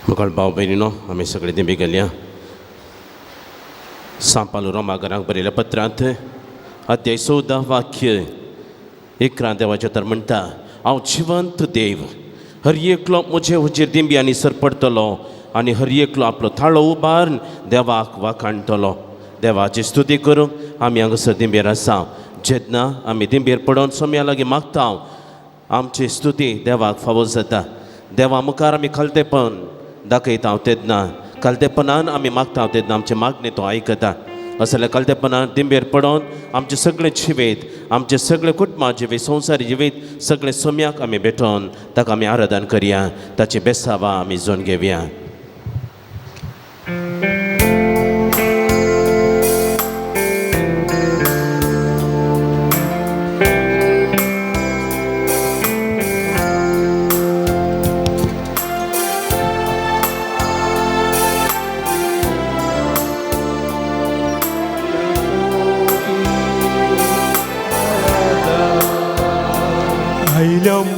मुखार भाव भयणीनो, आमी सगळे दिंबी गेल्या. सांपालू रोमागरांक बरयल्या पत्रांत अध्याय 14 वाक्य 11 देवाचें तर म्हणटा, हांव जिवंत देव, हर एकलो म्हजे हुजीर दिंब्यांनी सर पडटलो आनी हर एकलो आपलो थाळो उबारून देवाक वाखाणटलो. देवाची स्तुती करूंक आमी हांगासर दिंबेर आसा. जेन्ना आमी दिंबेर पडोन सोम्या लागीं मागता, आमची स्तुती देवाक फावो जाता. देवा मुखार आमी खालतेपण दाखयता तेन्ना, खालतेपणान आमी मागता तेन्ना आमचे मागणें तो आयकता. असल्या खालतेपणान दिंबेर पडोन आमचे सगळे जिवीत, आमचे सगळे कुटुंबा जिवीत, संवसारी जिवीत सगळे सोम्याक आमी भेटोवन ताका आमी आराधन करया, ताची बेसावा आमी जोन घेवया.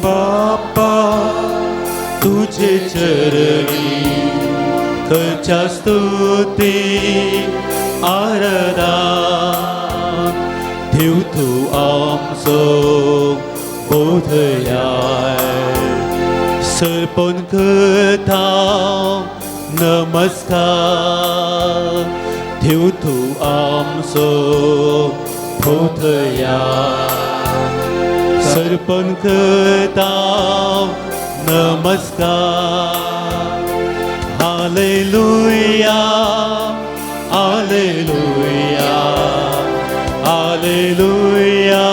बापा तुझे चरणी खच्या स्तुती आरदा देव तू आमचो बोधयाय सर्पण करता नमस्कार देव तू आमचो बोधयाय सर्पण करता नमस्कार. Hallelujah, hallelujah, hallelujah,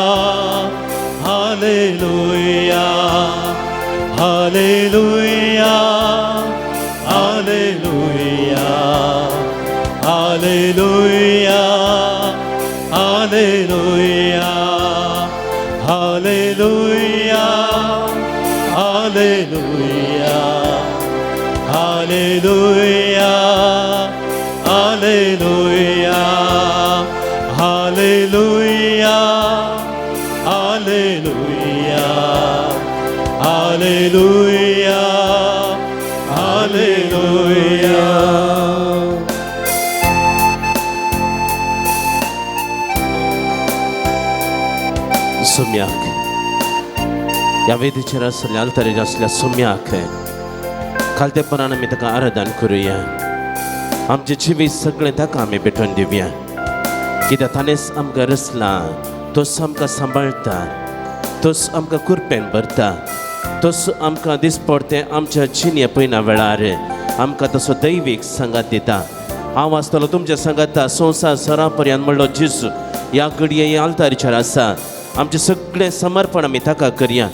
hallelujah, hallelujah, hallelujah, hallelujah, hallelujah, hallelujah, hallelujah, hallelujah, hallelujah, hallelujah, hallelujah, hallelujah, hallelujah. सुम्याक ह्या वेदीचेर आसल्या आल्तारेर आसल्या सुम्याक खालतेपणान आमी ताका आराधन करुया. आमचें जिवीत सगळें ताका आमी भेटोवन दिवया, कित्याक ताणेंच आमकां रचलां, तोच आमकां सांबाळटा, तोच आमकां कुरपेन भरता, तोच आमकां दिसपडतें आमच्या जिणे पयना वेळार आमकां तसो दैवीक सांगात दिता. हांव आसतलो तुमच्या सांगाता संवसार सरा पर्यंत म्हणलो जेजू ह्या घडये ह्या आल्तारीचेर आसा. आमचें सगळें समर्पण आमी ताका करया.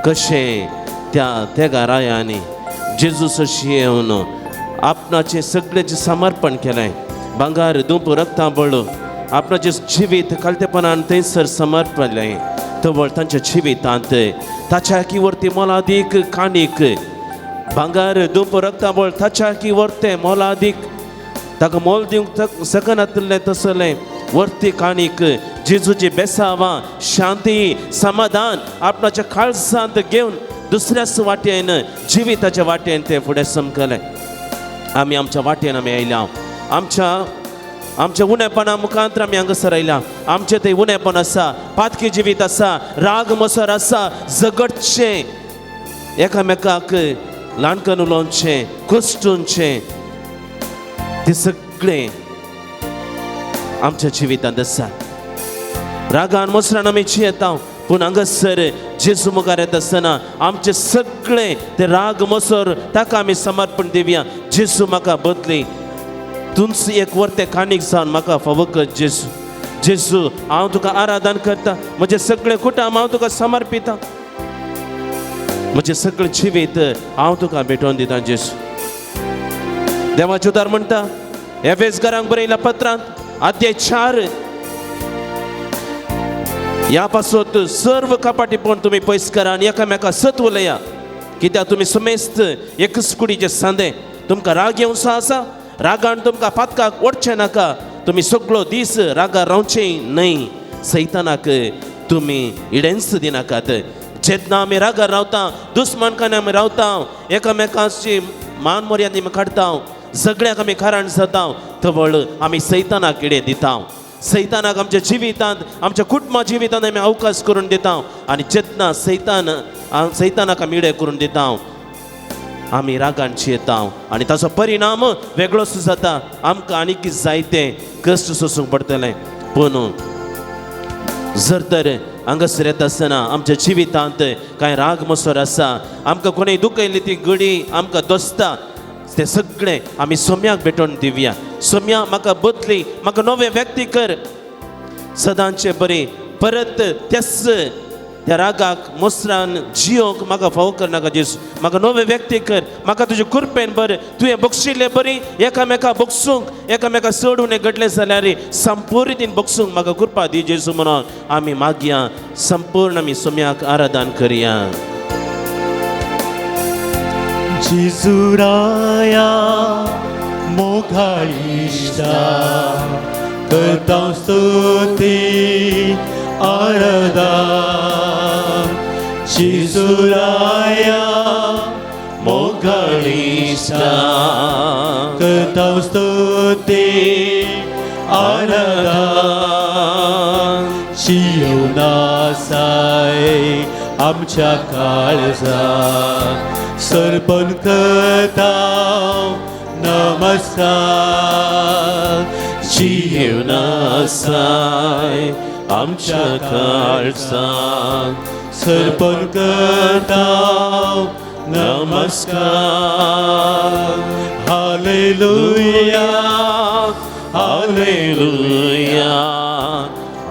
कशें त्या तेगा रायांनी जेजू सशी येवन आपणाचें सगळें समर्पण केलें, भांगर दुप रक्ता बळ आपणाचें जिवीत खालतेपणान थंयसर समर्पलें, तवळ तांच्या जिवितांत ताच्या की वरती मोलादीक काणीक भांगर दुप रक्ता बळ ताच्या की वरतें मोलादीक ताका मोल दिवंक शकनातलें तसलें वरती काणीक जेजूची बेसावां शांती समाधान आपणाच्या काळजांत घेवन दुसऱ्याच वाटेन जिविताच्या वाटेन ते फुडें समकलें. आमी आमच्या वाटेन आमी आयल्या, आमच्या आमच्या उणेपणा मुखांत आमी हांगासर आयल्या. आमचें तें उणेपण आसा, पातकी जिवीत आसा, राग मसर आसा, झगडचें, एकामेकाक ल्हानकन उलोवचें, कश्टुनचें, तें सगळें आमच्या जिवितांत आसा. रागान मसरान आमी जियेता, पूण हांगासर जेजू मुखार येता आसतना आमचें सगळें ते राग मसर ताका आमी समर्पण दिवया. जेजू म्हाका बदली, तुमच एक वरतें काणीक जावन म्हाका फावो कर जेजू. जेजू हांव तुका आराधन करता, म्हजें सगळें कुटुंब हांव तुका समर्पिता, म्हजें सगळें जिवीत हांव तुका भेटोवन दिता जेजू. देवाचें उतर म्हणटा एफेसकारांक बरयल्या पत्रांत अध्याय 4, ह्या पासत सर्व कपाटीपण तुमी पयस करा आनी एकामेका सत उलया, कित्याक तुमी समेस्त एकच कुडीचे सांदे. तुमकां राग येवचो आसा, रागान तुमकां पातकाक ओडचें नाका, तुमी सगळो दीस रागार रावचें न्हय, सैतानाक तुमी इडेन्स दिनाकात. जेन्ना आमी रागार रावता, दुस्मानकान आमी रावता, एकामेकांची मान मर्याद आमी काडटा, सगळ्याक आमी कारण जाता, तवळ आमी सैतानाक किडें दिता. सैतानाक आमच्या जिवितांत, आमच्या कुटुंबा जिवितांत आमी अवकाश करून दिता. आनी जेन्ना सैतानाक आमी इडे करून दिता, आमी रागान येता आनी ताचो परिणाम वेगळोच जाता. आमकां आनीक जायते कश्ट सोसूंक पडटलें. पूण जर तर हांगासर येता आसतना आमच्या जिवितांत कांय राग मसर आसा, आमकां कोणूय दुखयल्ली ती घडी आमकां दोसता, ते सगळें आमी सोम्याक भेटोवन दिवया. सोम्या म्हाका बदली, म्हाका नवें व्यक्ती कर, सदांचे बरी परत त्याच त्या रागाक मोसरान जियोंक म्हाका फावो करनाका जेजू, म्हाका नवें व्यक्ती कर, म्हाका तुजे कृपेन बरें तुवें बक्षिल्लें बरी एकामेका बक्षूंक, एकामेका चड उणें घडलें जाल्यार संपूर्ण रितीन बक्षूंक म्हाका कृपा दी जेजू म्हणून आमी मागया. संपूर्ण आमी सोम्याक आराधन करया. जेजूराया मोगाळ इश्टा करता स्तुती आराधन. जेजूराया मोगाळ इश्टा करता स्तुती आराधन. जिवनासाय आमच्या काळजा सर्पण करता नमस्कार. जिवनासाय आमच्या काळजान सर्पण करता नमस्कार. Hallelujah hallelujah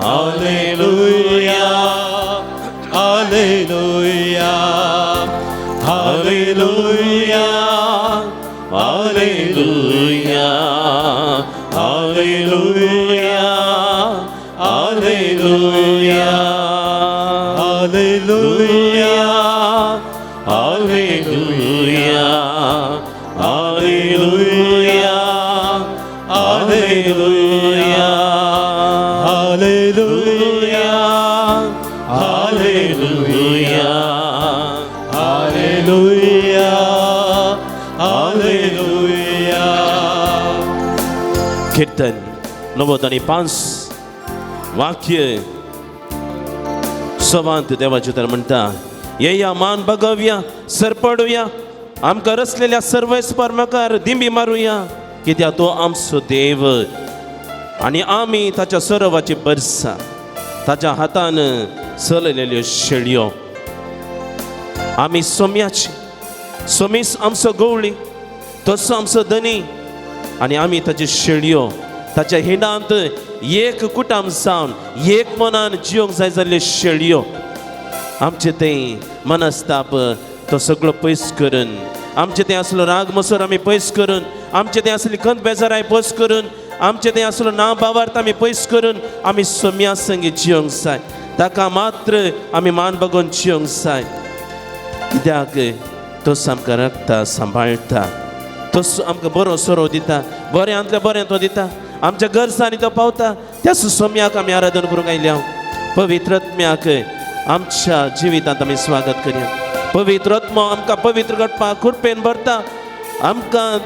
hallelujah hallelujah hallelujah hallelujah hallelujah hallelujah hallelujah hallelujah hallelujah hallelujah hallelujah hallelujah hallelujah hallelujah. कीर्तन 95 वाक्य सवांत देवाचे तर म्हणटा, येया मान बगवया, सरपडुया, आमकां रचलेल्या सर्वेस्पर मकार दिंबी मारुया, कित्याक तो आमचो देव आनी आमी ताच्या सरोवाची बरसा, ताच्या हातान चलयलेल्यो शेळयो. आमी सोम्याची, सोमीस आमचो गवळी, तसो आमचो धनी आनी आमी ताची शेळयो. ताच्या हिंडांत एक कुटाम जावन एक मनान जियोंक जाय जाल्ल्यो शेळयो. आमचे ते मनस्ताप तो सगळो पयस करून, आमचे ते आसलो राग मसर आमी पयस करून, आमचे ते आसली खंत बेजाराय पयस करून, आमचे ते आसलो ना बावार्थ आमी पयस करून आमी सोम्या संगी जियोंक जाय. ताका मात्र आमी मान बगोवन जियोंक जाय, कित्याक तो आमकां राखता, सांबाळटा, तो आमकां बरो सोरो दिता, बऱ्यांतलें बरें तो दिता, आमच्या गरजांनी तो पावता. त्या सोम्याक आमी आराधन करूंक आयल्या. पवित्र आत्म्याक आमच्या जिवितांत आमी स्वागत करया. पवित्र आत्मो आमकां पवित्र घडपाक कृपेन भरता, आमकां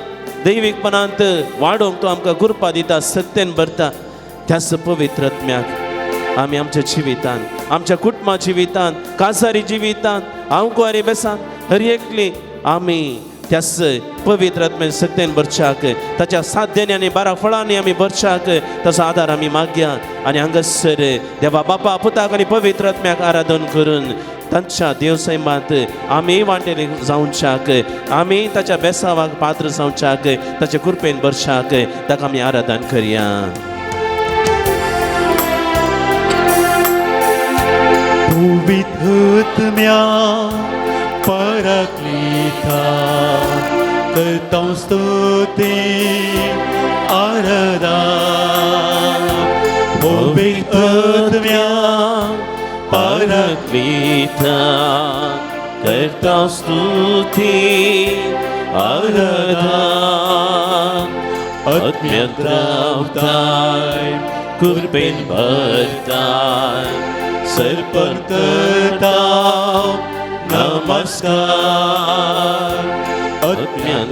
दैवीकपणांत वाडोवंक तो आमकां कृपा दिता, सत्तेन भरता. त्याच पवित्र आत्म्याक आमी आमच्या जिवितांत, आमच्या कुटुंबा जिवितांत, काजारी जिवितांत, हांव कुवारी बेसांत हर एकली आमी त्याच पवित्र आत्म्यान सत्तेन भरच्याक, ताच्या साध्यानी आनी बारा फळांनी आमी भरच्याक ताचो आदार आमी मागया. आनी हांगासर देवा बापा पुताक आनी पवित्र आत्म्याक आराधन करून तांच्या देवसैमांत आमी वांटेले जावच्याक, आमी ताच्या बेसावाक पात्र जावच्याक, ताच्या कृपेन भरच्याक ताका आमी आराधन करया. पवित्र आत्म्या पराक्लिता करता स्तुती आराधन. पवित्र आत्म्या पराक्लिता करता स्तुती आराधन. आत्म्यांत रावताय, कृपेन भरताय, सर्पण करता नमस्कार. आत्म्यांत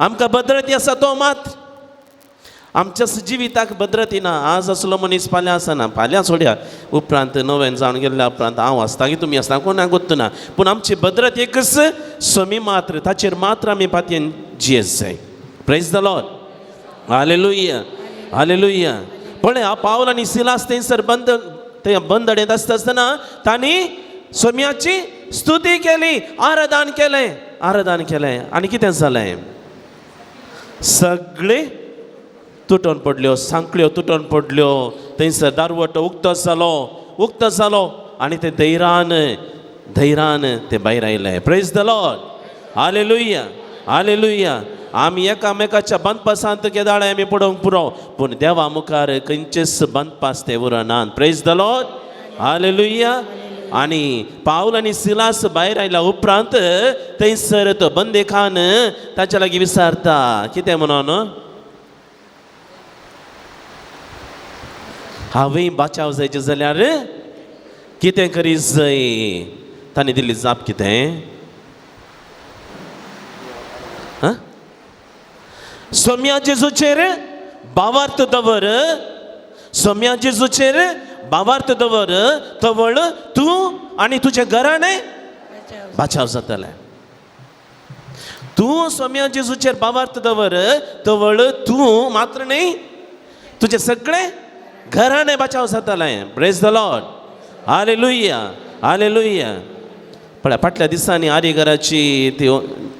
आमकां भद्रती आसा तो मात आमच्या जिविताक भद्रती ना. आज आसलो मनीस फाल्यां आसना, फाल्यां सोडया उपरांत नव्यान जावन गेल्ल्या उपरांत हांव आसता की तुमी आसता कोणाक गोत्त ना, पूण आमची भद्रती एकच समी मात्र, ताचेर मात्र आमी पातयेन जियेत जाय. Praise the Lord. Hallelujah, hallelujah. पळय पावल आनी सिलास थंयसर बंद ते बंदडेंत आसता आसतना तांणी सोम्याची स्तुती केली, आराधन केलें, आराधन केलें. आनी कितें जालें? सगळे तुटोन पडल्यो, सांकळ्यो तुटोन पडल्यो, थंयसर दारवटो उक्तो जालो, उक्तो जालो आनी ते धैरान धैरान ते भायर आयले. Praise the Lord. Hallelujah, hallelujah. आमी एकामेकाच्या बांदपासांत केदाळे आमी पडोवंक पुरो, पूण देवा मुखार खंयचेच बांदपास ते उरनात. Praise the Lord. Hallelujah. आनी पावल आनी सिलास भायर आयल्या उपरांत थंयसर तो बंदेखान ताच्या लागीं विचारता कितें म्हणून, हांवें बाचाव जायचें जाल्यार कितें करी जाय? ताणें दिल्ली जाप कितें? सोम्या जेजूचेर भावार्थ दवर, सोम्या जेजूचेर भावार्थ दवर, तवळ तूं आनी तुजें घराणें बाचाव जातलें. तूं सोम्या जेजूचेर भावार्थ दवर, तवळ तूं मात्र न्हय तुजें सगळें घराणें बाचाव जातलें. Praise the Lord. Hallelujah, hallelujah. पळय फाटल्या दिसांनी आरीघराची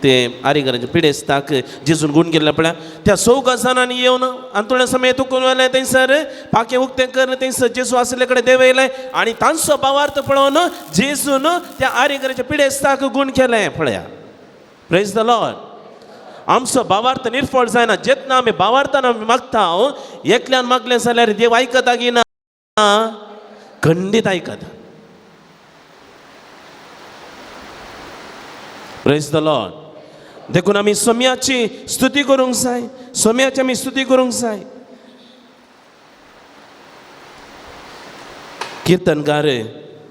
ते आरीघराचे पिडेस्ताक जेजून गूण केल्ले पळय, त्या चौगा जाणांनी येवन अंतुळ्या समय तुकून व्हेलें, थंयसर पाखें उक्तें करून थंयसर जेजू आशिल्ले कडेन देंवयलें आनी तांचो भावार्थ पळोवन जेजून त्या आरीघराच्या पिडेस्ताक गूण केलें. पळया. Praise the Lord. आमचो भावार्थ निर्फळ जायना. जेन्ना आमी भावार्थान आमी मागता, एकल्यान मागलें जाल्यार देव आयकता की ना? खंडीत आयकता. Praise the Lord. देखून आमी सोम्याची स्तुती करूंक जाय, सोम्याची आमी स्तुती करूंक जाय. किर्तनकार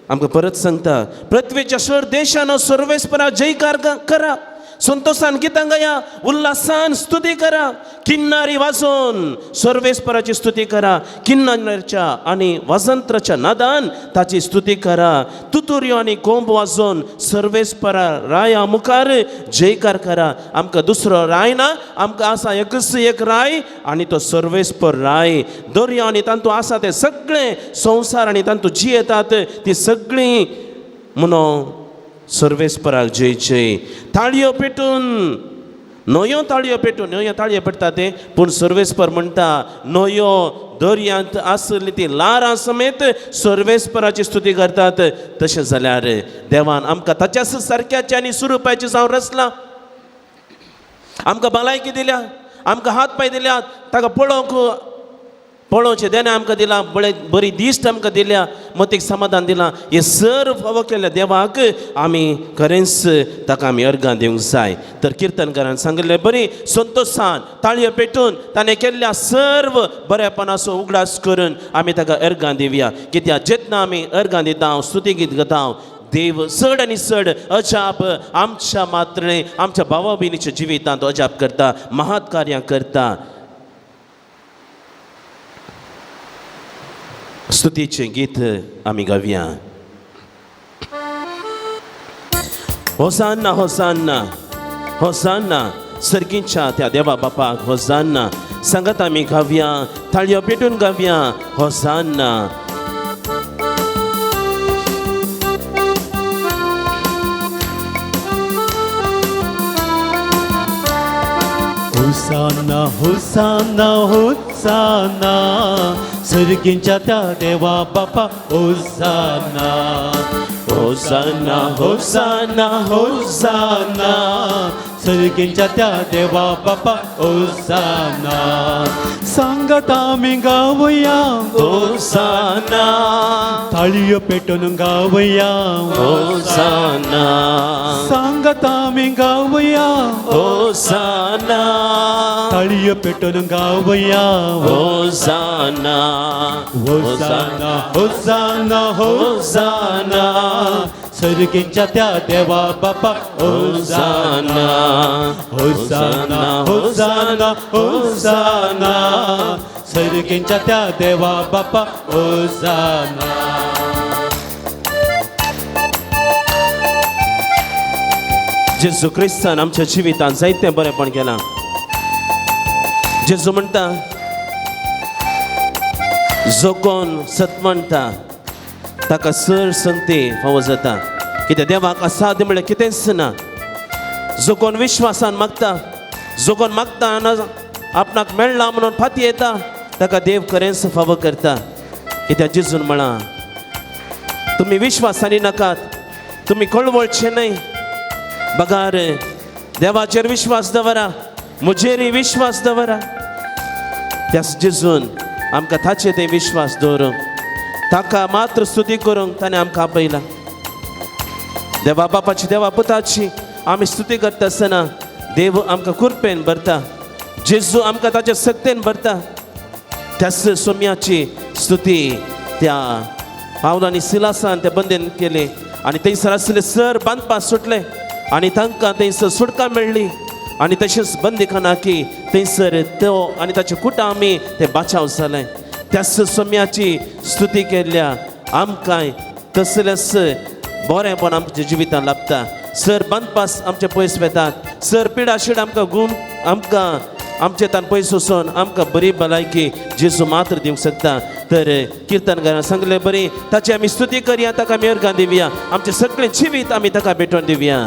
आमकां परत सांगता, पृथ्वीच्या सर देशान सर्वेस्परा जयकार करा, संतोषान गितां गाया, उल्हासान स्तुती करा, किन्नारी वाजोवन सर्वेस्पराची स्तुती करा, किन्नारच्या आनी वाजंत्राच्या नादान ताची स्तुती करा, तुतुर्यो आनी कोंब वाजोवन सर्वेस्परा राया मुखार जयकार करा. आमकां दुसरो राय ना, आमकां आसा एकच एक राय आनी तो सर्वेस्पर राय. दर्या आनी तातूंत आसा ते सगळे संवसार आनी तातूंत जियेतात ती सगळीं म्हणून सर्वेस्पराक जय जय. ताळयो पेटून, न्हंयो ताळयो पेटून, न्हंयो ताळयो पेटता ते, पूण सर्वेस्पर म्हणटा न्हंयो दर्यांत आसली ती ल्हारां समेत सर्वेस्पराची स्तुती करतात. तशें जाल्यार देवान आमकां ताच्याच सारक्याचे आनी स्वरुपाचें जावन रचलां, आमकां भलायकी दिल्या, आमकां हात पांय दिल्यात, ताका पळोवंक पळोवचें देणें आमकां दिलां, बरें बरी दिश्ट आमकां दिल्या, मतीक समाधान दिलां. हें सर्व फावो केल्ल्या देवाक आमी खरेंच ताका आमी अर्गां दिवंक जाय. तर किर्तनकारान सांगिल्लें बरी संतोशान ताळयो पेटून ताणें केल्ल्या सर्व बरेपणाचो उगडास करून आमी ताका अर्गां दिवया. कित्याक जेन्ना आमी अर्गां दिता, स्तुती गीत गाता, देव चड आनी चड अजाप आमच्या मात्र आमच्या भावा भयणीच्या जिवितांत अजाप करता, महात कार्यां करता. स्तुतीचें गीत आमी गावया. होसान्ना, होसान्ना, होसान्ना, सर्गीच्या त्या देवा बापाक होसान्ना. सांगत आमी गावया, ताळयो पेटून गावया, होसान्ना. होसाना, होसाना, होसाना, सर्गींच्या त्या देवा बापा होसाना. होसाना, होसाना, होसाना, सर्गींच्या त्या देवा बापा होसाना. सांगत आमी गावया होसाना, ताळयो पेटून गावया होसाना, सांगत आमी गावया होसाना, ताळयो पेटून गावया होसाना, होसाना, होसाना, होसाना, सर्गींच्या त्या देवा बापा होसाना होसाना होसाना होसाना सर्गींच्या त्या देवा बापा होसाना. जेजू क्रिस्तान आमच्या जिवितांत जायतें बरेंपण केलां. जेजू म्हणटा जो कोण सत म्हणटा ताका सर संगती फावो जाता. कित्याक देवाक असाध्य म्हळ्यार कितेंच ना. जो कोण विश्वासान मागता, जो कोण मागता आनी आपणाक मेळ्ळा म्हणून फाती येता ताका देव खरेंच फावो करता. कित्याक जेजून म्हळां तुमी विश्वासांनी नाकात, तुमी कळवळचे न्हय, बगार देवाचेर विश्वास दवरा, म्हजेरय विश्वास दवरा. त्याच जेजून आमकां ताचेर ते विश्वास दवरूंक, ताका मात्र स्तुती करूंक ताणें आमकां आपयला. देवा बापाची देवा पुताची आमी स्तुती करता आसतना देव आमकां कृपेन भरता, जेजू आमकां ताच्या सक्तेन भरता. त्याच सोम्याची स्तुती त्या पावल आनी सिलासान ते बंदेन केली आनी थंयसर आसले सर बांदपाक सुटले आनी तांकां थंयसर सुटका मेळ्ळी. आनी तशेंच बंदीखानाकी थंयसर तो आनी ताचे कुटां ते बाचाव जाले. त्याच सोम्याची स्तुती केल्ल्या आमकांय तसलेंच बरेंपण आमच्या जिवितांत लाभता. सर बांदपास आमचे पयस वेतात, सर पिडा should आमकां गूण आमकां आमचे तान पयस वचून आमकां बरी भलायकी जेजू मात्र दिवंक शकता. तर किर्तनकारान सांगले बरी ताची आमी स्तुती करया, ताका आमी अर्गां दिवया, आमचें सगळें जिवीत आमी ताका भेटोवन दिवया.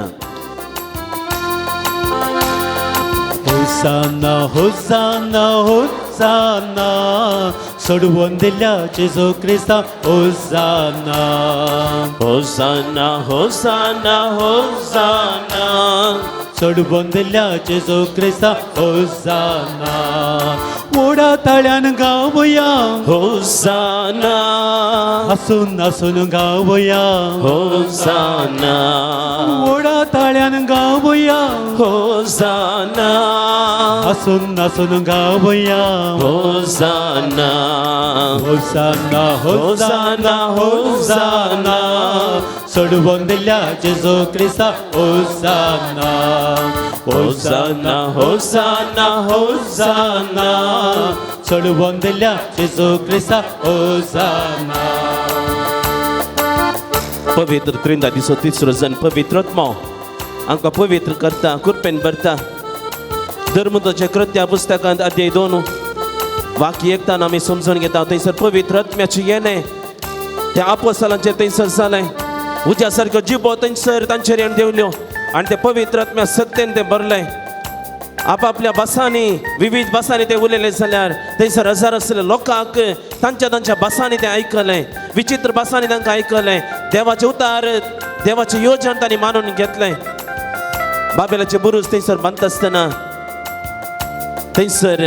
होसाना होसाना होसाना सोडवून दिल्या जेजू क्रिस्ता होसाना होसाना होसाना होसाना सोडवून दिल्या जेजू क्रिस्ता होसाना. ओडा ताळ्यान गावया होसाना हसून हसून गावया होसाना ओडा ताळ्यान गावया होसाना हसून हसून गावया होसाना होसाना होसाना होसाना सोडवून दिल्या जेजू क्रिस्ता होसाना होसाना होसाना होसाना सोडवून दिल्या जेजू क्रिस्ता होसाना. पवित्र त्रिंदा दिसो तिसरो जण पवित्र आत्मो आमकां पवित्र करता, कृपेन भरता. धर्मदूताच्या कृत्या पुस्तकांत अध्याय 2 वाक्य एकताना आमी समजून घेता. थंयसर पवित्र आत्म्याची येणें त्या आपोस्तलांचेर थंयसर जालें. उज्या सारक्यो जिबो थंयसर तांचेर येवन देंवल्यो आनी ते पवित्र आत्म्या सक्तेन तें भरलें. आपापल्या भासांनी विविध भासांनी ते उलयले जाल्यार थंयसर हजार आसले लोकांक तांच्या तांच्या भासांनी तें आयकलें, विचित्र भासांनी तांकां आयकलें. देवाचें उतार देवाचें योजन तांणी मानून घेतलें. बाबेलाचे बुरूज थंयसर बांदता आसतना थंयसर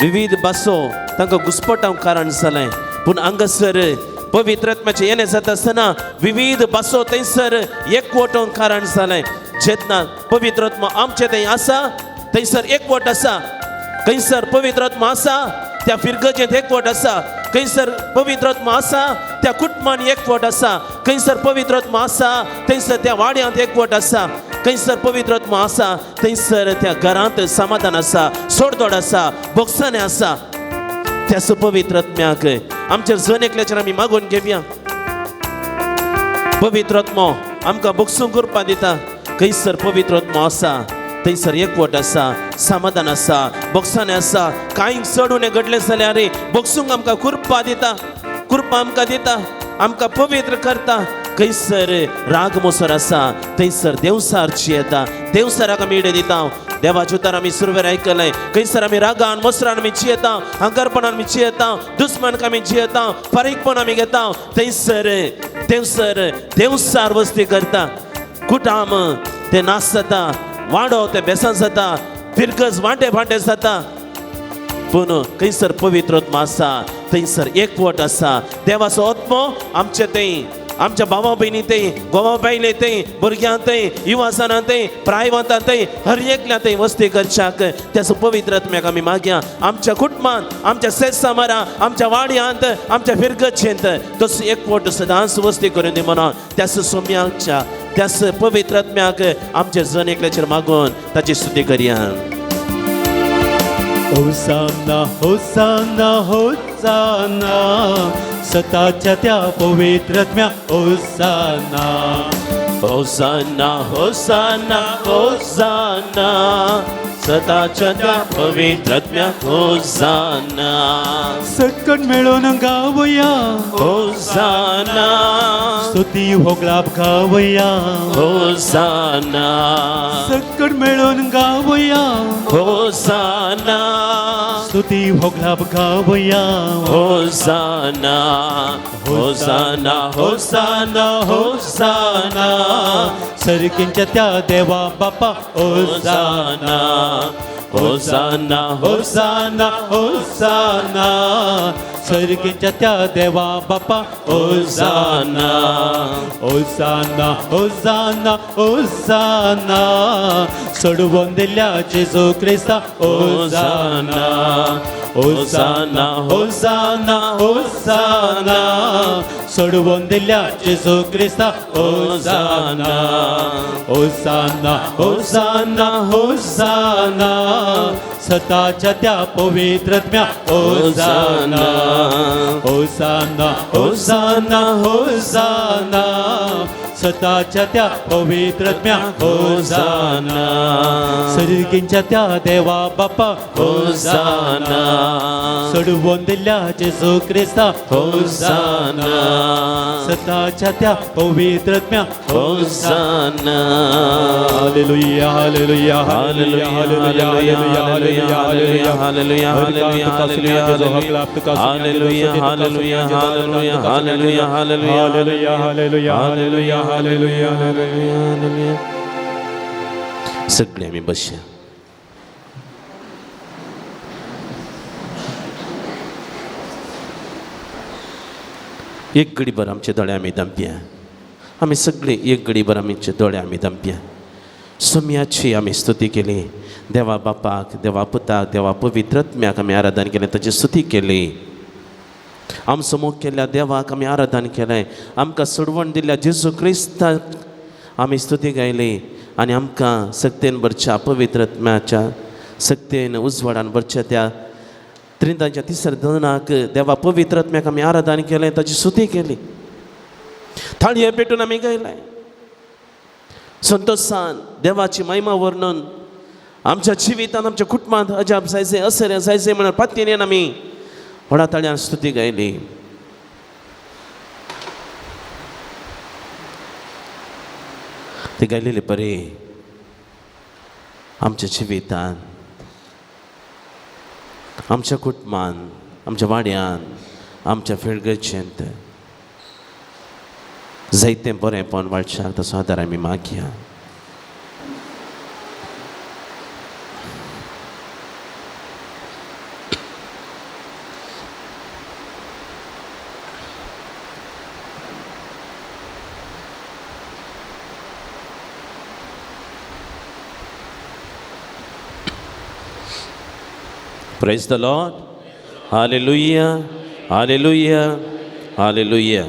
विविध भासो तांकां घुस्पटावंक कारण जालें. पूण हांगासर पवित्र आत्म्याचें येणें जाता आसतना विविध भासो थंयसर एकवटोवंक कारण जालें. जेन्ना पवित्र आत्मा आमचे थंय आसा थंयसर एकवट आसा. खंयसर पवित्र आत्मा आसा त्या फिरगजेंत एकवट आसा. खंयसर पवित्र आत्मा आसा त्या कुटुंबान एकवट आसा. खंयसर पवित्र आत्मा आसा थंयसर त्या वाड्यांत एकवट आसा. खंयसर पवित्र आत्मा आसा थंयसर त्या घरांत समाधान आसा, सोडदोड आसा, बोगसाणें आसा. त्या पवित्र आत्म्याक आमच्या जण एकल्याचेर आमी मागून घेवया. पवित्र आत्मो आमकां बोगसूंक करपा दिता. खंयसर पवित्र आत्मो आसा थंयसर एकवट आसा, समाधान आसा, बोगसाणें आसा. कांय चड उणें घडलें जाल्यार बोगसूंक आमकां कृपा दिता, कृपा आमकां दिता, आमकां पवित्र करता. खंयसर राग मोसर आसा थंयसर देवसार जियेता, देवसाराक आमी इडे दिता. देवाचें उतर आमी सुरवेर आयकलें. खंयसर आमी रागान मोसरान आमी जियेता, हंकारपणान आमी जियेता, दुस्मानक आमी जियेता, फारीकपण आमी घेता, थंयसर देवसर देवसार वस्ती करता. कुटाम ते नाश जाता, वाडो ते बेसन जाता, फिरगज वांटे फांटे जाता. पूण खंयसर पवित्र आत्मा आसा थंयसर एकवट आसा. देवाचो आत्मो आमचे थंय आमच्या भावा भयणी थंय, घोवा बायले थंय, भुरग्यां थंय, युवासाना थंय, प्रायवंता थंय, हर एकल्या थंय वस्ती करच्याक त्या पवित्र आत्म्याक आमी मागया. आमच्या कुटुंबांत, आमच्या सेसामारा, आमच्या वाड्यांत, आमच्या फिरगचेंत तसो एकवट सदांच वस्ती करून दी म्हणून त्याच सोम्याच्या त्याच पवित्र आत्म्याक आमचे जण एकल्याचेर मागून ताची स्तुती करया. होसाना होसाना होसाना सताच्या त्या पवित्र आत्म्या होसाना. होसाना होसाना होसाना सताच्या त्या पवित्र आत्म्या होसाना. सकट मेळोवन गावया होसाना, स्तुती होगळाप गावया होसाना, सकट मेळोवन गावया होसाना, स्तुती होगळाप गावया होसाना होसाना होसाना होसाना सरकींच्या त्या देवा बापा होसाना होसाना होसाना होसाना सरकींच्या त्या देवा बापा होसाना होसाना होसाना होसाना सोडवून दिल्या जेजू क्रिस्ता होसाना होसाना होसाना होसाना सोडवून दिल्या जेजू क्रिस्ता होसाना होसाना होसाना होसाना सताच्या त्या पवित्र आत्म्या होसाना होसाना होसाना होसाना सताच्या त्या पवित्र आत्म्या होसाना सर्गींच्या त्या देवा बापा होसाना सोडवून दिल्या जेजू क्रिस्ता होसाना सताच्या त्या पवित्र आत्म्या होसाना. Hallelujah hallelujah hallelujah hallelujah hallelujah hallelujah hallelujah hallelujah hallelujah hallelujah hallelujah hallelujah hallelujah hallelujah hallelujah hallelujah. सगळे आम्ही बसया. एक घडीभर आमचे दोळे आमी दमप्या, आमी सगळे एक घडीभर आमचे दोळे आमी दमप्या. सोम्याची आमी स्तुती केली, देवा बापाक, देवा पुताक, देवा पवित्र आत्म्याक आमी आराधन केलें, ताची स्तुती केली. आमचो मोग केल्ल्या देवाक आमी आराधन केलें, आमकां सोडवण दिल्ल्या जेजू क्रिस्ताक आमी स्तुती गायली आनी आमकां सक्तेन भरच्या पवित्र आत्म्याच्या सक्तेन उजवाडान भरच्या त्या त्रिंतांच्या तिसऱ्या दोनाक देवा पवित्र आत्म्याक आमी आराधन केलें, ताची स्तुती केली. थाळये पेटून आमी गायलें संतोशान देवाची महिमा वर्णन आमच्या जिवितांत आमच्या कुटुंबांत अजाप जायचे असरें जायचे म्हणून पातयेन आमी व्हडा ताळ्यान स्तुती गायली. ती गायलेली परी आमच्या जिवितांत आमच्या कुटुंबान आमच्या वाड्यान आमच्या फिरगचेंत जायतें बरेंपण वाडच्याक तसो आदार आमी मागया. Praise the Lord. Hallelujah. Hallelujah. Hallelujah.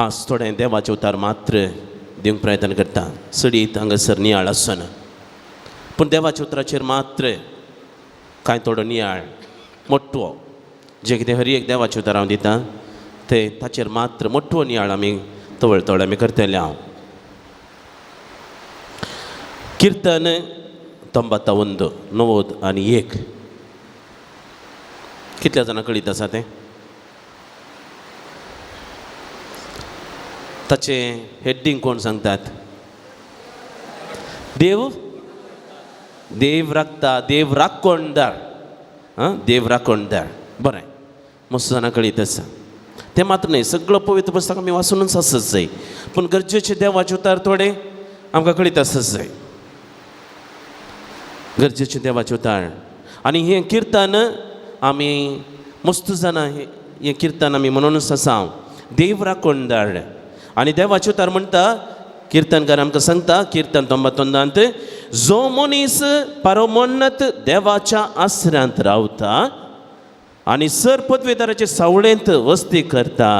आज थोडें देवाचें उतार मात्र दिवंक प्रयत्न करता, सडीत हांगासर नियाळ आसना, पूण देवाच्या उतराचेर मात्र कांय थोडो नियाळ मोटवो जें कितें हर एक देवाचें उतार हांव दिता तें ताचेर मात्र मोटवो नियाळ आमी तवळ तवळ आमी करतले. हांव कीर्तन 91 91. कितल्या जाणां कळीत आसा तें? ताचें हेडींग कोण सांगतात? देव देव राखता, देव राखणदार. आं, देव राखणदार. बरें, मस्त जाणां कळीत आसा तें मात्र न्हय, सगळो पवित्र पुस्तक आमी वाचूनच आसत जाय, पूण गरजेचे देवाचे उतार थोडे आमकां कळीत आसत जाय. गरजेचे देवाचे उतार आनी हें किर्तन आमी मस्त जाणां हें किर्तन आमी म्हणूनच आसा. देव राखणदार आनी देवाचें उतर म्हणटा, किर्तनकार आमकां सांगता किर्तन 99 जो मनीस परमोन्नत देवाच्या आसऱ्यांत रावता आनी सर पदवेदाराचे सावळेंत वस्ती करता,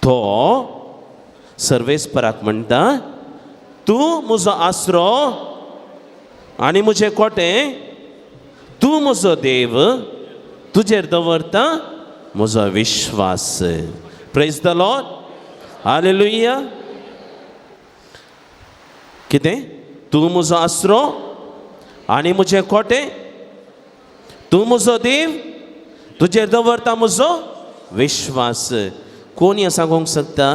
तो सर्वेस्पराक म्हणटा, तूं म्हजो आसरो आनी म्हजें कोटें, तूं म्हजो देव, तुजेर दवरता म्हजो विश्वास. Praise the Lord, hallelujah. कितें? तूं म्हजो आसरो आनी म्हजें कोटें, तूं म्हजो देव, तुजेर दवरता म्हजो विश्वास. कोण हें सांगूंक शकता?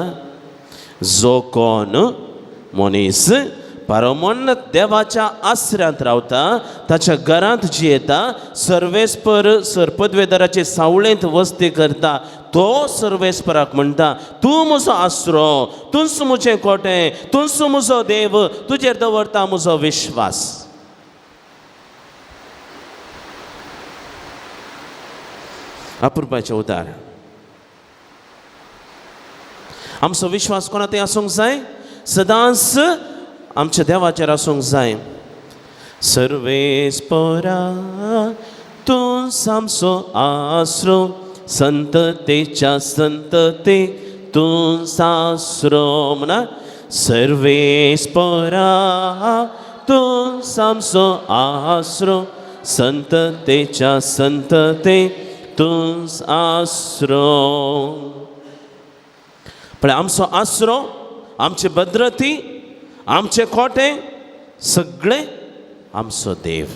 जो कोण मनीस परमोन्नत देवाच्या आसऱ्यांत रावता, ताच्या घरांत जियेता, सर्वेस्पर सरपदवेदाराचे सावळेंत वस्ती करता, तो सर्वेस्पराक म्हणटा, तूं म्हजो आसरो, तूंच म्हजें कोटें, तूंच म्हजो देव, तुजेर दवरता म्हजो विश्वास. अपुरबायचें उदार. आमचो विश्वास कोणा थंय आसूंक जाय? सदांच आमच्या देवाचेर आसूंक जाय. सर्वेस्परा तूं आमचो आसरो, संततेच्या संतते तूं आसरो. म्हणा, सर्वेस्परा तूं आमचो आसरो, संततेच्या संतते तूं आसरो. पण आमचो आसरो, आमचे भद्रती, आमचे कोटे सगळे आमचो देव.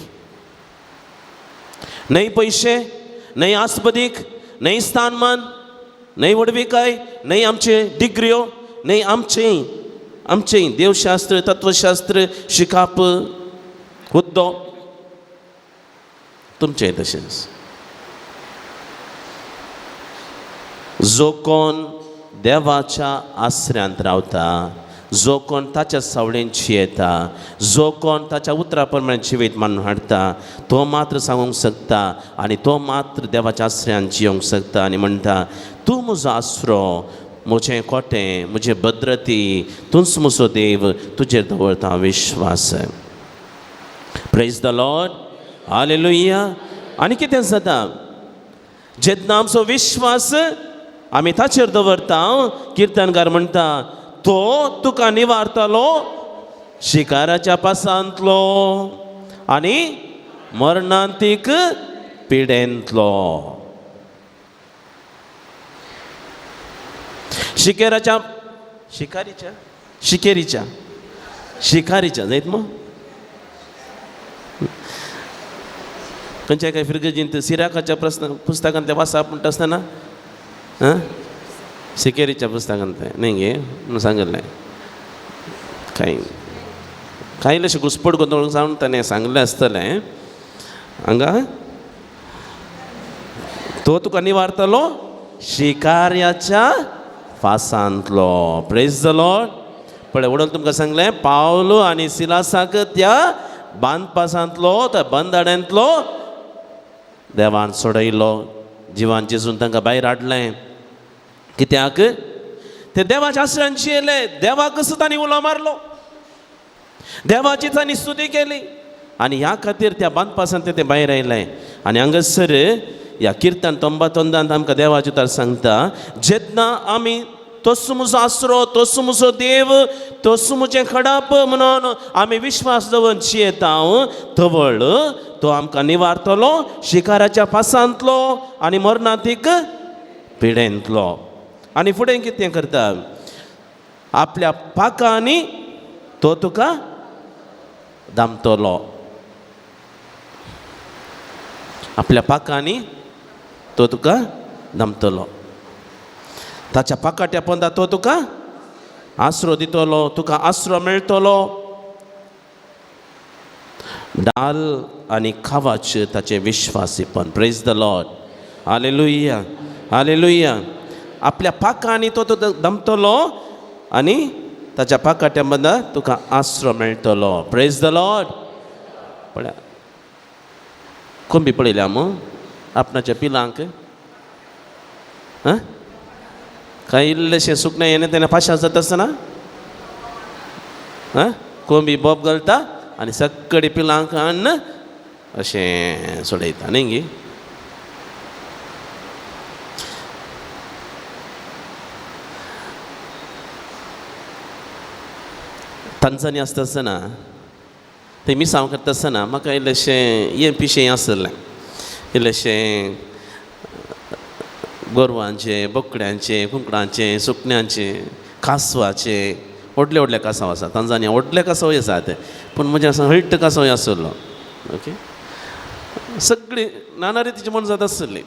न्हय पयशे, न्हय आस्पदीक, न्हय स्थानमान, न्हय व्हडविकाय, न्हय आमचे डिग्र्यो, न्हय आमचे आमचे देवशास्त्र, तत्वशास्त्र शिकाप, हुद्दो तुमचें तशेंच. जो कोण देवाच्या आसऱ्यांत रावता, जो कोण ताच्या सावळेंत जियेता, जो कोण ताच्या उतरा प्रमाणे जिवीत मानून हाडटा, तो मात्र सांगूंक शकता आनी तो मात्र देवाच्या आसऱ्यान जियोंक शकता आनी म्हणटा, तूं म्हजो आसरो, म्हजें कोटें, म्हजें भद्रती, तूंच म्हजो देव, तुजेर दवरता विश्वास. Praise the Lord, hallelujah. आनी कितें जाता जेन्ना आमचो विश्वास आमी ताचेर दवरता? किर्तनकार म्हणटा, तो तुका निवारतलो शिकाराच्या पासांतलो आनी मरणांतीक पिडेंतलो. शिकेराच्या शिकारीच्या शिकेरीच्या शिकारीच्या जायत मग खंयच्या काय फिरगजींत सिराकाच्या प्रस्न पुस्तकांत वाचप म्हणटा आसतना आं सिकेरीच्या पुस्तकांत न्ही गे म्हणून सांगिल्लें. कांय कांय इल्लेशें घुसपट गोंदळ जावन ताणें सांगलें आसतलें. हांगा तो तुका निवारतलो शिकार्याच्या फासांतलो. Praise the Lord. पळय वडोल तुमकां सांगलें, पावलो आनी सिलासाक त्या बांदपासांतलो, त्या बंदाड्यांतलो देवान सोडयलो. जिवान जेजून तांकां भायर हाडलें. कित्याक? ते देवाच्या आसऱ्यान जियेले, देवाक तांणी उलो मारलो, देवाची तांणी स्तुती केली आनी ह्या खातीर त्या बांदपासांत ते भायर आयले. आनी हांगासर ह्या किर्तन 99 आमकां देवाचें उतर सांगता, जेन्ना आमी तोच म्हजो आसरो, तोच म्हजो देव, तोच म्हजें खडाप म्हणून आमी विश्वास दवरून जियेता, तवळ तो आमकां निवारतलो शिकाराच्या पासांतलो आनी मरणांतीक पिडेंतलो. आनी फुडें कितें करता? आपल्या पाकांनी तो तुका दामतलो. आपल्या पाकांनी तो तुका दामतलो. ताच्या पाकाट्या पोंदा तो तुका आसरो दितलो, तुका आसरो मेळटलो. डाल आनी खावाच ताचें विश्वासीपण. Praise the Lord, hallelujah, hallelujah. आपल्या पाकांनी तो तो दमतलो आनी ताच्या पाकाट्या पोंदा तुका आसरो मेळटलो. Praise the Lord. पळय कोंबी पळयल्या मू? आपणाच्या पिलांक? कांय इल्लेशें सुकणें येणे तेन्ना पाशार जाता आसतना आं कोंबी बोब घालता आनी सगळी पिलांक हाडून अशें सोडयता न्ही गी. तांजानी आसता आसतना ते मिसांव करता आसतना म्हाका इल्लेशें हें पिशें आसलें, इल्लेशें गोरवांचें, बोकड्यांचें, कुंकडांचें, सुकण्यांचें, कासवाचें, व्हडले व्हडले कासांव आसा तांजानी, व्हडले कासवय आसात पूण म्हजें आसा हळट कासवय आसलो. ओके, सगळीं नाना रितीची मोनजात आसली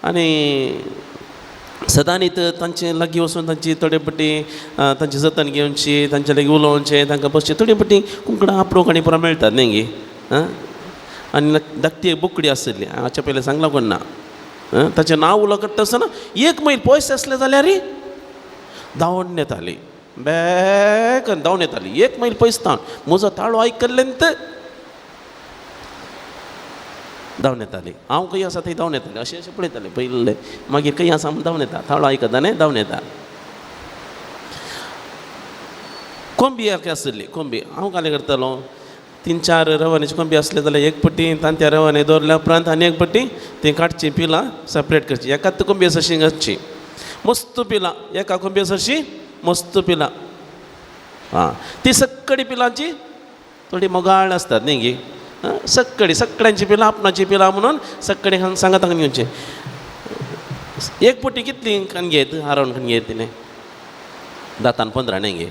आनी सदांनीत तांचे लागीं वचून तांची थोडे पटी तांची जतन घेवची, तांचे लागीं उलोवचें, तांकां बसचें. थोडी पटी कुंकडां आपरोक आनी पुरो मेळटात न्ही गी. आं, आनी धाकटी एक बोकडी आसली, हाच्या पयलें सांगलां कोण ना. ताचें नांव उलो करता आसतना एक मैल पयस आसलें जाल्यार धांवन येताली, बॅ धांवन येताली एक मैल पयस तावन. म्हजो ताळो आयकल्लें धांवन येताली, हांव खंय आसा थंय धांवन येताली, अशें अशें पळयतालें पयिल्लें, मागीर खंय आसा म्हूण धांवन येता, ताळो आयकता न्ही धांवन येता. कोंबी एक आसली, कोंबी हांव कालें करतालो, 3-4 रवान्याची कोंबी आसले जाल्यार एक पट्टी तांत्या रवाने दवरल्या उपरांत आनी एक पट्टी ती काडची पिलां सेपरेट करची, एकाच कोंबी सरशी घालची मस्त पिलां, एका कोंबये सरशी मस्त पिलां. आं, ती सगळी पिलांची थोडी मोगाळ आसतात न्ही गी. सगळी सगळ्यांची पिलां आपणाची पिलां म्हणून सगळी सांगात हांगा घेवचें. एक पट्टी कितली खान घेत आरावन खान घेत न्ही, 10 15 न्ही गे,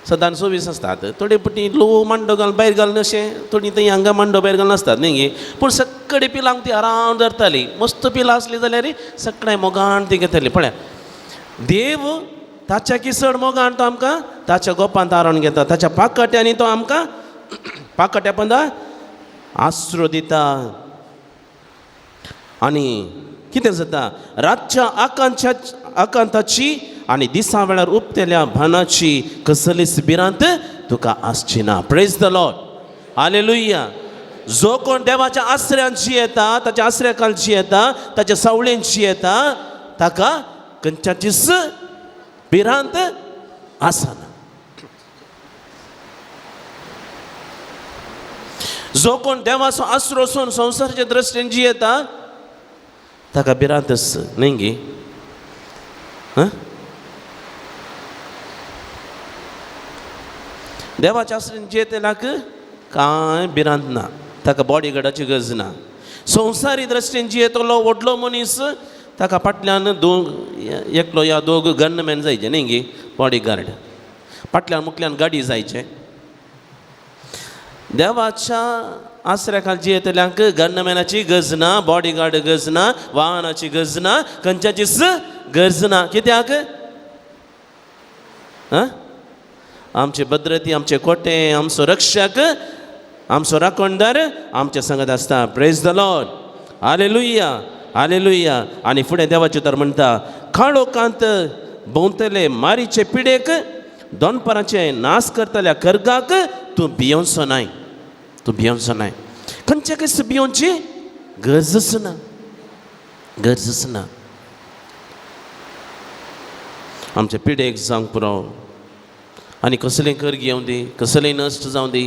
सदां 24 आसतात. थोडे पट्टी लो मांडो घालून भायर घालून अशें थोडी थंय हांगा मांडो भायर घालून आसतात न्ही गे, पूण सगळी पिलांक ती आराम धरताली. मस्त पिलां आसली जाल्यार सगळ्या मोगान ती घेताली. पळया देव ताच्या किसड मोगान तो आमकां ताच्या गोपांत आरावन घेता, ताच्या पाकट्यांनी तो आमकां पाकट्या पंदा आसरो दिता. आनी कितें जाता, रातच्या आकांताची आनी दिसा वेळार उपतेल्या भानाची कसलीच भिरांत तुका आसची ना. प्रेज the Lord, hallelujah. जो कोण देवाच्या आसऱ्यान जियेता, ताच्या आसऱ्या खाल जियेता, ताच्या सावळेन जियेता, ताका खंयच्याचीच भिरांत आसना. जो कोण देवाचो आसरो आसून संवसाराच्या दृश्टीन जियेता ताका भिरांत आस न्ही गी. देवाच्या आसरेन जियेतल्याक कांय भिरांत ना, ताका बॉडीगार्डाची गरज ना. संवसारी दृश्टीन जियेतलो व्हडलो मनीस ताका फाटल्यान दोग एकलो या दोग गनमॅन जायचे न्ही गी, बॉडीगार्ड, फाटल्यान मुखल्यान गाडी जायचे. देवाच्या आसऱ्या खाल जियेतल्यांक गनमॅनाची गरज ना, बॉडीगार्ड गरज ना, वाहनाची गरज ना, खंयच्याचीच गरज ना. कित्याक? आमचे भद्रती, आमचे कोटे, आमचो रक्षक, आमचो राखणदार आमच्या संगत आसता. प्रेज the Lord, hallelujah, hallelujah. आनी फुडें देवाचें तर म्हणटा, काळोखांत भोंवतले मारीचे पिडेक, दोनपरांचे नाश करतल्या कर्गाक तूं भियोवचो नाय, तूं भियोवचो नाय. खंयच्या कस भियोवची गरजच ना, गरजच ना. आमचे पिडेक जावंक पुरो, आनी कसलें कर्ग येवं दी, कसलें नश्ट जावं दी,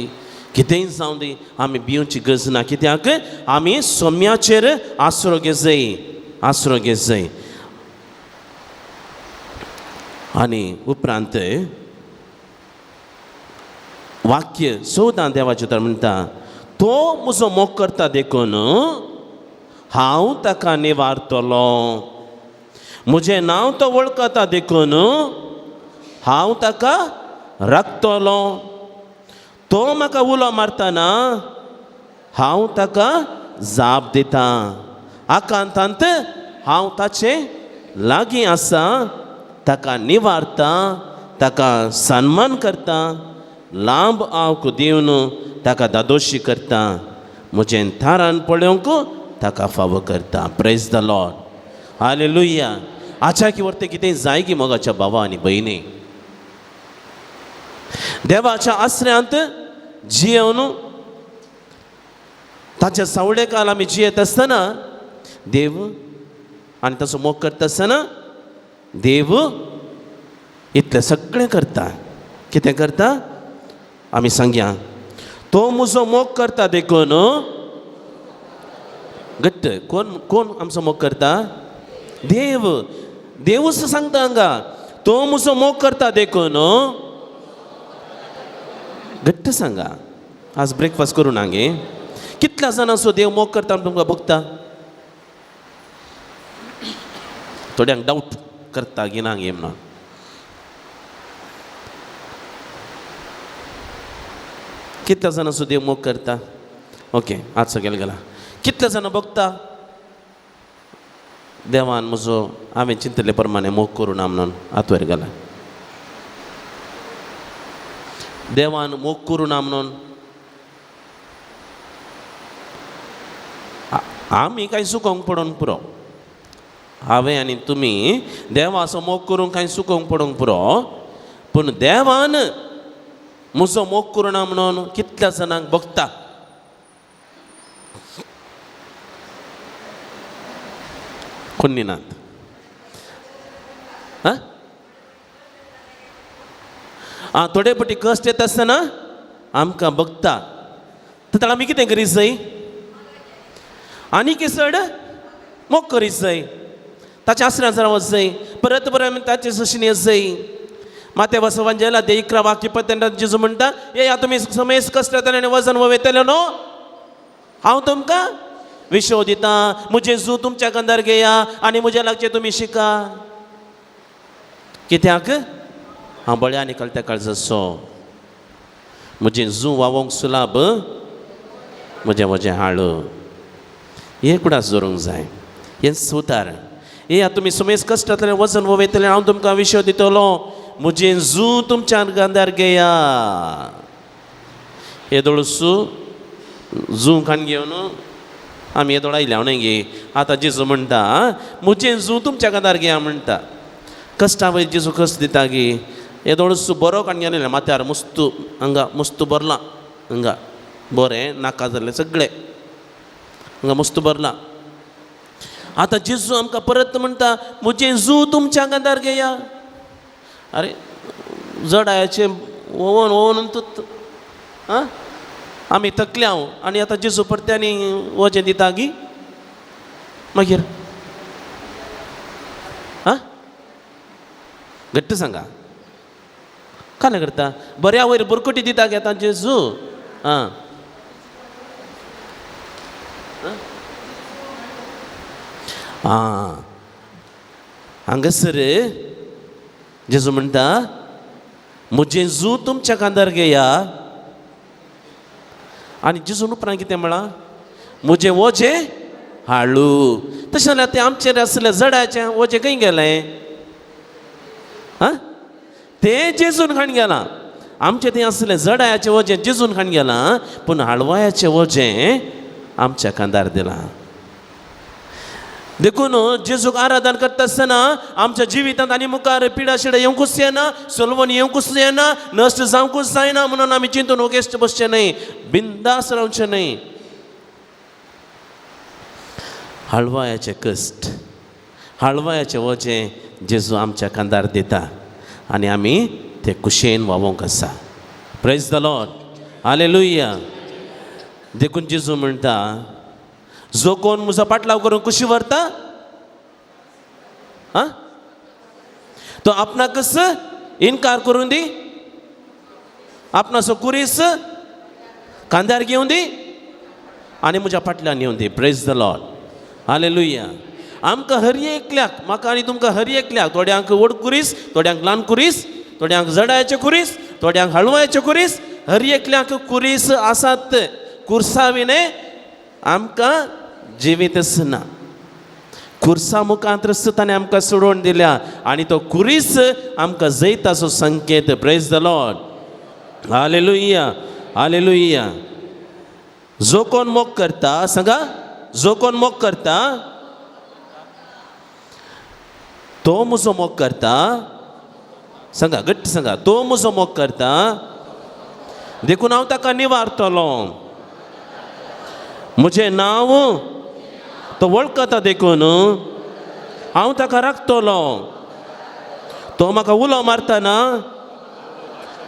कितेंय जावं दी, आमी भियोवची गरज ना. कित्याक? आमी सोम्याचेर आसरो घेजय, आसरो घेजय. आनी उपरांत वाक्य 14 देवाचें तर म्हणटा, तो म्हजो मोग करता देखून हांव ताका निवारतलो, म्हजें नांव तो वळखता देखून हांव ताका राखतलो, तो म्हाका उलो मारतना हांव ताका जाप दितां, आकांतांत हांव ताचे लागीं आसा, ताका निवारता, ताका सन्मान करता, लांब आवक दिवन ताका दादोशी करता, म्हजें थारान पळोवंक ताका फावो करता. प्रेज the Lord, hallelujah. आच्या की वरतें कितें जाय की मोगाच्या भावा आनी भयणी, देवाच्या आसऱ्यांत जियेवन ताच्या सावळेकाल आमी जियेत आसतना देव आनी ताचो मोग करता आसतना देव इतलें सगळें करता. कितें करता आमी सांगया, तो म्हजो मोग करता देखून घट्ट. कोण कोण आमचो मोग करता? देव. देवूच सांगता हांगा, तो म्हजो मोग करता देखून. घट्ट सांगा. आज ब्रेकफास्ट करूं ना गे? कितल्या जाणांचो देव मोग करता तुमकां भोगता? थोड्यांक डावट करता गी ना गे म्हणून. कितल्या जाणांचो देव मोग करता? ओके, आज सगळें गेला. कितल्या जाणां भोगता देवान म्हजो हांवें चिंतले प्रमाणे मोग करूं ना म्हणून? हात वयर गेला. देवान मोग करूं ना म्हणून आमी कांय चुकोंक पडोवंक पुरो. हांवें आनी तुमी देवाचो मोग करूंक कांय चुकोंक पडोवंक पुरो, पूण देवान म्हजो मोग करूं ना म्हणून कितल्या जाणांक भोगता? कोण नात? आं, थोडे पटी कश्ट येता आसतना आमकां भोगता. तर आमी कितें करीत जाय? आनी की चड मोग करीत जाय, ताच्या आसऱ्यान रावत जाय, परत परत आमी ताचे सशीन येत जाय. माते वसवान जेला ते 11 वाक्य पत्त्यान जेजू म्हणटा, येया तुमी समेस कश्ट येतले आनी वजन वयतले न्हू, हांव तुमकां विशो दिता. म्हजें जू तुमच्या गंधार घेया आनी म्हज्या लागचें तुमी शिका. कित्याक हांव बळ्या आनी कळत्या काळजाचो, म्हजें जू वावोंक सुलाब, म्हजें वजें हाळ. हे कुडास दवरूंक जाय, हें सुतार. येया तुमी सुमेस कश्टांतले वजन वयतले, हांव तुमकां विशय दितलो. म्हजें जू तुमच्या गांधार घेया. येदोळसू जू खाण घेवन आमी येदोळ आयल्या न्हय गे. आतां जेजू म्हणटा म्हजें जू तुमच्या गांधार घेया म्हणटा. कश्टां वयर जेजू कश्ट दिता गे. येदोळसू बरो काण घेवन येयला, माथ्यार मुस्तू हांगा मुस्तू भरलां, हांगा बरें नाका जाल्लें सगळें हांगा मुस्तू भरलां. आतां जेजू आमकां परत म्हणटा म्हजें जू तुमच्या गांधार घेया. अरे जडायाचें ओवन ओवन आं आमी थकल्या हांव आनी आतां जेजू परते आनी वजें दिता गी मागीर. आं, घट्ट सांगा. कालें करता बऱ्या वयर बुरकुटी दिता गे आतां जेजू. आं आं, हांगासर जेजू म्हणटा म्हजें जू तुमच्या कांदार घेया. आनी जेजून उपरांत कितें म्हळां? म्हजें वजें हाळू. तशें जाल्यार तें आमचेर आसलें जडाचें वजें खंय गेलें? आं, तें जेजून खाण गेलां. आमचें तें आसलें जडायाचें वजें जेजून खाण गेलां, पूण हाळवायाचें वजें आमच्या कांदार दिलां. देखून जेजूक आराधन करता आसतना आमच्या जिवितांत आनी मुखार पिडा शिडा येवंकूच येना, सोलवण येवंकूच येना, नश्ट जावंकूच जायना म्हणून आमी चिंतून ओगेस्ट बसचें न्हय, बिंदास रावचें न्हय. हळवायाचें कश्ट, हळवायाचें वजें जेजू आमच्या कांदार दिता आनी आमी ते कुशेन वावोंक आसा. Praise the Lord, hallelujah. देखून जेजू म्हणटा जो कोण म्हजो पाटलाव करून कुशी व्हरता आं तो आपणाकच इनकार करून दी, आपणाचो कुरीस कांद्यार घेवन दी आनी म्हज्या फाटल्यान येवन दी. प्रेज the Lord, hallelujah. आमकां हर एकल्याक, म्हाका आनी तुमकां हर एकल्याक, थोड्यांक व्हड कुरीस, थोड्यांक ल्हान कुरीस, थोड्यांक जडायचे कुरीस, थोड्यांक हळवायचे कुरीस, हर एकल्याक कुरीस आसात. कुर्सा विणे आमकां जिवीतच ना. कुर्सा मुखांत ताणें आमकां सोडोवन दिल्या आनी तो कुरीस आमकां जैताचो संकेत. Praise the Lord, hallelujah, hallelujah. जो कोण मोग करता, सांगा, जो कोण मोग करता तो म्हजो मोग करता. सांगा, घट्ट सांगा, तो म्हजो मोग करता देखून हांव ताका निवारतलो. म्हजें नांव तो वळखता देखून हांव ताका राखतलो. तो म्हाका उलो मारतना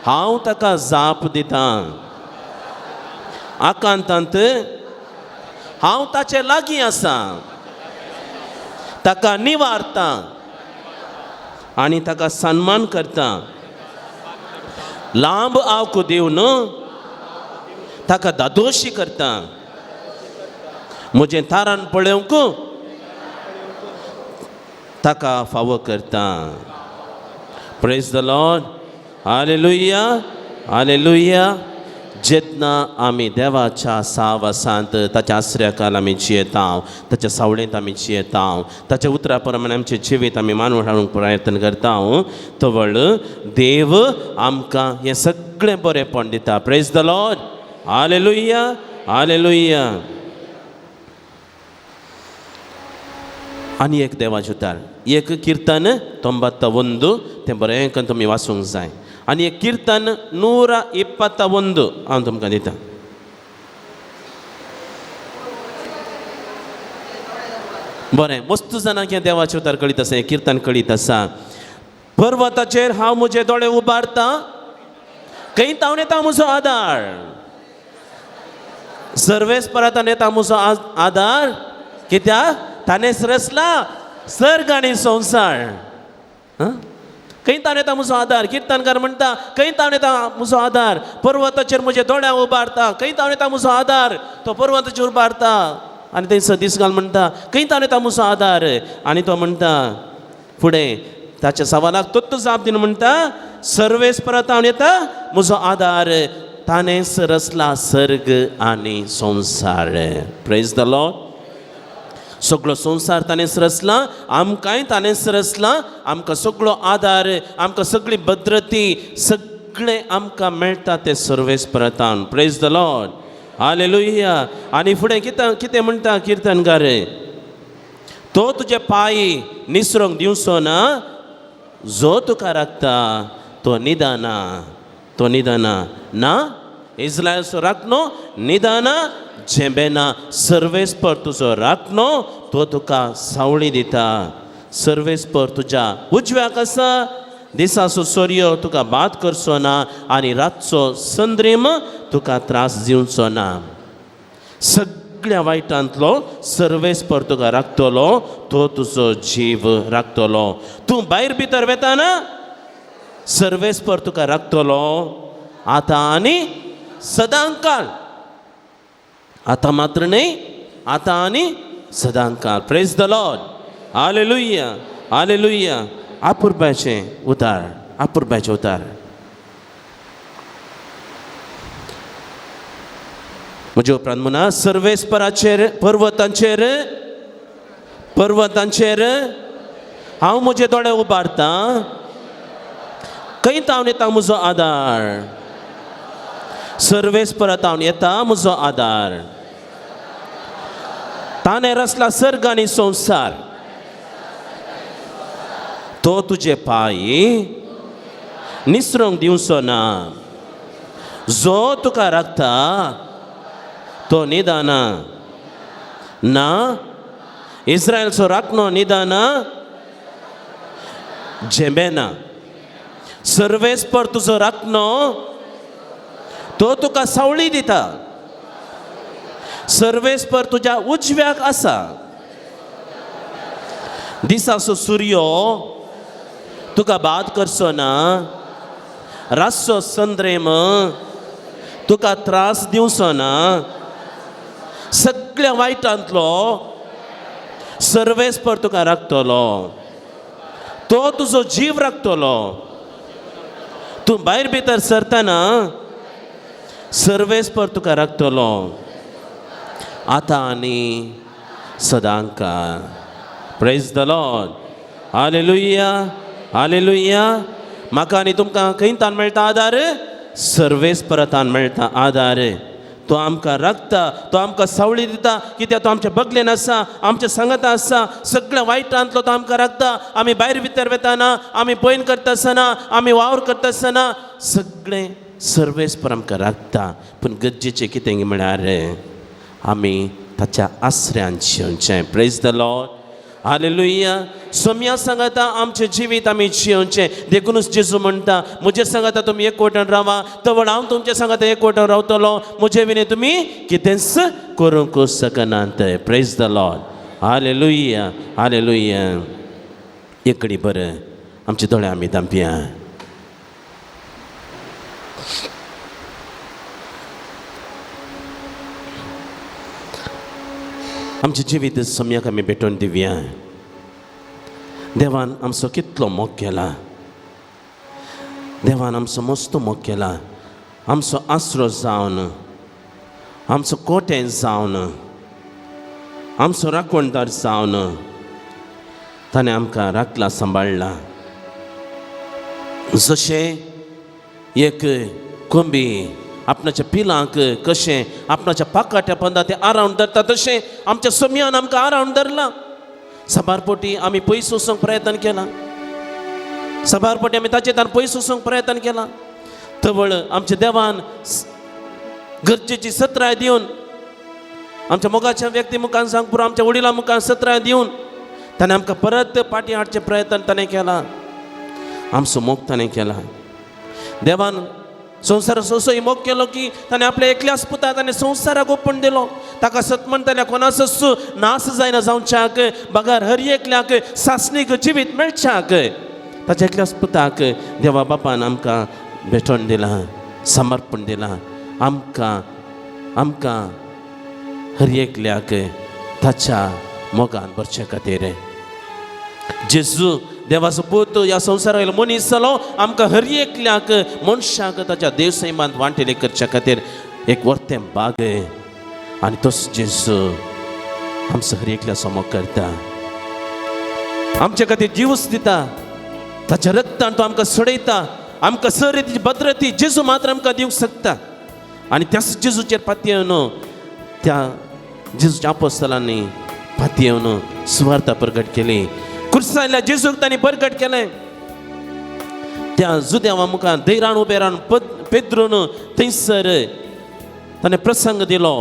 हांव ताका जाप दितां. आकांतांत हांव ताचे लागीं आसा, ताका निवारता आनी ताका सन्मान करता. लांब आवको दिवन ताका दादोशी करता. म्हजें तारान पळोवंक ताका फावो करता. Praise the Lord. Hallelujah, hallelujah. जेन्ना आमी देवाच्या सावासांत ताच्या आसऱ्याकाल आमी जियेता, ताच्या सावळेंत आमी जियेता, ताच्या उतरा प्रमाणे आमचें जिवीत आमी मानून हाडूंक प्रयत्न करता, तवळ देव आमकां हें सगळें बरेंपण दिता. Praise the Lord. Hallelujah, hallelujah. आनी एक देवाचें उतर, एक किर्तन 91 तें बरें करून तुमी वाचूंक जाय. आनी एक किर्तन 121 हांव तुमकां दितां. बरें, मस्त जाणांक हें देवाचें उतर कळीत आसा, हें किर्तन कळीत आसा. पर्वताचेर हांव म्हजे दोळे उबारतां, खंय तावन येता म्हजो आदार? सर्वेस्परांतान येता म्हजो आदार. कित्याक ताणें रचला सर्ग आनी संवसार. खंय तावन येता म्हजो आदार? किर्तनकार म्हणटा, खंय तावन येता म्हजो आदार? पर्वताचेर म्हजे दोळ्यां उबारता, खंय तावन येता म्हजो आदार? तो पर्वताचेर उबारता आनी थंयसर दीस घाल म्हणटा, खंय तावन येता म्हजो आदार? आनी तो म्हणटा फुडें ताच्या सवालाक तोच जाप दिवन म्हणटा, सर्वेस्परांतावन येता म्हजो आदार, ताणें रचला सर्ग आनी संवसार. Praise the Lord. सगळो संवसार ताणें रचला, आमकांय ताणें रचला. आमकां सगळो आदार, आमकां सगळी भद्रती, सगळें आमकां मेळटा तें सर्वेस्परांतान. Praise the Lord. Hallelujah. आनी फुडें कितें कितें म्हणटा किर्तनकार? तो तुजे पांय निसरोंक दिवचो ना, जो तुका राखता तो निदाना, तो निदाना ना. इस्रायलचो राखणो निदाना झेंबेना. सर्वेस्पर तुजो राखणो, तो तुका सावळी दिता. सर्वेस्पर तुज्या उजव्याक आसा. दिसाचो सोर्यो तुका बाद करचो ना आनी रातचो संद्रीम तुका त्रास दिवचो ना. सगळ्या वायटांतलो सर्वेस्पर तुका राखतलो, तो तुजो जीव राखतलो. तूं भायर भितर वेताना सर्वेस्पर तुका राखतलो, आतां आनी सदांकाळ. आतां मात्र न्हय, आतां आनी सदांकाळ. Praise the Lord. Hallelujah, hallelujah. आपुरबायचें उतार, आपुरबायचें उतार. म्हजे उपरांत म्हणा, सर्वेस्पराचेर पर्वतांचेर, पर्वतांचेर हांव म्हजे दोळे उबारतां. खंय तावन येता म्हजो आदार? सर्वेस्परांतावन येता म्हजो आदार. ताणें रचला सर्ग आनी संवसार. तो तुजे पांय निसरोंक दिवचो ना, जो तुका राखता तो निदाना ना. इस्रायलचो राखणो निदाना झेंबेना. सर्वेस्पर तुजो राखणो, तो तुका सावळी दिता. सर्वेस्पर तुज्या उजव्याक आसा. दिसाचो सुर्यो तुका बाद करचो ना, रातचो संद्रेम तुका त्रास दिवचो ना. सगळ्या वायटांतलो सर्वेस्पर तुका राखतलो, तो तुजो जीव राखतलो. तूं भायर भितर सरतना सर्वेस्पर तुका राखतलो, आतां आनी सदांकाळ. Praise the Lord. Hallelujah, hallelujah. म्हाका आनी तुमकां खंय तान मेळटा आदार? सर्वेस्परांतान मेळटा आदार. तो आमकां राखता, तो आमकां सावळी दिता. कित्याक तो आमच्या बगलेन आसा, आमच्या सांगाता आसा. सगळ्या वायटांतलो तो आमकां राखता. आमी भायर भितर वेताना, आमी पयन करता आसतना, आमी वावर करता आसतना, सगळें सर्वेस्पर आमकां राखता. पूण गरजेचें कितें म्हळ्यार आमी ताच्या आसऱ्यान जियोवचें. Praise the Lord, hallelujah. Saumya सांगाता आमचें जिवीत आमी जियोवचें. देखूनच जेजू म्हणटा, म्हजे सांगाता तुमी एकवटान रावा, तवळ हांव तुमचे सांगाता एकवटान रावतलो, म्हजे विणे तुमी कितेंच करूंक शकनात. Praise the Lord, hallelujah, hallelujah. एकडी बरें आमचे दोळे आमी धांपया. आमचें जिवीत सम्याक आमी भेटोवन दिवया. देवान आमचो कितलो मोग केला, देवान आमचो मस्त मोग केला. आमचो आसरो जावन, आमचो कोटें जावन, आमचो राखणदार जावन ताणें आमकां राखला, सांबाळ्ळा. जशें एक कोंबी आपणाच्या पिलांक कशें आपणाच्या पाकाट्या पंदा तें आरावन धरता, तशें आमच्या सोम्यान आमकां आरावन धरलां. साबार पोटी आमी पयस वचूंक प्रयत्न केला, साबार पोटी आमी ताचे तान पयस वचूंक प्रयत्न केला. तवळ आमच्या देवान गरजेची सत्राय दिवन, आमच्या मोगाच्या व्यक्ती मुखान सांग पुरो, आमच्या वडिलां मुखान सत्राय दिवन ताणें आमकां परत पाटी हाडचें प्रयत्न ताणें केला. आमचो मोग ताणें केला. देवान संवसार सोसोय मोग केलो की ताणें आपल्या एकल्याच पुता ताणें संवसाराक ओपून दिलो. ताका सत म्हणटल्या कोणाचोच नास जायना जावच्याक, बगर हर एकल्याक सासणीक जिवीत मेळच्याक ताच्या एकल्याच पुताक देवा बापान आमकां भेटोवन दिलां, समर्पण दिलां. आमकां आमकां हर एकल्याक ताच्या मोगान भरचे खातीर जेजू देवाचो पूत ह्या संवसारा मनीस जालो, आमकां हर एकल्याक मनशाक ताच्या देवसैमांत वांटेले करच्या खातीर एक वर्तें बाग. आनी तोच जेजू आमचो हर एकल्याचो मोग करता, आमच्या खातीर जीवच दिता. ताच्या रक्तान तो आमकां सोडयता, आमकां सर भद्रती जेजू मात्र आमकां दिवंक शकता. आनी त्याच जेजूचेर पातयेवन, त्या जेजूच्या आपोस्तलांनी पातयेवन सुवार्ता प्रगट केली. कुर्सायल्या जेजूक तांणी प्रगट केलें. त्या जुदेवा मुखार धैरान उबे रावन पेद्रून थंयसर ताणें प्रसंग दिलो,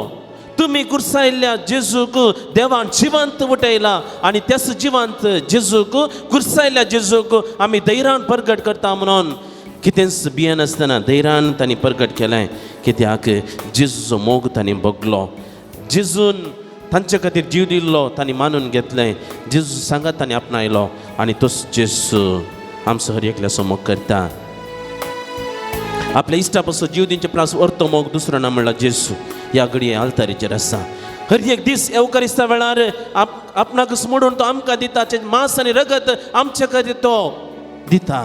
तुमी कुर्सायल्ल्या जेजूक देवान जिवंत उठयला आनी त्याच जिवंत जेजूक, कुर्सायल्ल्या जेजूक आमी धैरान प्रगट करता म्हणून कितेंच भियेनासतना धैरान तांणी प्रगट केलें. कित्याक जेजूचो मोग तांणी भोगलो, जेजून तांचे खातीर जीव दिल्लो तांणी मानून घेतलें, जेजू सांगात तांणी आपणायलो. आनी तोच जेजू आमचो हर एकल्याचो मोग करता. आपल्या इश्टा पासून जीव दिवचे प्रास अर्थ मोग दुसरो ना म्हणल्यार जेजू ह्या घडये आल्तारीचेर आसा. हर एक दीस येवकारिस्ता वेळार आपणाकच मोडून तो आमकां दिता, मांस आनी रगत आमचे खातीर तो दिता,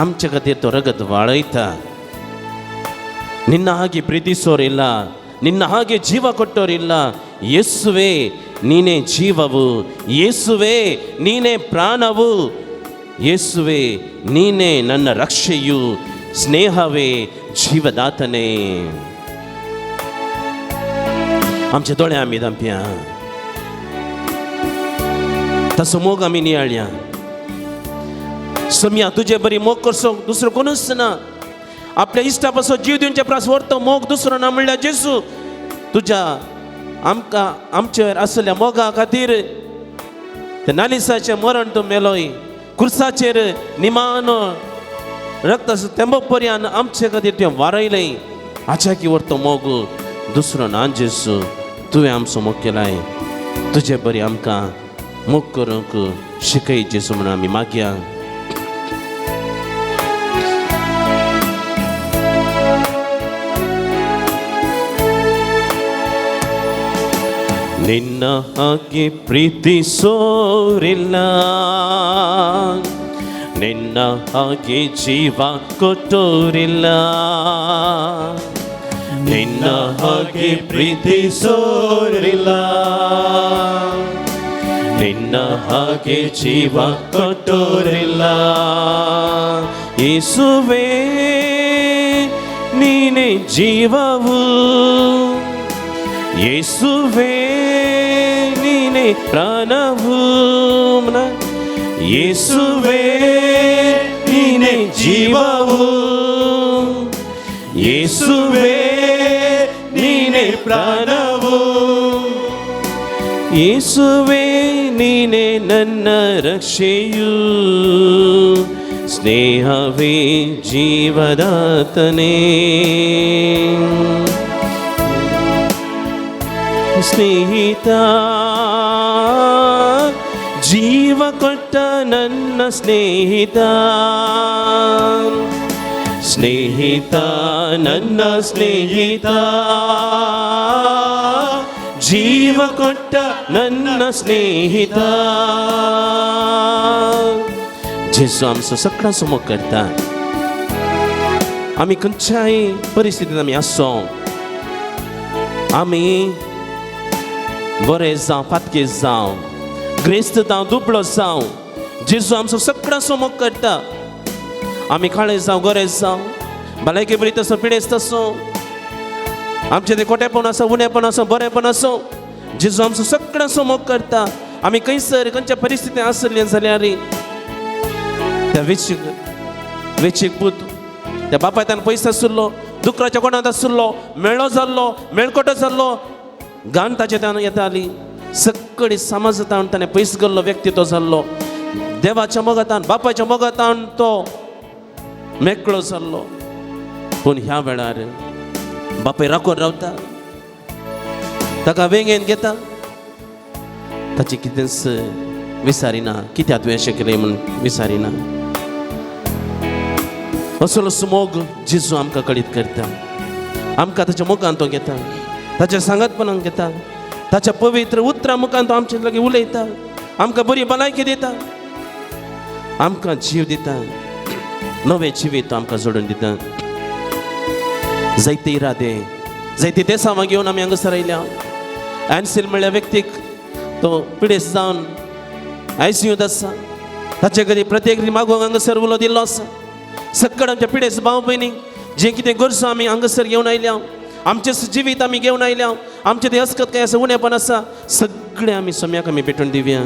आमचे खातीर तो रगत वाळयता. ನಿನ್ನ ಹಾಗೆ ಪ್ರೀತಿಸೋರಿಲ್ಲ, ನಿನ್ನ ಹಾಗೆ ಜೀವ ಕೊಟ್ಟೋರಿಲ್ಲ. ಯೇಸುವೆ ನೀನೇ ಜೀವವು, ಯೇಸುವೆ ನೀನೇ ಪ್ರಾಣವು, ಯೇಸುವೆ ನೀನೇ ನನ್ನ ರಕ್ಷೆಯು, ಸ್ನೇಹವೇ ಜೀವದಾತನೇ. आमचे दोळे आमी धांपया, ताचो मोग आमी नियाळया. सम्या तुजे बरी मोग करचो दुसरो कोणूच ना. आपल्या इश्टा पासून जीव दिवचे प्रास व्हरतो मोग दुसरो ना म्हणल्यार जेजू. तुज्या आमकां आमचेर आसल्या मोगा खातीर ते नालिसाचें मरण तूं मेलोय, कुर्साचेर निमान रक्ताचो तेंबो पर्यान आमचे खातीर तुवें वारयलें. हाच्या की व्हरतो मोग दुसरो ना जेजू. तुवें आमचो मोग केलाय, तुजे बरी आमकां मोग करूंक शिकय जेजू म्हणून आमी मागया. ನಿನ್ನ ಹಾಗೆ ಪ್ರೀತಿಸೋರಿಲ್ಲ, ನಿನ್ನ ಹಾಗೆ ಜೀವ ಕೊಟ್ಟೋರಿಲ್ಲ, ನಿನ್ನ ಹಾಗೆ ಪ್ರೀತಿಸೋರಿಲ್ಲ, ನಿನ್ನ ಹಾಗೆ ಜೀವ ಕೊಟ್ಟೋರಿಲ್ಲ. ಯೇಸುವೇ ನೀನೇ ಜೀವವು, ಯೇಸುವೇ ನೀನೇ ಪ್ರಾಣವು, ಯೇಸುವೇ ನೀನೇ ಜೀವವು, ಯೇಸುವೇ ನೀನೇ ಪ್ರಾಣವು. ಯೇಸುವೇ ನೀನೇ ನನ್ನ ರಕ್ಷೆಯು, ಸ್ನೇಹವೇ ಜೀವದಾತನೇ. ಸ್ನೇಹಿತ ಜೀವ ಕೊಟ್ಟ ನನ್ನ ಸ್ನೇಹಿತ, ಸ್ನೇಹಿತ ನನ್ನ ಸ್ನೇಹಿತ, ಜೀವ ಕೊಟ್ಟ ನನ್ನ ಸ್ನೇಹಿತ. जेजू आमचो सगळ्यांचो मोग करता. आमी खंयच्याय परिस्थितींत आमी आसो, आमी बरे जावं फातके जावं, ग्रेस्त जावं दुबळो जावं, जेजू आमचो सगळ्यांचो मोग करता. आमी काळे जावं गोरे जावं, भलायकी बरी आसूं पिडेस्त आसूं, आमचें तें खोटेपण आसूं उणेपण आसूं बरेंपण आसूं, जेजू आमचो सगळ्यांचो मोग करता. आमी खंयसर खंयच्या परिस्थितींत आसले जाल्यार त्या वेचीक वेचीक पूत त्या बापायतान पयस आशिल्लो, दुकराच्या कोणांत आशिल्लो, मेळो जाल्लो, मेळकोटो जाल्लो, घाण ताचे त्यान येताली, सगळी समाजांत ताणें पयस गेल्लो व्यक्ती तो जाल्लो. देवाच्या मोगातान बापायच्या मोगातान तो मेकळो जाल्लो. पूण ह्या वेळार बापाय राखून रावता, ताका वेंगेन घेता, ताची कितेंच विसारिना, कित्याक तुवें अशें केलें म्हूण विसारिना. असलो मोग जेजू आमकां कळीत करता. आमकां ताच्या मोगान तो घेता, ताच्या सांगातपणान घेता, ताच्या पवित्र उतरां मुखान तो आमचे लागीं उलयता, आमकां बरी भलायकी दिता, आमकां जीव दिता, नवें जिवीत तो आमकां जोडून दिता. जायते इरादे जायते देसांवां घेवन आमी हांगासर आयल्या. एन्सील म्हणल्या व्यक्तीक तो पिडेस्त जावन आयसीयूंत आसा, ताचे खातीर प्रत्येक मागूंक हांगासर उलो दिल्लो आसा. सगळ्या आमच्या पिडेस्त भाव भयणीक जें कितें गरजो आमी हांगासर घेवन आयल्या, आमचें जिवीत आमी घेवन आयल्या, आमचें तें अस्कत कांय आसा उणेपण आसा, सगळें आमी सम्याक आमी भेटून दिवया.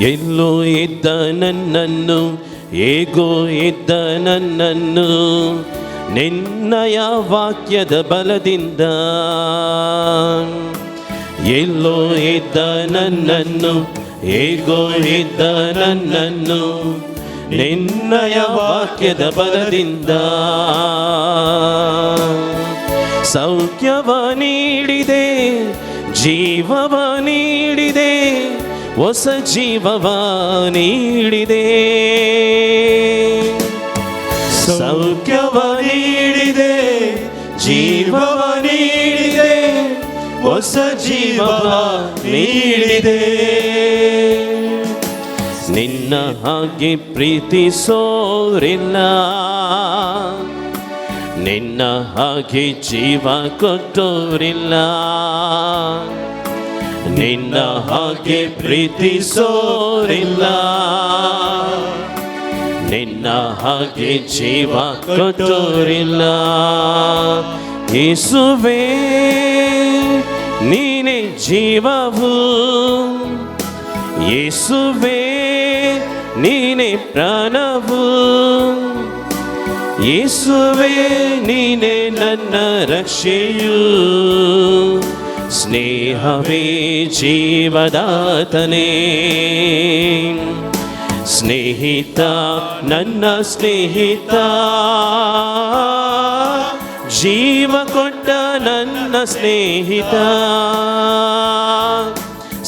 ಎಲ್ಲೋ ಇದ್ದ ನನ್ನನ್ನು ಹೇಗೋ ಇದ್ದ ನನ್ನನ್ನು ನಿನ್ನಯ ವಾಕ್ಯದ ಬಲದಿಂದ, ಎಲ್ಲೋ ಇದ್ದ ನನ್ನನ್ನು ಹೇಗೋ ಇದ್ದ ನನ್ನನ್ನು ನಿನ್ನಯ ವಾಕ್ಯದ ಬಲದಿಂದ, ಸೌಖ್ಯವ ನೀಡಿದೆ, ಜೀವವ ನೀಡಿದೆ, ಹೊಸ ಜೀವವ ನೀಡಿದೆ, ಸೌಖ್ಯವ ನೀಡಿದೆ, ಜೀವವ ನೀಡಿದೆ, ಹೊಸ ಜೀವವ ನೀಡಿದೆ. ನಿನ್ನ ಹಾಗೆ ಪ್ರೀತಿಸೋರಿಲ್ಲ, ನಿನ್ನ ಹಾಗೆ ಜೀವ ಕೊಟ್ಟೋರಿಲ್ಲ, ನಿನ್ನ ಹಾಗೆ ಪ್ರೀತಿಸೋರಿಲ್ಲ, ನಿನ್ನ ಹಾಗೆ ಜೀವ ಕೊಟ್ಟೋರಿಲ್ಲ. ಯೇಸುವೇ ನೀನೇ ಜೀವವು, ಯೇಸುವೇ ನೀನೇ ಪ್ರಾಣವು, ಯೇಸುವೇ ನೀನೇ ನನ್ನ ರಕ್ಷೆಯು, ಸ್ನೇಹವೇ ಜೀವದಾತನೇ. ಸ್ನೇಹಿತ ನನ್ನ ಸ್ನೇಹಿತ, ಜೀವ ಕೊಟ್ಟ ನನ್ನ ಸ್ನೇಹಿತ.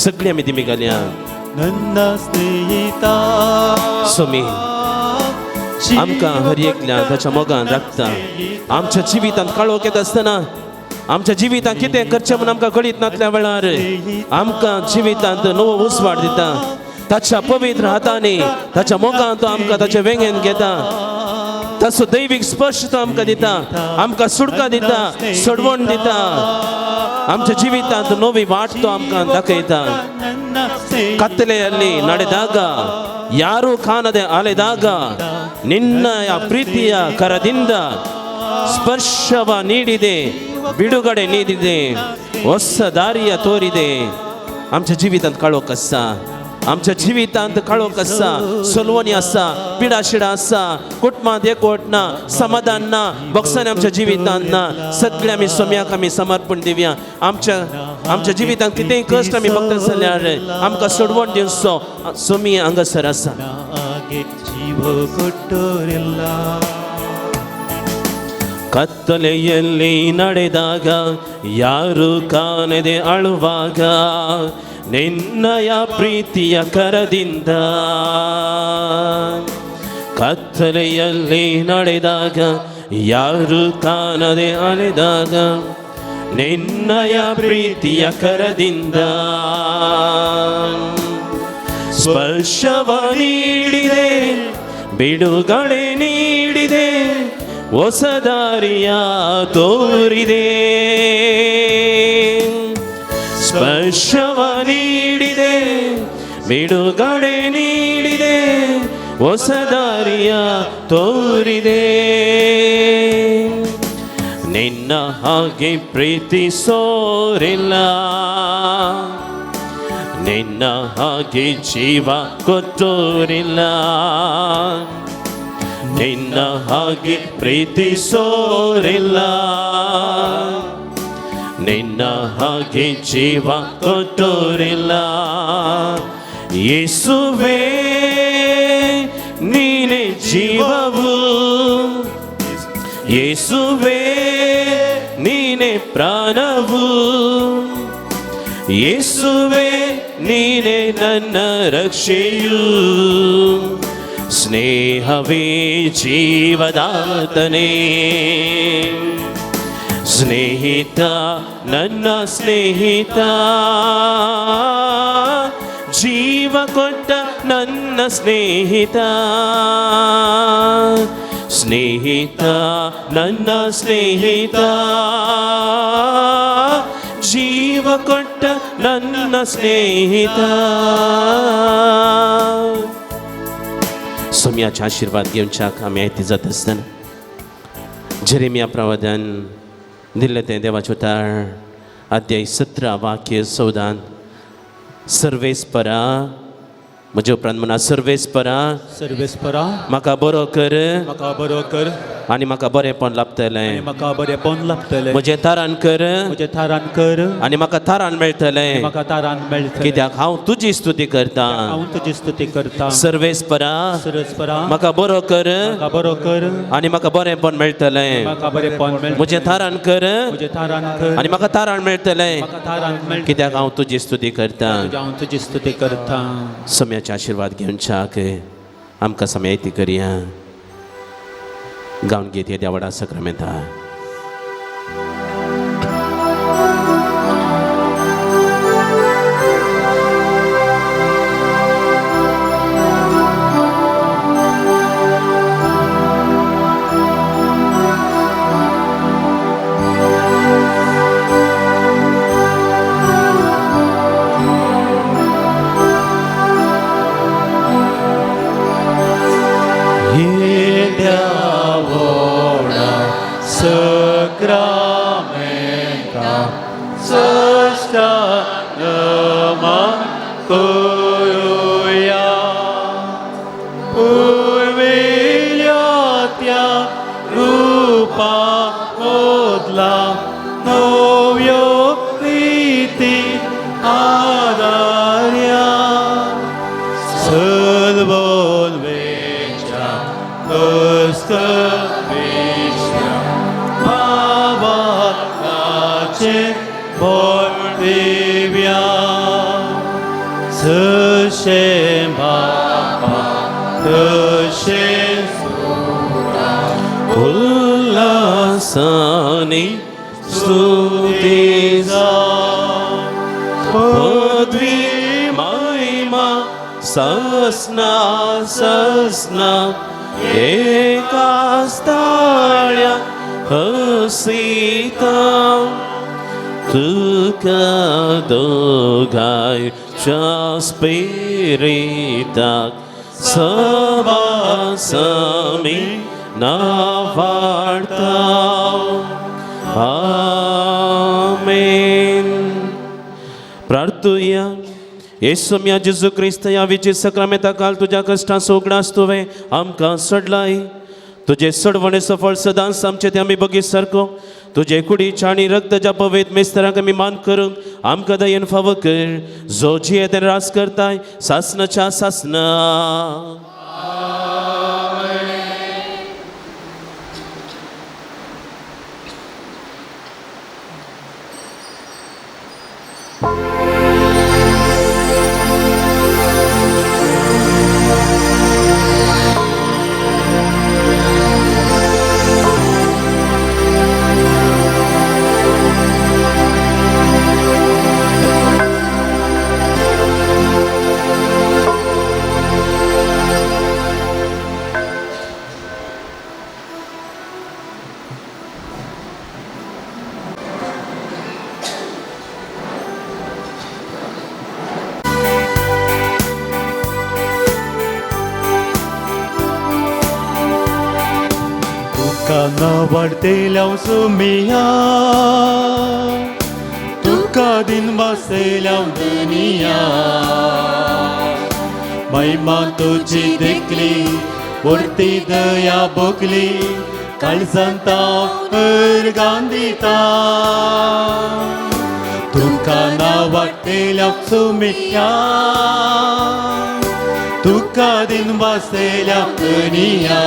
सगळी आमी दिमी घालया. ನನ್ನ ಸ್ನೇಹಿತ स्वामी आमकां हर एकल्या ताच्या मोगान राखता. आमच्या जिवितांत काळोख येता आसतना, आमच्या जिवितांत कितें करचें म्हूण आमकां कळीत नासल्या वेळार आमकां जिवितांत नवो उजवाड दिता. ताच्या पवित्र हातांनी ताच्या मोगान तो आमकां ताच्या वेंगेन घेता. ताचो दैवीक स्पर्श तो आमकां दिता, आमकां सुटका दिता, सोडवण दिता. आमच्या जिवितांत नवी वाट तो आमकां दाखयता. ಕತ್ತಲೆಯಲ್ಲಿ ನಡೆದಾಗ ಯಾರೂ ಕಾಣದೆ ಅಲೆದಾಗ ನಿನ್ನಯ ಪ್ರೀತಿಯ ಕರದಿಂದ ಸ್ಪರ್ಶವ ನೀಡಿದೆ, ಬಿಡುಗಡೆ ನೀಡಿದೆ, ಹೊಸ ದಾರಿಯ ತೋರಿದೆ. आमच्या जिवितांत काळोख आसा, आमच्या जिवितांत काळोख आसा, सलवणी आसा, पिडाशिडा आसा, कुटुंबांत एकवट ना, समाधान ना, बक्षांनी आमच्या जिवितांत ना, सगळें आमी सोम्याक आमी समर्पण दिवया. आमच्या आमच्या जिवितांत कितेंय कश्ट आमी बघता जाल्यार आमकां सोडवण दिवचो सोमी हांगासर आसा. ಹಾಗೆ ಜೀವ ಕೊಟ್ಟೋರೆಲ್ಲ. ಕತ್ತಲೆಯಲ್ಲಿ ನಡೆದಾಗ, ಯಾರು ಕಾಣದೆ ಅಳುವಾಗ, ನಿನ್ನಯ ಪ್ರೀತಿಯ ಕರದಿಂದ. ಕತ್ತಲೆಯಲ್ಲಿ ನಡೆದಾಗ, ಯಾರು ಕಾಣದೆ ಅಳೆದಾಗ, ನಿನ್ನಯ ಪ್ರೀತಿಯ ಕರದಿಂದ. ಸ್ಪರ್ಶವ ನೀಡಿದೆ, ಬಿಡುಗಡೆ ನೀಡಿದೆ, ಹೊಸ ದಾರಿಯ ತೋರಿದೆ. ಸ್ಪರ್ಶವ ನೀಡಿದೆ, ಬಿಡುಗಡೆ ನೀಡಿದೆ, ಹೊಸ ದಾರಿಯ ತೋರಿದೆ. ನಿನ್ನ ಹಾಗೆ ಪ್ರೀತಿಸೋರಿಲ್ಲ, ನಿನ್ನ ಹಾಗೆ ಜೀವ ಕೊಟ್ಟೋರಿಲ್ಲ, ನಿನ್ನ ಹಾಗೆ ಪ್ರೀತಿಸೋರಿಲ್ಲ, ನಿನ್ನ ಹಾಗೆ ಜೀವ ಕೊಟ್ಟೋರಿಲ್ಲ. ಯೇಸುವೇ ನೀನೇ ಜೀವವು, ಯೇಸುವೇ ನೀನೇ ಪ್ರಾಣವು, ಯೇಸುವೇ ನೀನೇ ನನ್ನ ರಕ್ಷೆಯು, ಸ್ನೇಹವೇ ಜೀವದಾತನೇ. ಸ್ನೇಹಿತ ನನ್ನ ಸ್ನೇಹಿತ, ಜೀವ ಕೊಟ್ಟ ನನ್ನ ಸ್ನೇಹಿತ, ಸ್ನೇಹಿತ ನನ್ನ ಸ್ನೇಹಿತ, ಜೀವ ಕೊಟ್ಟ ನನ್ನ ಸ್ನೇಹಿತ. सोम्याचे आशिर्वाद घेवच्याक आमी आयती जाता आसतना जेरेमिया प्रवादान दिल्लें तें देवाचें उतर, अध्याय 17 वाक्य 14. सर्वेस्परा, म्हजे उपरांत म्हणा, सर्वेस्परा, सर्वेस्परा, म्हाका बरो कर, म्हाका बरो कर, आनी म्हाका बरेंपण लाभतलें. आनी म्हाका बरेंपण लाभतलें. म्हजें तारान कर, म्हजें थारान कर, आनी म्हाका थारान मेळटलें. म्हाका थारान मेळटलें. कित्याक हांव तुजी स्तुती करतां. हांव तुजी स्तुती करतां. सर्वेस्परा, सर्वेस्परा, म्हाका बरो कर, म्हाका बरो कर, आनी म्हाका बरेंपण मेळटलें. म्हाका बरेंपण मेळटलें. म्हजें थारान कर, म्हजें थारान कर, आनी म्हाका थारान मेळटलें. म्हाका थारान मेळटलें. कित्याक हांव तुजी स्तुती करतां. हांव तुजी स्तुती करतां. सम्याचे आशिर्वाद घेवच्याक आमकां सम्यायती करया. गावन घेत येद्या व्हडा सक्रामेंता. येद्या व्हडा सक्रामेंता साष्टांग नमन करुया. पुर्विल्ल्या त्या रुपा बदला नव्यो रिती आदार्या. सलवोन वेच्या कस्तवेच्या भावाचे बोल दिव्या. जशें बापा तशें उल्हासानी स्तुती पदवी महिमा ससना ससना एकास्ताळ्या हसीता तुका दोगांयच्या स्पिरिताक सवासमी नावाडता. आमेन. प्रार्थुया. येसुम्या जेजू क्रिस्त ह्या विची सक्रामेता काल तुज्या कश्टांचो उगडास तुवें आमकां सोडलाय. तुजे सोडवणेचो फळ सदांच आमचे ते आमी बगीत सारको तुजे कुडीच्या आनी रक्ताच्या पवित्र मेस्तरांक आमी मान करूंक आमकां दयेन फावो कर, जो जियेत आनी राज करताय सासनाच्या सासना. तुका वाडतेल्या सुमिया, तुका दिन वासेल्या दुनिया, महिमा तुजी देखली वर्ती दया भोगली, काळजांत अर्गां दिता. तुका वाडतेल्या सुमिया, तुका दिन वासेल्या दुनिया,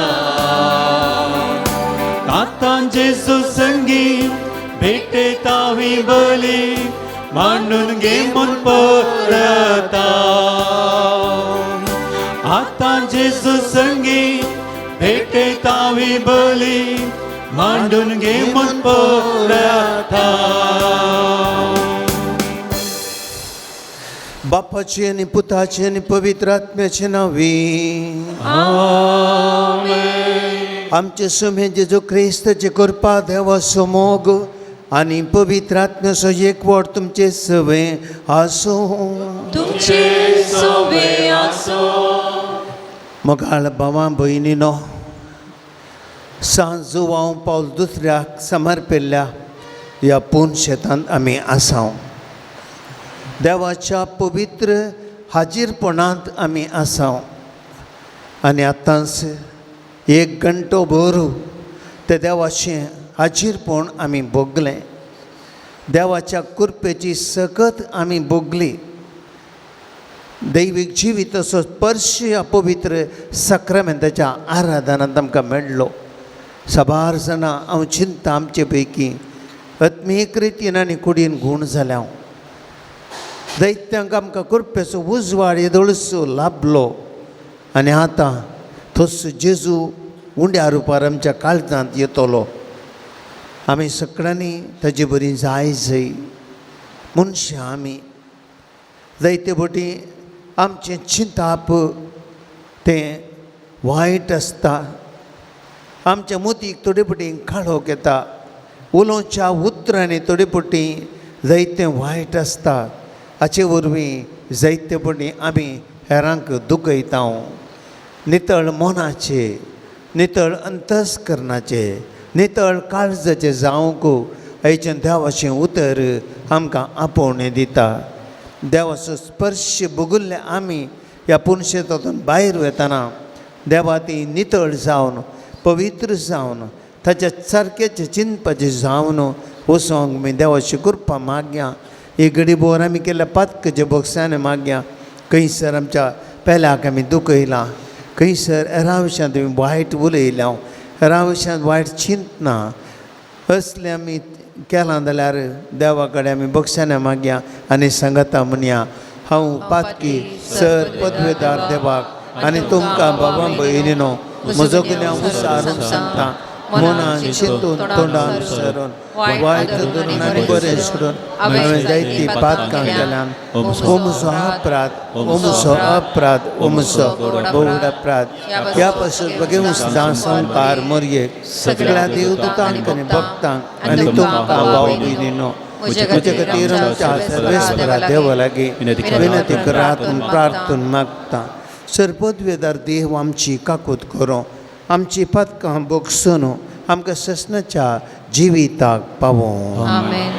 आतां जेजू संगी भेटता ही बली मांडून घे म्हूण परता. आतां जेजू संगी भेटता ही बली मांडून घे म्हूण परता. बापाचे आनी पुताचे आनी पवित्र आत्म्याचे नांवी आमचे सुमे जेजू क्रिस्ताचे कृपा देवाचो मोग आनी पवित्र आत्म्याचो एकवट तुमचे सवे आसूं. तुमचे सोवे आसूं. मोगाळ भावां भयणीनो, सांज जुवांव पावल दुसऱ्याक समर्पिल्ल्या ह्या पूर्ण शेतांत आमी आसाव. देवाच्या पवित्र हाजीरपणांत आमी आसाव आनी आतांच एक घंटो भर ते देवाचें हाजीरपण आमी भोगलें. देवाच्या कृपेची सकत आमी भोगली. दैवीक जिविताचो स्पर्श ह्या पवित्र साक्रामेंताच्या आराधनांत आमकां मेळ्ळो. साबार जाणां हांव चिंता आमचे पैकी आत्मीक रितीन आनी कुडीन गूण जाल्या. दैत्यांक आमकां कृपेचो उजवाड येदोळसो लाभलो आनी आतां तस जेजू उंड्या रुपार आमच्या काळजांत येतलो. आमी सगळ्यांनी ताजे बरी जाय जय मनशां आमी जायते फावटी आमचें चिंताप तें वायट आसता. आमच्या मोतीक थोडे फावटी काळोख येता. उलोवच्या उतरांनी थोडे फावटी जायतें वायट आसता. हाचे वरवीं जायते फावटी आमी हेरांक दुखयता. नितळ मनाचे, नितळ अंतस्करणाचे, नितळ काळजाचे जावंक आयच्यान देवाचें उतर आमकां आपोवणें दिता. देवाचो स्पर्श भोगुल्ले आमी ह्या पुनशेतातून भायर वतना देवा ती नितळ जावन पवित्र जावन ताच्या सारकेचें चिंतपाचें जावन वचोंक आमी देवाची कृपा मागया. ही घडी भोर आमी केल्ल्या पातकाच्या बोक्सांनी मागया. खंयसर आमच्या पेल्याक आमी दुखयलां, खंयसर हेरां विशयांत आमी वायट उलयल्या, हेरां विशयांत वायट चिंतना असलें आमी केलां जाल्यार देवा कडेन आमी बक्षाने मागया आनी सांगता म्हणया, हांव पातकी सर पदवेदार देवाक आनी तुमकां बाबा भयणीनो म्हजो गुन्यांव विचारून सांगता. मनान चिंतून तोंडान सरून वायट धरून आनी बरें सोडून हांवें जायतीं पातकां केल्यान. ओ म्हजो अपराध, ओ म्हजो अपराध, ओ म्हजो भोव अपराध. ह्या पासून बगेवन सदां संवकार मोरयेक सगळ्या देवदूतांक आनी भक्तांक आनी तुमकां भाव भयणीनो म्हजे खातीर आमच्या सर्वेस्परा देवा लागीं विनंती करात प्रार्थून मागता. सर्वपदवेदार देव आमची काकूत करूं, आमची पातकां भोगसून आमकां ससनाच्या जिविताक पावों. आमेन.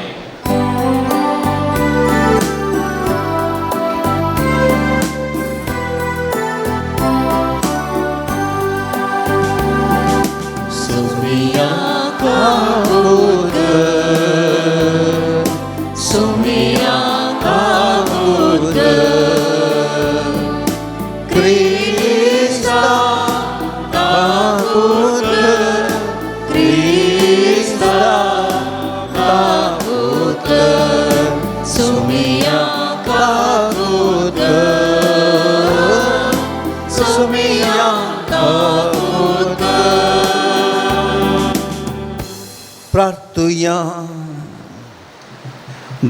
प्रार्थुया.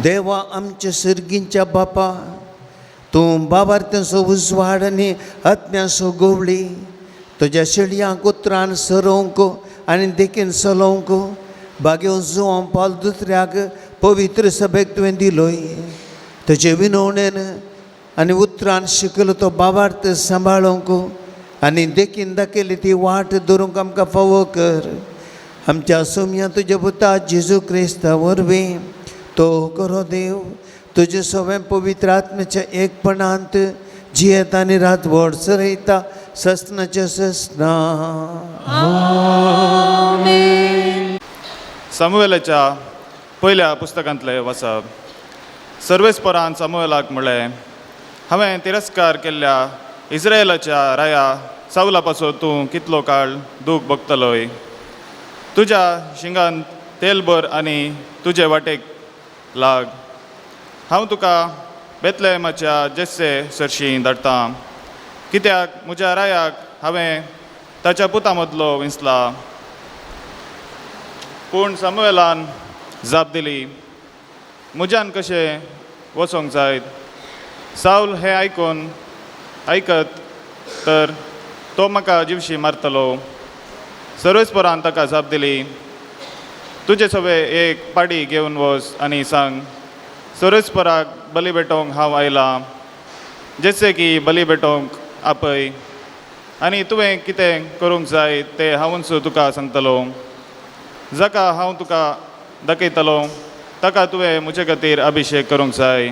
देवा आमच्या सर्गींच्या बापा, तूं बाबार्थ्यांचो उजवाड आनी आत्म्याचो गोवळी तुज्या शेळयांक उतरान सरोवंक आनी देखीन चलोवंक बागेव जुवां पाल दुसऱ्याक पवित्र सभेक तुवें दिलोय. तुजे विनवणेन आनी उतरान शिकलो तो बाबार्थ सांबाळूंक आनी देखीन दाखयली ती वाट धरूंक आमकां फावो कर. आमच्या सोम्या तुज्या पुता जेजू क्रिस्ता वरवीं तो करो देव तुजे सगळें पवित्र आत्म्याच्या एकपणांत जियेता आनी रात व्हड सरयता ससनाचें ससना. सामुवेलाच्या पयल्या पुस्तकांतलें वाचप. सर्वेस्परान सामुवेलाक म्हणलें, हांवें तिरस्कार केल्ल्या इस्रायलाच्या राया सावला पासून तूं कितलो काळ दूख भोगतलोय? तुज्या शिंगान तेल भर आनी तुजे वाटेक लाग. हांव तुका बेतलेमाच्या जेस्से सरशीं धाडटां, कित्याक म्हज्या रायाक हांवें ताच्या पुता मदलो विंचला. पूण सामुवेलान जाप दिली, म्हज्यान कशें वचोंक जायत? सावल हें आयकून आयकत तर तो म्हाका जिवशी मारतलो. सर्वेस्परान ताका जाप दिली, तुजे सगळे एक पाडी घेवन वच आनी सांग, सर्वेस्पराक बली भेटोवंक हांव आयलां. जशें की बली भेटोवंक आपय आनी तुवें कितें करूंक जाय तें हांवूच तुका सांगतलो. जाका हांव तुका दाखयतलो ताका तुवें म्हजे खातीर अभिशेक करूंक जाय.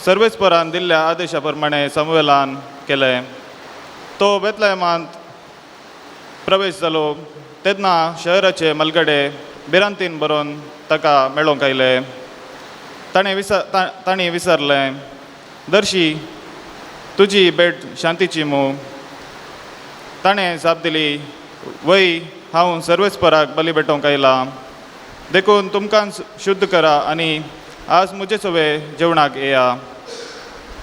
सर्वेस्परान दिल्ल्या आदेशा प्रमाणे सामुवेलान केलें. तो बेतलेमांत प्रवेश जालो तेन्ना शहराचे मलगडे भिरांतीन बरोवन ताका मेळोवंक आयले. ताणें विसार तांणी विचारलें, दर्शी तुजी भेट शांतीची मू? ताणें जाप दिली, वय, हांव सर्वेस्पराक बली भेटोवंक आयलां, देखून तुमकां शुद्ध करा आनी आज म्हजे सवे जेवणाक येया.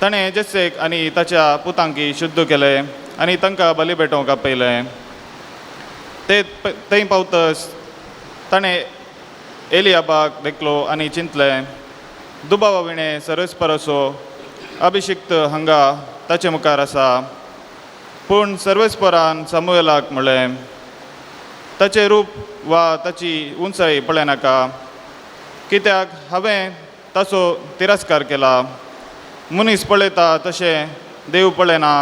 ताणें जेसेक आनी ताच्या पुतांकी शुद्ध केलें आनी तांकां बली भेटोवंक आपयलें. ते थंय पावतस ताणें एलियाबाक देखलो आनी चिंतलें, दुबावा विणें सर्वेस्पराचो अभिशिक्त हांगा ताचे मुखार आसा. पूण सर्वेस्परान सामुवेलाक म्हणलें, ताचें रूप वा ताची उंचाय पळयनाका, कित्याक हांवें ताचो तिरस्कार केला. मनीस पळयता तशें देव पळयना,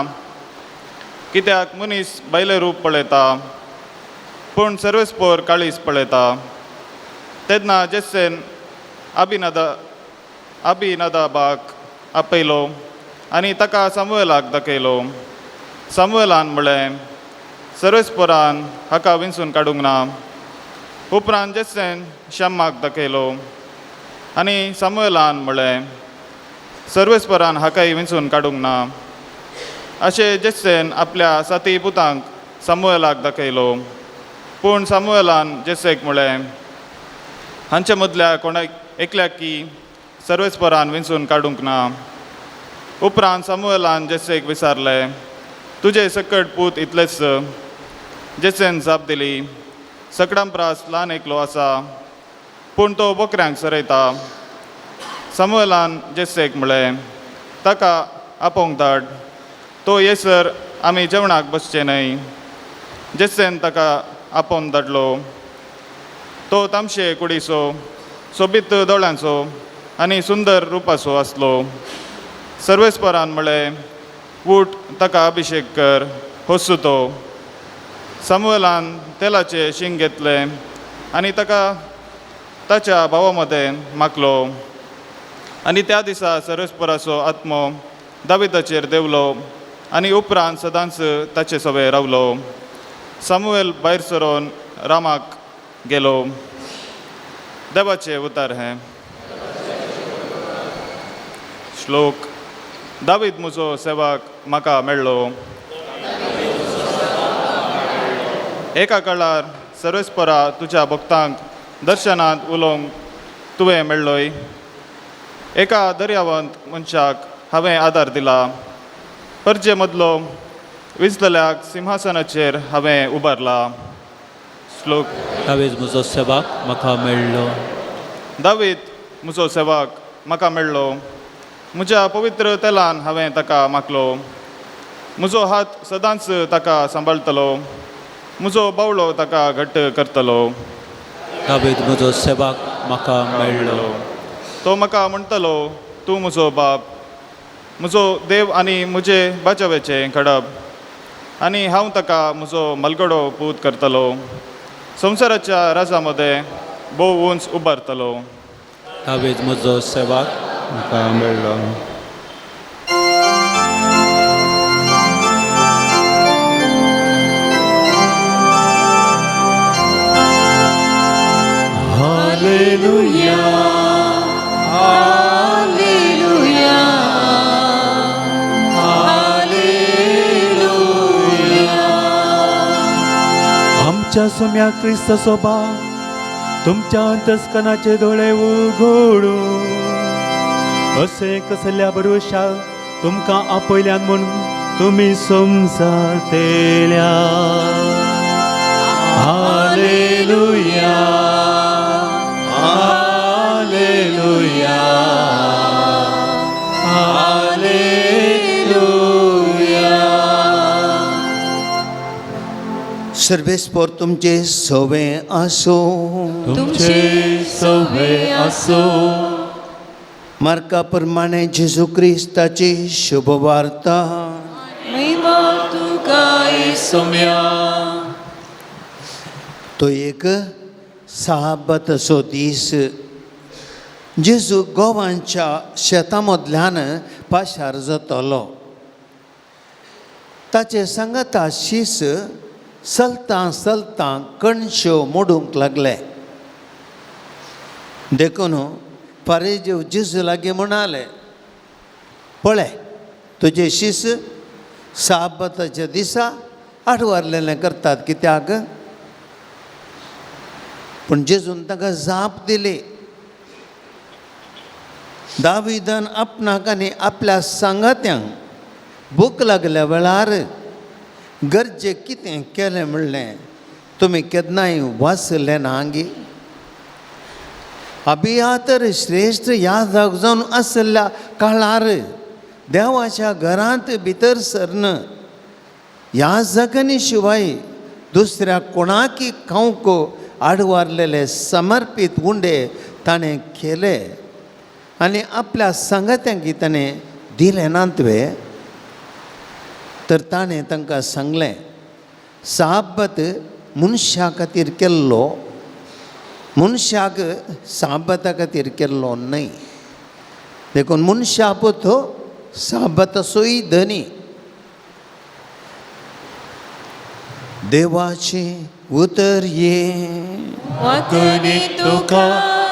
कित्याक मनीस भायलें रूप पळयता पूण सर्वेस्पोर काळीज पळयता. तेन्ना जेस्सेन अभिनदाबाक आपयलो आनी ताका सामुवेलाक दाखयलो. सामुवेलान म्हणलें, सर्वेस्परान हाका विंचून काडूंक ना. उपरांत जेस्सेन शम्माक दाखयलो आनी सामुवेलान म्हणलें, सर्वेस्परान हाकाय विंचून काडूंक ना. अशें जेस्सेन आपल्या साती पुतांक सामुवेलाक दाखयलो. पूण सामुवेलान जेस्सेक म्हणलें, हांचे मदल्या कोणाक एकल्याक की सर्वेस्परान विंचून काडूंक ना. उपरांत सामुवेलान जेस्सेक विचारलें, तुजे सकट पूत इतलेच? जेसेन जाप दिली, सकडां प्रास ल्हान एकलो आसा, पूण तो बोकऱ्यांक सरयता. सामुवेलान जेसेक म्हणलें, ताका आपोवंक धाड, तो येसर आमी जेवणाक बसचे न्हय. जेसेन ताका आपोवन धाडलो. तो तामशे कुडीचो, सोबीत दोळ्यांचो आनी सुंदर रुपाचो आसलो. सर्वेस्परान म्हणलें, उठ, ताका अभिशेक कर, होसू तो. सामुवेलान तेलाचें शींग घेतलें आनी ताका ताच्या भावा मदें मागलो. आनी त्या दिसा सर्वेस्पराचो आत्मो दाविदाचेर देंवलो आनी उपरांत सदांच ताचे सवे रावलो. सामुवेल भायर सरोन रामाक गेलो. देवाचें उतार हें. श्लोक. दावीद म्हजो सेवक म्हाका मेळ्ळो. एका काळार सर्वेस्परा तुज्या भक्तांक दर्शनांत उलोवंक तुवें मेळ्ळोय. एका दर्यावंत मनशाक हांवें आदार दिला. परजे मदलो विजतल्याक सिंहासनाचेर हांवें उबारला. श्लोक. श्लोक. दावीद म्हजो सेवाक म्हाका मेळ्ळो. दावीद म्हजो सेवक म्हाका मेळ्ळो, म्हज्या पवित्र तेलान हांवें ताका मागलो. म्हजो हात सदांच ताका सांबाळटलो, म्हजो बावळो ताका घट्ट करतलो. दावीद म्हजो सेवाक म्हाका मेळ्ळो. तो म्हाका म्हणटलो, तूं म्हजो बाप, म्हजो देव आनी म्हजे बाजावेचें खडप, आनी हांव ताका म्हजो मलगडो पूत करतलो, संवसाराच्या राजा मदें भोव उंच उबारतलो. दावीद म्हजो सेवाक म्हाका मेळ्ळो. Hallelujah, hallelujah, hallelujah. आमच्या सोम्या क्रिस्त सोबा तुमच्या अंतस्कनाचे दोळे उघडू, असें कसल्या भरवशाक तुमकां आपयल्यान म्हूण तुमी समजतेल्या. हालेलुया, हालेलुया, सर्वेस्पोर तुमचे सवे आसूं. तुमचे सवे आसो. मार्का प्रमाणे जेजू क्रिस्ताची शुभवार्ता. महिमा तुका सोम्या. तो एक साबाताचो दीस. जेजू गोवांच्या शेतां मदल्यान पाशार जातालो. ताचे सांगाता शीस चलतां चलतां कणश्यो मोडूंक लागले. देखून फारीजेव जेजू लागीं म्हणाले, पळय तुजे शीस साबाताच्या दिसा आडवारलेलें करतात कित्याक? पूण जेजून ताका जाप दिली, दाविदान आपणाक आनी आपल्या सांगात्यांक भूक लागल्या वेळार गरजेक कितें केलें म्हणलें तुमी केन्नाय वाचलें ना गी? अभियातर श्रेश्ठ यादक जावन आशिल्ल्या काळार देवाच्या घरांत भितर सरन ह्या जगनी शिवाय दुसऱ्या कोणाकी खावंक आडवारलेले समर्पीत उंडे ताणें केले आनी आपल्या सांगात्यांक ताणें दिले नात वे? तर ताणें तांकां सांगलें, साबत मनशा खातीर केल्लो, मनशाक साबता खातीर केल्लो न्हय. देखून मनशा पुत साबताचोय धनी. देवाचें उतर ये. वातनी तुका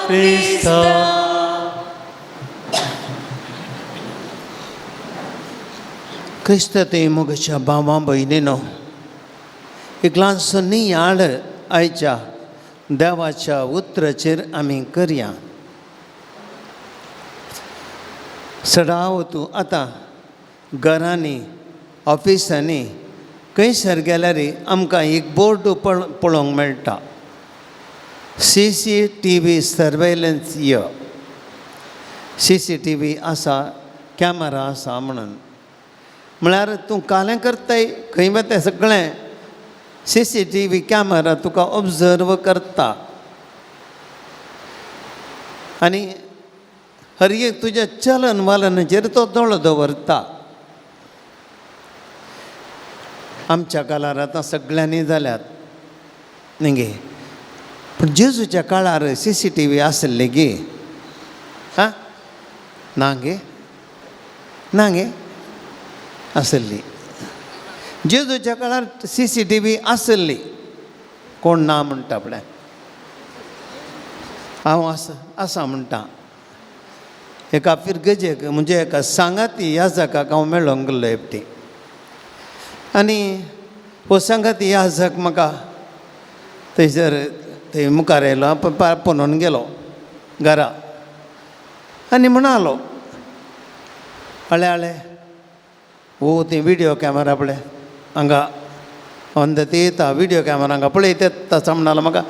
क्रिस्ता. क्रिस्त ते मोगाच्या भावा भयणीनो, एक ल्हानसो नियाळ आयच्या देवाच्या उतराचेर आमी करया. सदांव तूं आतां घरांनी ऑफिसांनी खंयसर गेल्यार आमकां एक बोर्ड पळोवंक मेळटा, CCTV surveillance. य CCTV आसा, कॅमेरा आसा म्हणून. म्हळ्यार तूं कालें करताय खंय वता सगळें CCTV camera तुका ऑब्जर्व करता आनी हर एक तुज्या चलन वलनाचेर तो दोळो दवरता. आमच्या काळार आतां सगळ्यांनी जाल्यात न्ही गे, पूण जेजूच्या काळार CCTV आसली गे? आं, ना गे, ना गे आसली. जेजूच्या काळार CCTV आसली. कोण ना म्हणटा पळय, हांव आसा आसा म्हणटा. एका फिरगजेक म्हणजे एका सांगाती याजकाक हांव मेळोंक गेल्लो एकटी, आनी हो सांगाती याजक म्हाका थंयसर थंय मुखार आयलो, पुनोवन गेलो घरा आनी म्हणालो, हळे हळे हो ती विडियो कॅमेरा पळय हांगा अंद ते येता व्हिडियो कॅमेरा हांगा पळयत येता म्हणलो म्हाका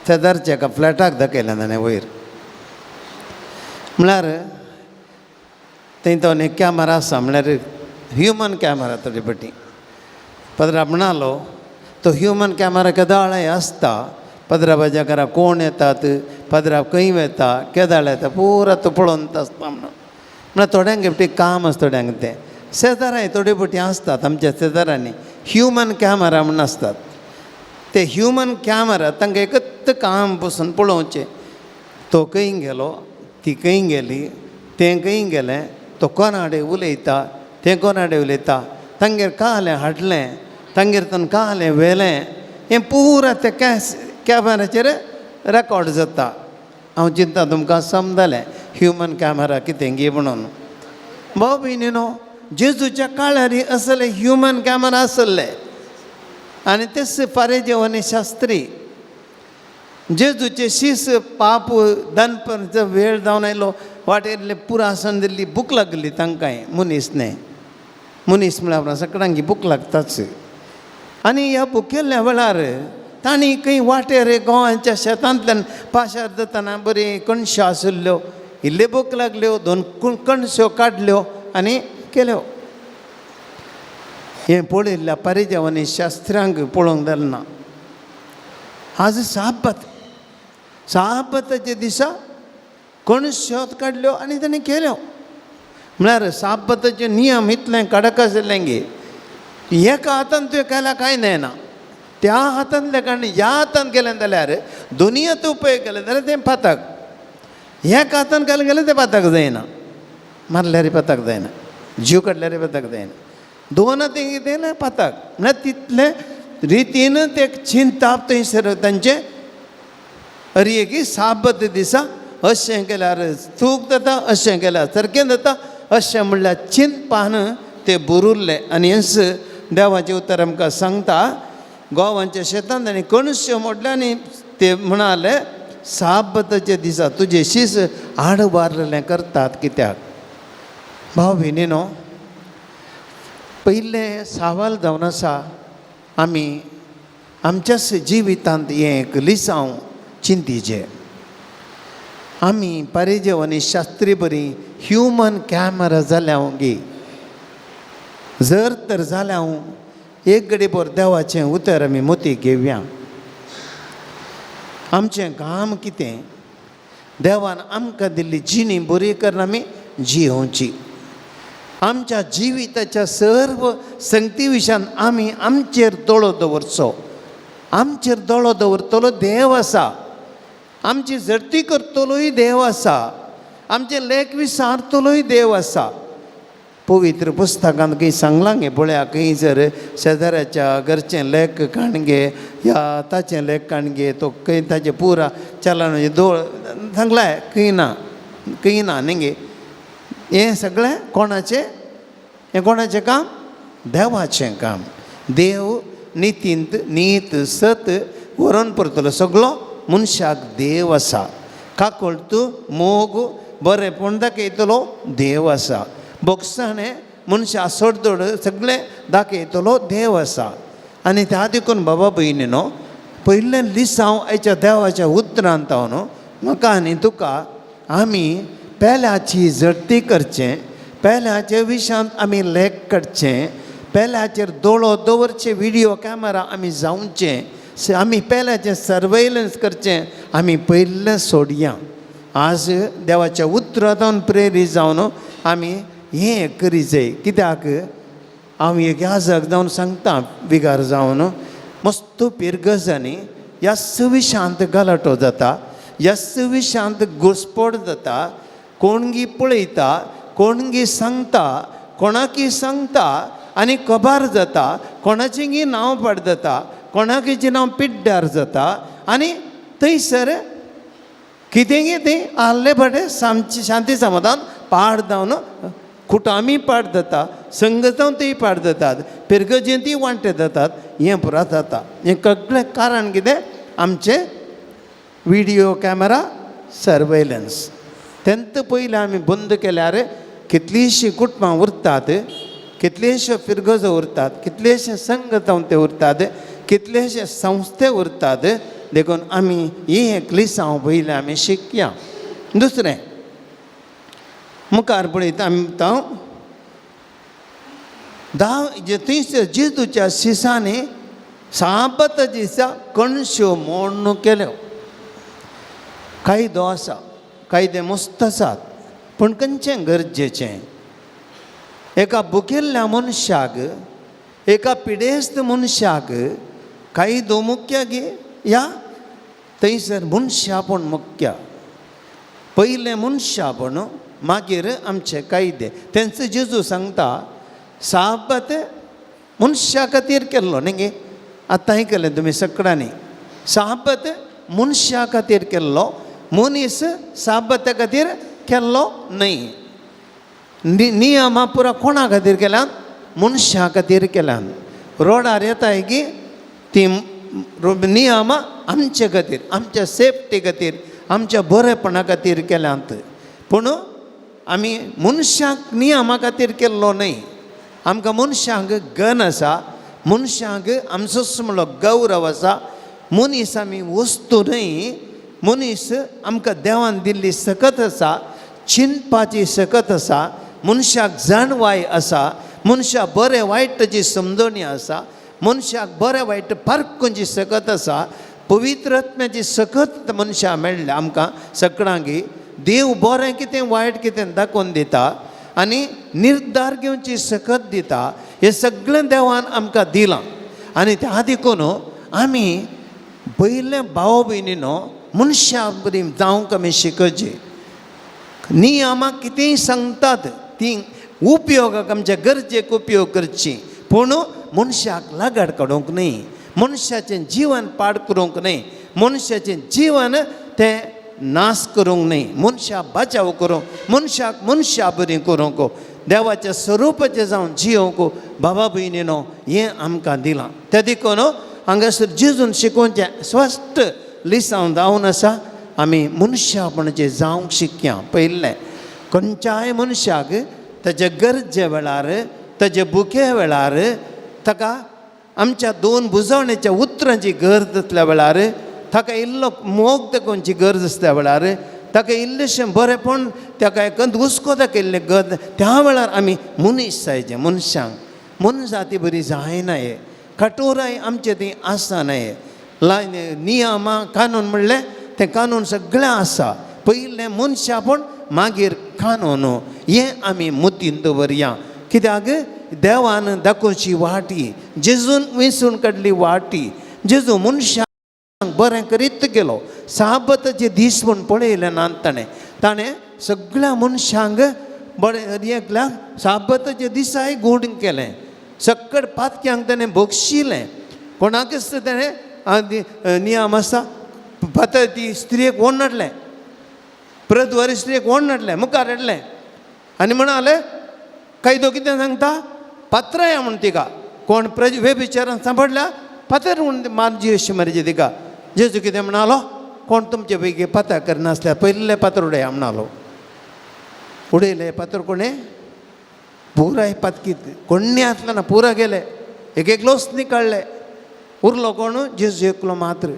शेजारच्या एका फ्लॅटाक दाखयलें ताणें वयर. म्हळ्यार थंय तो एक कॅमेरा आसा, म्हळ्यार ह्युमन कॅमेरा थोडे पटी पदरा म्हणालो तो ह्युमन कॅमेरा केदाळाय आसता. पदराबाच्या घरा कोण येतात, पदरा खंय वेता, केदाळ येता, पुरा तो पळोवन आसता म्हणून. म्हळ्यार थोड्यांक फावटी काम आसता, थोड्यांक तें शेजाराय थोडे फावटी आसतात. आमच्या शेजारांनी ह्युमन कॅमेरा म्हूण आसतात. ते ह्युमन कॅमेरा तांकां एकच काम बसून पळोवचें, तो खंय गेलो, ती खंय गेली, तें खंय गेलें, तो कोणाडे उलयता, तें कोणाडे उलयता, तांगेर कालें हाडलें, तांगेर ताण कालें व्हेलें, हें पुरा ते कॅमेराचेर रेकॉर्ड जाता. हांव चिंता तुमकां समजलें ह्युमन कॅमेरा कितें गी म्हणून. भाव भयणीनो, जेजूच्या काळार असले ह्युमन कॅमेरा आसले आनी तेच फारेजेव आनी शास्त्री जेजूचे शीस पाप दनपारचो वेळ जावन आयलो, वाटेर पुरासन दिल्ली भूक लागली तांकांय. मनीस न्हय, मनीस म्हळ्यार सगळ्यांक भूक लागताच. आनी ह्या भुकेल्ल्या वेळार तांणी खंय वाटेर गोंयांच्या शेतांतल्यान पाशार जातना बरी कणश्यो आशिल्ल्यो, इल्ल्यो भूक लागल्यो, दोन कणश्यो काडल्यो आनी केल्यो. हें पळयल्ल्या परिदेवांनी शास्त्रांक पळोवंक जालें ना. आज साबात, साबाताच्या दिसा कणश्यो काडल्यो आनी ताणें केल्यो. म्हळ्यार साबाताचे नियम इतलें कडक आशिल्लें गी एका हातान तुवें केल्यार कांय जायना, त्या हातांतल्या कारण ह्या हातान केलें जाल्यार दोनी हात उपयोग केले जाल्यार तें पातक, एका हातान केलें गेल्यार तें पातक जायना, मारल्यार पातक जायना, जीव काडल्यार पातक जायना, दोन हातीं कितें पातक. म्हळ्यार तितलें रितीन ते चिंताप थंयसर तांचें अरे की साबत दिसा अशें केल्यार चूक जाता, अशें केल्यार सारकें जाता, अशें म्हणल्यार चिंतपान ते बुरुल्ले. आनी हेंच देवाचें उतर आमकां सांगता, गोवांच्या शेतांत आनी कणश्यो मोडले आनी ते म्हणाले साबताच्या दिसा तुजे शीस आड वारलें करतात कित्याक. भाव भयणीनो, पयलें सवाल जावन आसा आमी आमच्याच जिवितांत हें एक लिसांव चिंतीचें. आमी पारेजेव आनी शास्त्री बरी ह्युमन कॅमेरा जाल्या गी जर तर जाल्या एक घडी भर देवाचें उतर आमी मोती घेवया. आमचें काम कितें, देवान आमकां दिल्ली जिणी बरी करून आमी जियोवची. आमच्या जिविताच्या सर्व संगती विशयान आमी आमचेर दोळो दवरचो. आमचेर दोळो दवरतलो देव आसा, आमची झडती करतलोय देव आसा, आमचें लेख विसारतलोय देव आसा. पवित्र पुस्तकांत खंय सांगलां गे पळया, खंय जर शेजाऱ्याच्या घरचें लेख काणगे या ताचें लेख काणगे तो खंय ताचें पुरा चलन दोळ सांगलां खंय ना, खंय ना न्ही गे. हें सगळें कोणाचें, हें कोणाचें काम, देवाचें काम. देव नितींत नीत सत व्हरोन परतलो सगळो मनशाक देव आसा. काकळत मोग बरेंपण दाखयतलो देव आसा, बोगसाणें मनशां सोडदोड सगळें दाखयतलो देव आसा. आनी त्या देखून बाबा भयणीनो, पयलें लिसांव आयच्या देवाच्या उतरांत हांव न्हू म्हाका आनी तुका आमी पेल्याची झडती करचें, पेल्याच्या विशयांत आमी लेख काडचें, पेल्याचेर दोळो दवरचें, विडियो कॅमेरा आमी जावचें, आमी पेल्याचें सर्वेलन्स करचें, आमी पयलें सोडया. आज देवाच्या उतरांत प्रेरीत जावन आमी हें करी जाय. कित्याक हांव एक याजक जावन सांगता, विगार जावन मस्त पिरगजांनी ह्या विशांत गलाटो जाता, ह्या विशांत घुस्पट जाता. कोणगी पळयता, कोणगी सांगता, कोणाकी सांगता आनी कबार जाता, कोणाचें नांव पाड जाता, कोणाकीचें नांव पिड्ड्यार जाता. आनी थंयसर कितें तें आहले फाटे सामची शांती समाधान पाड जावन कुटामी पाड जाता, संगतां तीय पाड जातात, पिरगजेंतीय वांटे जातात, हें पुरा जाता. हें सगळें कारण कितें, आमचें विडियो कॅमेरा सर्वेलन्स. तेंत पयलें आमी बंद केल्यार कितलींशीं कुटुंबां उरतात, कितलेशे फिरगजो उरतात, कितलेशे संगतां ते उरतात. कितलेशे संस्थे उरतात. देखून आमी ही एक लिसांव पयलें आमी शिकया. दुसरें मुखार पळयता आमी थंयसर जेजूच्या शिसांनी साबता दिसा कणश्यो मोडणू केल्यो. कायदो आसा, कायदे मस्त आसात, पूण खंयचें गरजेचें? एका भुकेल्ल्या मनशाक, एका पिडेस्त मनशाक कायदो मुख्य गे या थंयसर मनशापण मुख्य? पयलें मनशापण, मागीर आमचे कायदे. तेंच जेजू सांगता साबत मनशा खातीर केल्लो न्ही गे. आतां आयकलें तुमी सगळ्यांनी, साबत मनशा खातीर केल्लो, मनीस साबता खातीर केल्लो न्हय. नियमां पुरा कोणा खातीर केल्यात? मनशा खातीर केल्यात. रोडार येताय की ती नियमां आमचे खातीर, आमच्या सेफ्टी खातीर, आमच्या बरेपणा खातीर केल्यात. पूण आमी मनशाक नियमा खातीर केल्लो न्हय. आमकां मनशांक गन आसा, मनशांक आमचोच म्हणलो गौरव आसा. मनीस आमी वस्तू न्हय. मनीस आमकां देवान दिल्ली सकत आसा, चिंतपाची सकत आसा, मनशाक जाणवाय आसा, मनशाक बरें वायट ताची समजणी आसा, मनशाक बरें वायट पारखुंची सकत आसा. पवित्र आत्म्याची सकत मनशाक मेळ्ळ्या आमकां सगळ्यांक. देव बरें कितें वायट कितें दाखोवन दिता आनी निर्धार घेवची सकत दिता. हें सगळें देवान आमकां दिलां. आनी त्या देखून आमी पयलें भाव भयणीनो मनशा बरी जावंक आमी शिकची. नियमां कितेंय सांगतात ती उपयोगाक, आमच्या गरजेक उपयोग करची, पूण मनशाक लागड काडूंक न्हय, मनशाचें जिवन पाड करूंक न्हय, मनशाचें जीवन तें नाश करूंक न्हय, मनशाक बचाव करूंक, मनशाक मनशा बरी करूंक, देवाच्या स्वरुपाचें जावन जियोवंक बाबा भयणीनो हें आमकां दिलां. तें देखून हांगासर जेजून शिकोवचें स्पश्ट लिसांव जावन आसा. आमी मनशापणाचें जावंक शिकया. पयलें खंयच्याय मनशाक ताच्या गरजे वेळार, ताजे भुके वेळार, ताका आमच्या दोन बुजवणेच्या उतरांची गरज आसल्या वेळार, ताका इल्लो मोग दाखोवची गरज आसल्या वेळार, ताका इल्लेशें बरेंपण, ताका एक हुस्को दाखयल्लें गरज, त्या वेळार आमी मनीस जायचे. मनशांक मनजाती बरी जायना, हे कठोराय आमचे ती आसना. हे नियमां कानून म्हणलें तें कानून सगळें आसा. पयलें मनशापण, मागीर कानून. हें आमी मुतीन दवरया. कित्याक देवान दाखोवची वाटी, जेजून वेंचून काडली वाटी. जेजू मनशांक बरें करीत गेलो. साबताचे दीस म्हूण पळयलें ना ताणें. ताणें सगळ्या मनशांक बरें एकल्याक साबताच्या दिसाय गूण केलें. सक्कड पातक्यांक ताणें बक्षिलें. कोणाकच ताणें नियम आसा, पातळ ती स्त्रियेक ओण हाडलें, प्रद्वारी स्त्रियेक ओण हाडलें, मुखार हाडलें आनी म्हणाले कायदो कितें सांगता, पात्राया म्हूण तिका कोण प्रज व्यभिचारान सांपडल्या पात्र म्हूण मारजी अशी मारची तिका. जेजू कितें म्हणालो, कोण तुमचे पैकी पात्र करनासल्यार पयले पात्र उडया म्हणालो. उडयले पात्र कोणें पुराय पातकीत कोण्णी आसलो ना, पुरा गेले, एक एकलोच निकाळ्ळे. उरलो कोण? जेजू एकलो मात्र.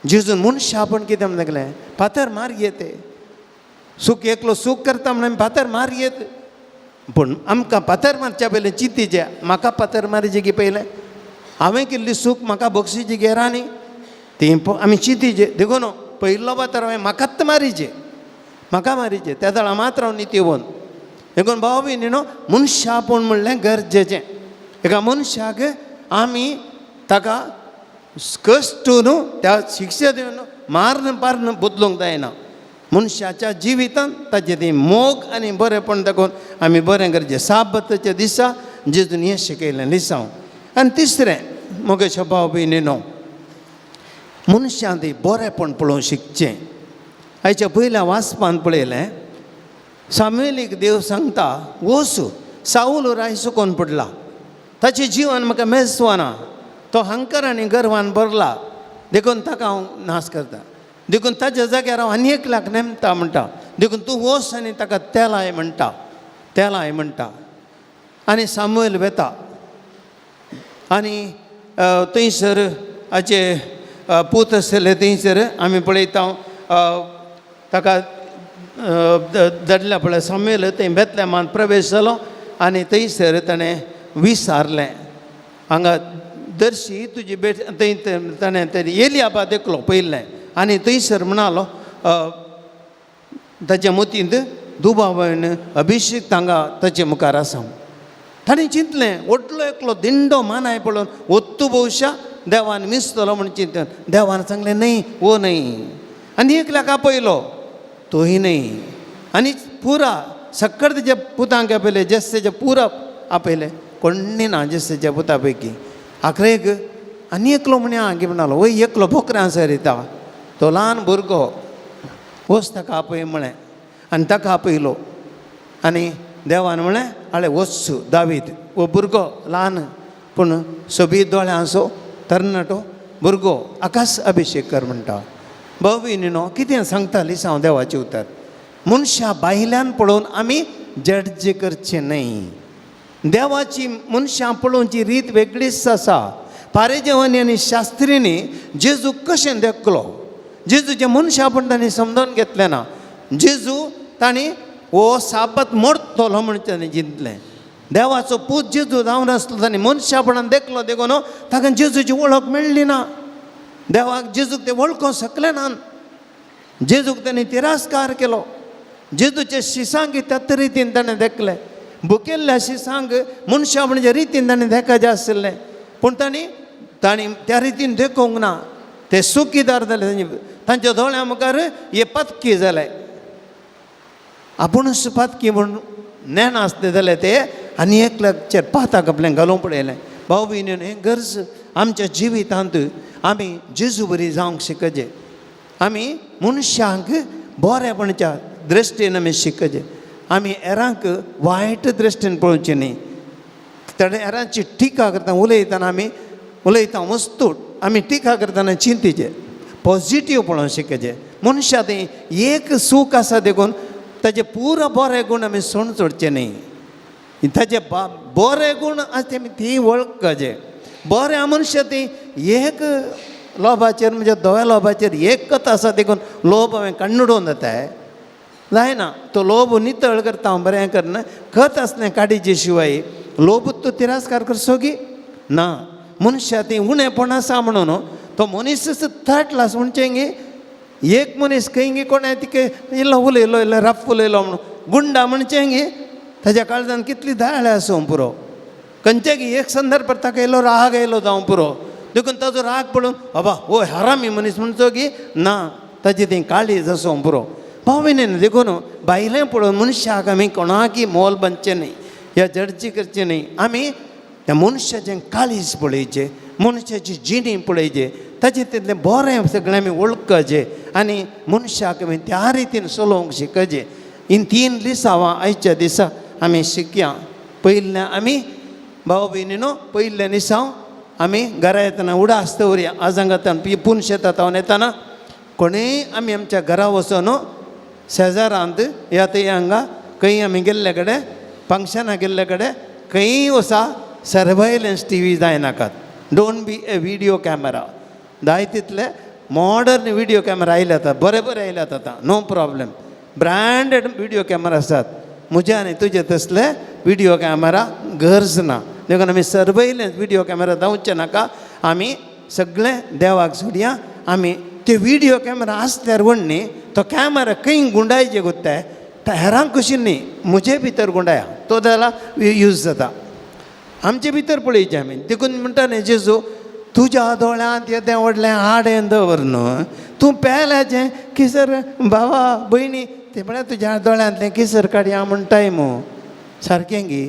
जेजून मनशापण कितें म्हणलें, फातर मार येते सूख एकलो सूख करता म्हणून फातर मार येत. पूण आमकां फातर मारच्या पयलें चिंतीचें, म्हाका फातर मारचे की पयलें हांवें केल्ली सूख म्हाका बक्षीची घेरा न्ही ती आमी चिंतीचे. देखून पयलो फातर हांवें म्हाकाच मारीचे, म्हाका मारीचे, त्या वेळार मात्र हांव नितीवन. देखून भाव भयणी न्हू मनशापण म्हणलें गरजेचें. एका मनशाक आमी ताका कश्ट न्हू त्या शिक्षा दिवन माਰਨ पाਰਨ बदलूंक जायना. मनशाच्या जिवितांत ताचें ती मोग आनी बरेंपण दाखोवन आमी बरें करचें. साबताच्या दिसा जेजून हें शिकयलें लिसांव. आनी तिसरें मोगेशा भाव भयणी न्हू मनशान ती बरेंपण पळोवंक शिकचें. आयच्या पयल्या वाचपान पळयलें सामुएलीक देव सांगता, वच सावल राय सुकोन पडला, ताचें जिवन म्हाका मेजवाना, तो हंकार आनी गर्वान भरला, देखून ताका हांव नाश करता, देखून ताच्या जाग्यार हांव आनी एकल्याक नेमता म्हणटा, देखून तूं वच आनी ताका तेलाय म्हणटा, तेलाय म्हणटा. आनी सामुएल वेता आनी थंयसर हाचे पूत आसले थंयसर आमी पळयता ताका दडल्या पळय सामुएल थंय बेतलेमान प्रवेश जालो आनी थंयसर ताणें विसारलें. हांगा दर्शी तुजी भेट थंय ताणें तें एलियाबा देखलो पयलें आनी थंयसर म्हणालो ताच्या मतींत दुबावान अभिषेक हांगा ताचे मुखार आसा. ताणें चिंतलें व्हडलो एकलो दिंडो मानाय पळोवन वत्तू भोवशा देवान मिसतलो म्हण चिंतलें. देवान सांगलें न्हय वो न्हय. आनी एकल्याक आपयलो तोय न्हय. आनी पुरा सक्कड तेच्या पुतांक आपयले जेस्तेच्या पुरा आपयले कोण्णी ना जेस्तेच्या पुता पैकी. आखरेक आनी एकलो म्हणे हांगी म्हणालो वय एकलो बोकऱ्यां सरिता तो ल्हान भुरगो वच ताका आपय म्हळें. आनी ताका आपयलो आनी देवान म्हळें आळे वच दावीद हो भुरगो ल्हान पूण सोबीत दोळ्यांचो तरणाटो भुरगो आकाश अभिषेक कर म्हणटा. भाव भयणीनो कितें सांगता लिसांव देवाचें उतर मनशां भायल्यान पळोवन आमी जड्ज करचें न्हय. देवाची मनशां पळोवची रीत वेगळीच आसा. पारेजेवांनी आनी शास्त्रींनी जेजू कशें देखलो जेजूचें मनशापण तांणी समजून घेतलें ना. जेजू तांणी हो साबत मोडतलो म्हण तांणी चिंतलें. देवाचो पूत जेजू जावन आसलो तांणी मनशापणान देखलो देखून ताका जेजूची वळख मेळ्ळी ना. देवाक जेजूक ते वळखूंक शकले ना. जेजूक तांणी तिरस्कार केलो. जेजूचे शिसांक त्याच रितीन ताणें देखलें. भुकेल्ल्या शिसांक मनशां म्हणजे रितीन ताणें देखपाचें आशिल्लें पूण तांणी तांणी त्या रितीन देखूंक ना. ते सुखीदार जाले तांच्या दोळ्यां मुखार हे पातकी जाले. आपुणूच पातकी म्हूण नेणासले जाले ते आनी एकल्याचेर पाताक आपलें घालूंक पळयलें. भाव भयणीन हें गरज आमच्या जिवितांत आमी जेजू बरी जावंक शिकचे. आमी मनशांक बरेपणच्या दृश्टीन आमी शिकचे. आमी हेरांक वायट दृश्टीन पळोवचें न्ही. ताणें हेरांची टिका करता उलयतना आमी उलयता वस्तू आमी टिका करतना चिंतीचे पॉझिटीव पळोवंक शिकचे. मनशा थंय एक सूख आसा देखून ताजे पुरो बरे गूण आमी सोण सोडचे न्ही. ताजे बरे गूण आसा ते आमी ती वळखचे. बऱ्या मनशा ती एक लोभाचेर म्हणजे धव्या लोभाचेर एक कथा आसा देखून लोभ हांवें काडून उडोवन जाता जायना. तो लोभ नितळ करता हांव बरें करना खत आसलें काडीचे शिवाय लोभ तो तिरस्कार करचो की ना. मनशा ती उणेपण आसा म्हणून तो मनीस थर्ड क्लास म्हणचें गी एक मनीस खंय गी कोणें तिके इल्लो उलयलो इल्लो रफ उलयलो म्हणून गुंडा म्हणचें गी ताज्या काळजान कितली दाळ आसूं पुरो. खंयचे गी एक संदर्भार ताका इल्लो राग आयलो जावं पुरो देखून ताजो राग पळोवन बाबा हो हरामी मनीस म्हणचो की ना ताजी ती काळीज आसूं पुरो. भाव भयणीन देखून भायलें पळोवन मनशाक आमी कोणाकी मोल बांदचें न्हय या जडजी करचें न्हय. आमी त्या मनशाचें काळीज पळयचें मनशाची जिणी पळयचें ताचें तितलें बरें सगळें आमी वळखचें आनी मनशाक आमी त्या रितीन चलोवंक शिकचें. हीं तीन लिसांवां आयच्या दिसा आमी शिकया. पयलें आमी भाव भयणीनो पयलें लिसांव आमी घरा येतना उडास दवरया. आज हांगा पून शेतात हांव येतना कोणूय आमी आमच्या घरा वचून शेजारांत या थंय हांगा खंय आमी गेल्ले कडेन फंक्शनाक गेल्ले कडेन खंयी वसा सर्वयलन्स टी व्ही जायनाकात. Don't be a video camera. जाय तितले मॉडर्न व्हिडियो कॅमेरा आयल्यात आतां बरे बरे आयल्यात आतां no problem. Branded video camera आसात. म्हज्या आनी तुजे तसले व्हिडियो कॅमेरा गरज ना. देखून आमी सर्वयलन्स व्हिडियो कॅमेरा जावचे नाका. आमी सगळें देवाक सोडया. आमी ते व्हिडियो कॅमेरा आसल्यार व्हड न्ही तो कॅमेरा खंय गुंडायचे गोत्ताय हेरांक कशी न्ही म्हजे भितर गुंडाया तो जाल्यार यूज जाता. आमचे भितर पळयचें आमी. देखून म्हणटा न्ही जेजू तुज्या दोळ्यांत येदें व्हडलें आडें दवर न्हू तूं पेल्याचें किसर भावा भयणी तें म्हळ्यार तुज्या दोळ्यांतलें किसर काडया म्हणटाय मू सारकें गी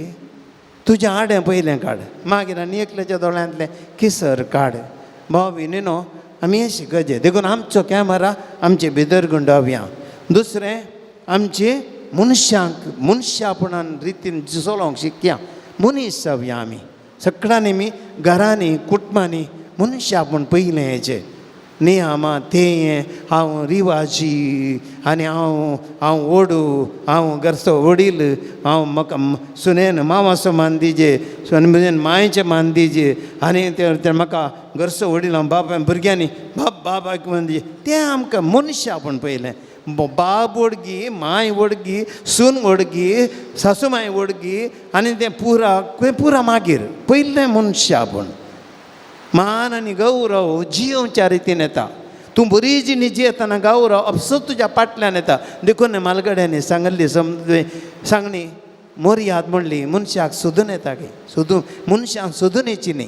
तुजें आडें पयलें काड मागीर आनी एकल्याच्या दोळ्यांतलें किसर काड. भाव भयणीनो आमी हें शिकचें. देखून आमचो कॅमेरा आमचे भितर गुंडावया. दुसरें आमचे मनशांक मनशापणान रितीन चलोवंक शिकया. मनीस जावया आमी सगळ्यांनी आमी घरांनी कुटुंबांनी मनशापण पयलें हेचें. नियमां तें हांव रिवाजी आनी हांव हांव ओडू हांव घरचो वडील हांव म्हाका सुनेन मावाचो मान दिजे सुनेन मांयचें मान दिजे आनी तें म्हाका घरचो वडील हांव बाब भुरग्यांनी बाब बाबाक मान दिजे तें आमकां मनशापण पयलें बाब वडगी मांय वडगी सून वडगी सासू मांय वडगी आनी तें पुरा तें पुरा मागीर पयलें मनशापण मान आनी गौरव जियोवच्या रितीन येता. तूं बरी जिणी जियेतना गौरव अपसो तुज्या फाटल्यान येता. देखून म्हालगड्यांनी सांगिल्ली सांगणी मर्याद म्हणली मनशाक सोदून येता गे सोदून मनशान सोदून येची न्ही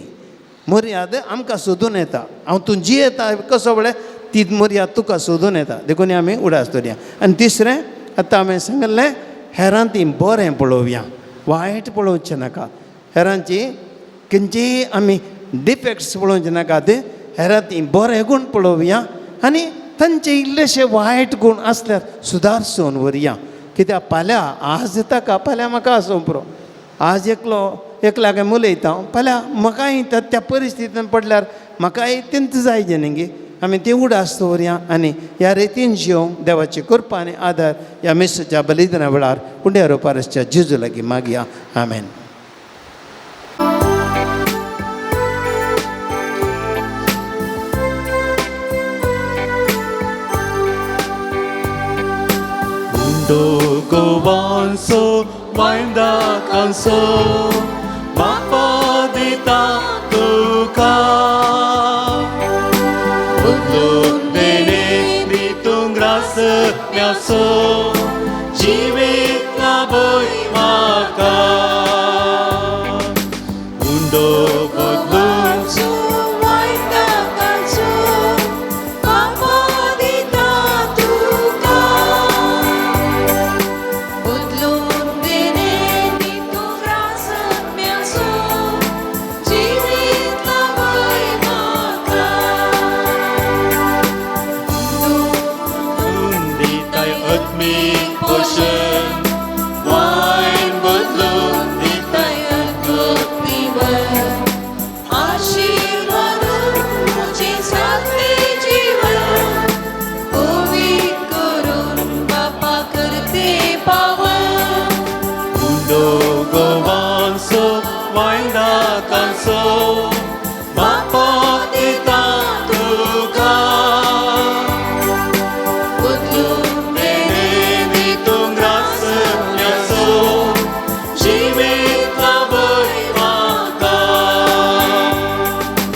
मर्याद आमकां सोदून येता. हांव तूं जियेता कसो म्हळ्यार ती मर्याद तुका सोदून येता. देखून आमी उडास दवरया. आनी तिसरें आतां हांवें सांगिल्लें हेरां ती बरें पळोवया वायट पळोवचें नाका. हेरांची खंयचीय आमी डिफेक्ट्स पळोवचें नाका ते हेरां ती बरे गूण पळोवया आनी तांचे इल्लेशे वायट गूण आसल्यार सुदारसून व्हरया. कित्याक फाल्यां आज ताका फाल्यां म्हाका आसूं पुरो. आज एकलो एकल्याक उलयता हांव फाल्यां म्हाकाय त्या परिस्थितीन पडल्यार म्हाकाय तेंच जाय न्ही गे. आमी ते उडास दवरया आनी ह्या रितीन जियोंक देवाची कृपा आनी आदार ह्या मिसाच्या बलिदाना वेळार उंड्या रोपारसच्या जेजू लागीं मागया. आमेन. Dogowanso, waindakanso, बापा दिता तुका. बदलून देणे दितूंक ग्रास म्यासो, जिवीत लाभय म्हाका. उंडो बदलून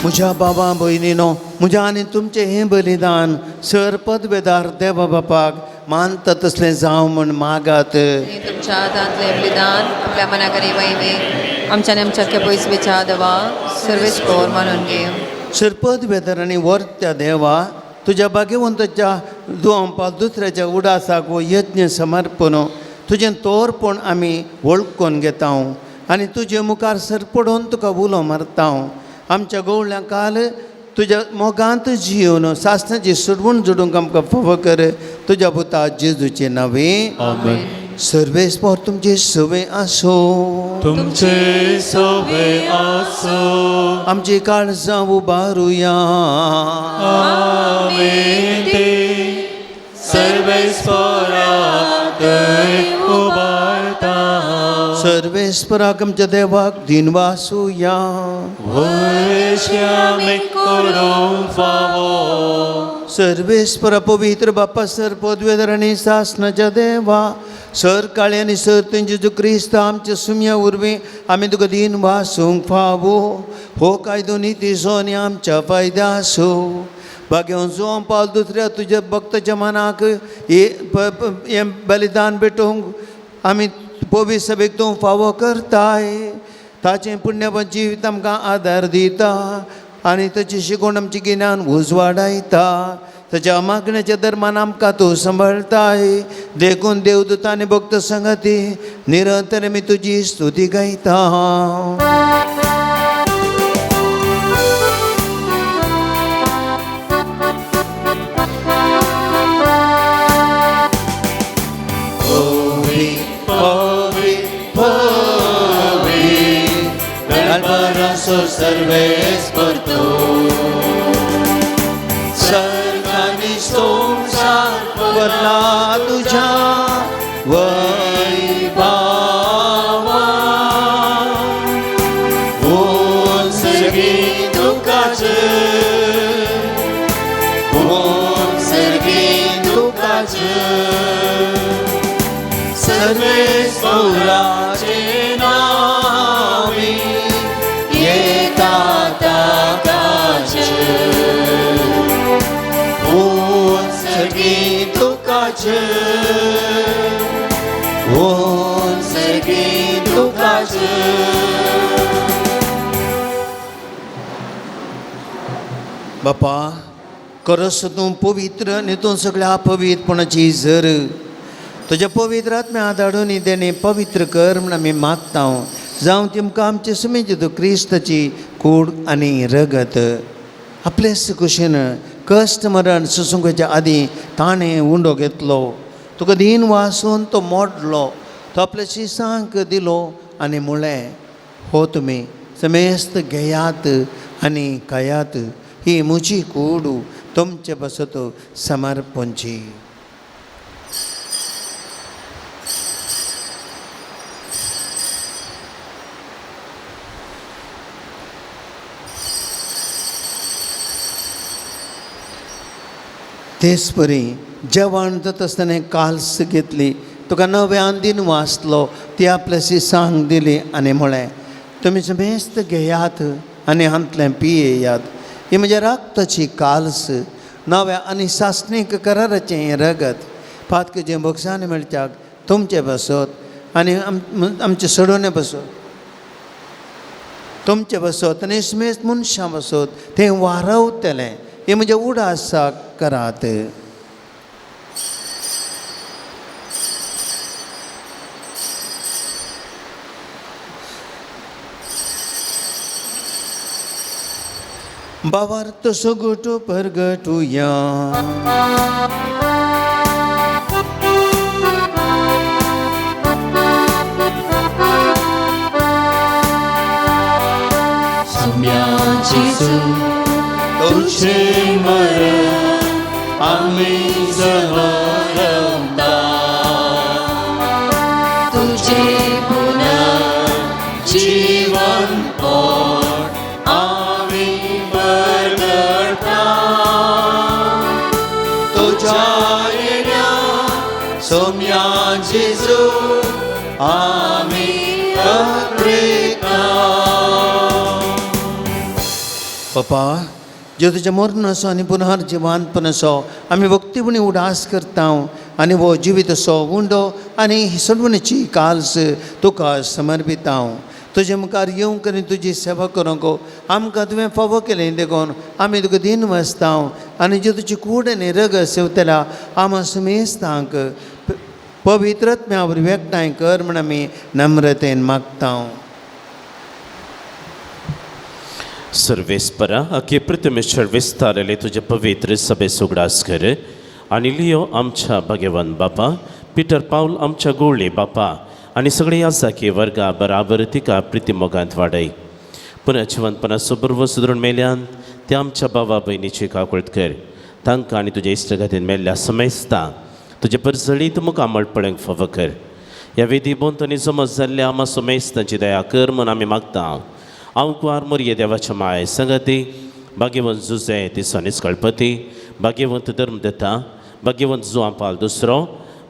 म्हज्या बाबा भयणीनो म्हज्या आनी तुमचें हें बलिदान सर पदवेदार देवा बापाक मानता तसलें जावं म्हूण मागात. तुमच्या हातांतलें बलिदान आपल्या मनाक आनी वयवे आमच्या आनी आमच्या पयसवेच्या देवा सर्वेस कोर मानून घे. सर पदवेदार आनी वर्त्या देवा तुज्या भाग्यवंताच्या दुवंपा दुसऱ्याच्या उडासाक वो यज्ञ समर्पण तुजें तोरपण आमी वळखून घेता आनी तुजे मुखार सर पडून तुका उलो मारता. आमच्या गवळ्यां काल तुज्या मोगांत जियोन सासणाची सुडवून जोडूंक आमकां फावो कर तुज्या पुता जेजूचे नांवे. आमेन. सर्वेस्पर तुमचे सवे आसो. तुमचे सवे आसो. आमची काळजां उबारुया. आमेन. ते सर्वेस्पराक उबारता. सर्वेस्पराक आमच्या देवाक दिनवासुया. सर्वेस्परा पवित्र बापा सर पदवेदार आनी सासणाच्या देवा सर काळे आनी सर तुजें जेजू क्रिस्त आमच्या सुम्या वरवीं आमी तुका दिन वासूंक फावो. हो कायदो नितीचो आनी आमच्या फायद्याचो. भाग्यवंत जोम पावल दुसऱ्या तुज्या भक्ताच्या मनाक हें बलिदान भेटोवंक आमी पवित्र सभेक तूं फावो करताय. ताचें पुण्यवान जिवीत आमकां आदार दिता आनी ताची शिकवण आमचें गिन्यान उजवाडायता. ताच्या मागण्याच्या दरम्यान आमकां तूं सांबाळटाय. देखून देवदूत आनी भक्त संगती निरंतर आमी तुजी स्तुती गायता. सर्वेस्पर तूं भरला तुझ्या वैभावा उत्सर्गी तुकाचे उत्सर्गी तुकाचे सर्वेस पौलाचे नावी येता ताकाचे उत्सर्गी तुकाचे उत्सर्गी तुकाचे. बापा खरोच तूं पवित्र आनी तूं सगळ्या पवित्रपणाची जर तुज्या पवित्र आत्म्या धाडून तेणें पवित्र कर म्हूण आमी मागता. जावं तुमकां आमचे सुमेज तूं क्रिस्ताची कूड आनी रगत आपलेच कुशीन कश्ट मरण सुसूंकच्या आदीं ताणें उंडो घेतलो, तुका दीन वासून तो मोडलो, तो आपल्या शिसांक दिलो आनी म्हळें, हो तुमी समेस्त घेयात आनी खायात, ही म्हजी कूड तुमचे पासत समर्पणची. तेच परी जेवण जाता आसतना काल्स घेतली, तुका नव्यान दिन वाचलो, ती आपल्या शिसांक दिली आनी म्हळें, तुमी समेस्त घेयात आनी हांतलें पियेयात, ही म्हज्या रक्ताची काल्स नव्या आनी सासणीक कराराचें हें रगत पातकेचें भोगसाण मेळच्याक तुमचें बसत आनी आमचें सोडोवणे बसत, तुमचें बसत आनी समेस्त मनशां बसत तें वारवतलें, हें म्हज्या उडासाक करात. बावार्थ सगटो परगटुया. सम्या जेजू तुझे मरण आम्ही जहरता, तुझे पुन्हा जीवन पण आम्ही परगटता, तुझ्या येण्या सोम्या जेजू आम्ही अत्रेता. पप्पा जो तुज्या मरण असो आनी पुनर्जिवानपण असो आमी भक्तीपणी उडास करता आनी हो जिवीत असो उंडो आनी सोडवणेची काल्स तुका समर्पिता. तुजे मुखार येवंक आनी तुजी सेवा करूंक आमकां तुवें फावो केलें देखून आमी तुका दीन वाचता आनी जे तुजी कूड आनी रगत सेवतल्या आमा समेस्तांक पवित्रत्म्या वरवीं एकठांय कर म्हूण आमी नम्रतेन मागता. सर्वेस्परा अखे प्रतिमेश्वर विस्तारले तुझे पवित्र सभे उगडास कर आनी लियो आमच्या भगवान बापा पिटर पावल आमच्या गोळी बापा आनी सगळे याजाकी वर्गा बराबर तिका प्रितिमोगांत वाडय. पुनः जिवनपणा सुबर्व सुदरून मेल्यान त्या आमच्या बाबा भयणीची काकुळत कर, तांकां आनी तुज्या इश्टगातीन मेल्ल्या समेस्ता तुजे परजळीत मुखामळ पळोवंक फावो कर. ह्या वेदी भोंवतणी जमज जाल्ल्या आमा समेस्तांची दया कर म्हूण आमी मागता. हांव कुवार मोरये देवाच्या माय संगती भाग्यवंत जुजे तिसो कळपती भाग्यवंत धर्म दिता भाग्यवंत जुआंपाल दुसरो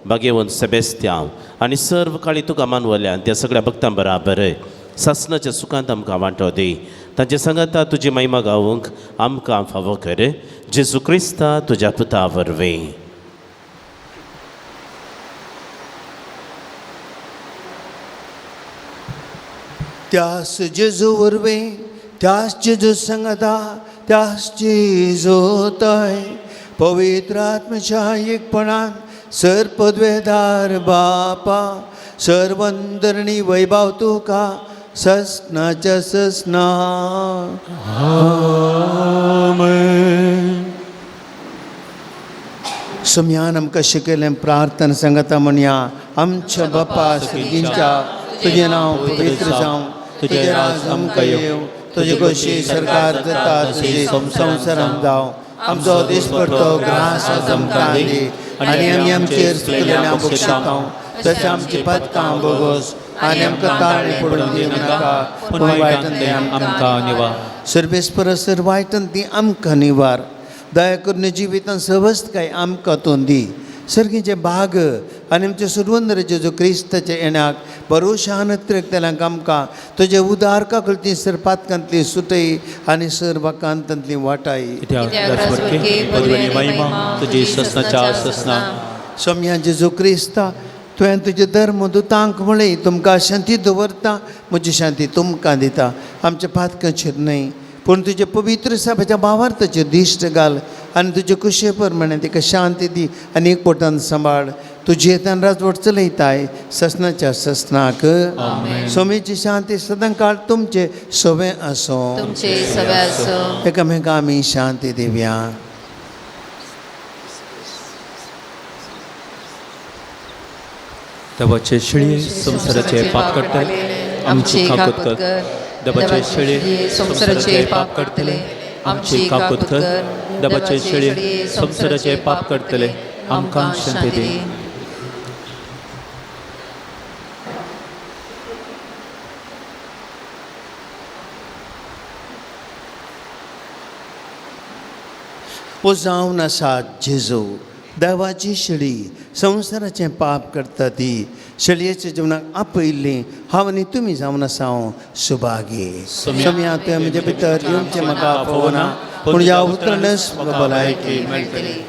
भाग्यवंत सेबेस्त्यांव आनी सर्व काळी तुका मानवल्यान त्या सगळ्या भक्तां बराबर सासनाच्या सुखांत आमकां वांटो दी. तांचे सांगाता तुजी महिमा गावूंक आमकां फावो कर जेजू क्रिस्ता तुज्या पुता वरवीं. त्यास जेजू वरवीं त्यास जेजू सांगता त्यास जेजू तय पवित्र आत्म्याच्या एकपणान सर पदवेदार बापा सर्वंदरणी वैभव तुका ससनाच्या ससना. आमेन. सुम्यान आमकां शिकयलें प्रार्थना सांगता म्हणया, आमच्या बापा सर्गींच्या तुजें नांव पवित्र जावं, तुजें राज आमकां येवं, तुजे खोशी सरकार जाता तुजी संवसारांत जावं, आमचो दिसपडतो ग्रास आज आमकां दी आनी आमी आमचेर चुकलेल्या बक्षितांव तशें आमची पदकां बोगोस आनी आमकां ताळणी पडून दिवं नाका पूण वायटन ती आमकां निवार. सर्वेस्पर सर वायटन ती आमकां निवार. दया करून जिवितान सवस्तकाय आमकां तूं दी. सर्गीचे भाग आनी आमचे सुरवंदर जेजू क्रिस्ताच्या येण्याक भरोशान तेल्यांक आमकां तुजे उदार काकळती सर पातकांतली सुटय आनी सर वाकांतांतली वाटाय. तुजी ससनाच्या ससना. सोम्या जेजू क्रिस्ता तुवें तुजे धर्म दुतांक म्हळें तुमकां शांती दवरता म्हजी शांती तुमकां दिता. आमच्या पातकांचेर न्हय पूण तुजे पवित्र सभेच्या भावार्थाचेर दिश्ट घाल आनी तुजे कुशे प्रमाणे तिका शांती दी आनी एक पोटान सांबाळ. तुजी येतान राजवट चलयताय ससनाच्या ससनाक. सोमेची शांती सदां काळ तुमचे सवें आसूं. तुमचे सवे आसूं. एकामेका आमी शांती दिवया. देवाचे शिळये संवसाराचे पाप काडटले आमची काकूत कर. देवाचे शिळये संवसाराचे पाप काडटले आमची काकूत कर. देवाचे शिळये संवसाराचे पाप काडटले आमकां शांती दी. ओ जावन आसा जेजू देवाची शेळी संवसाराचें पाप करता ती शेळयेच्या जिवनाक आपयल्ली हांव आनी तुमी जावन आसा हांव सुभागी. सोम्या तुवें म्हजे भितर येवचें म्हाका आपोवना पूण ह्या उतरानच म्हाका भलायकी मेळटली.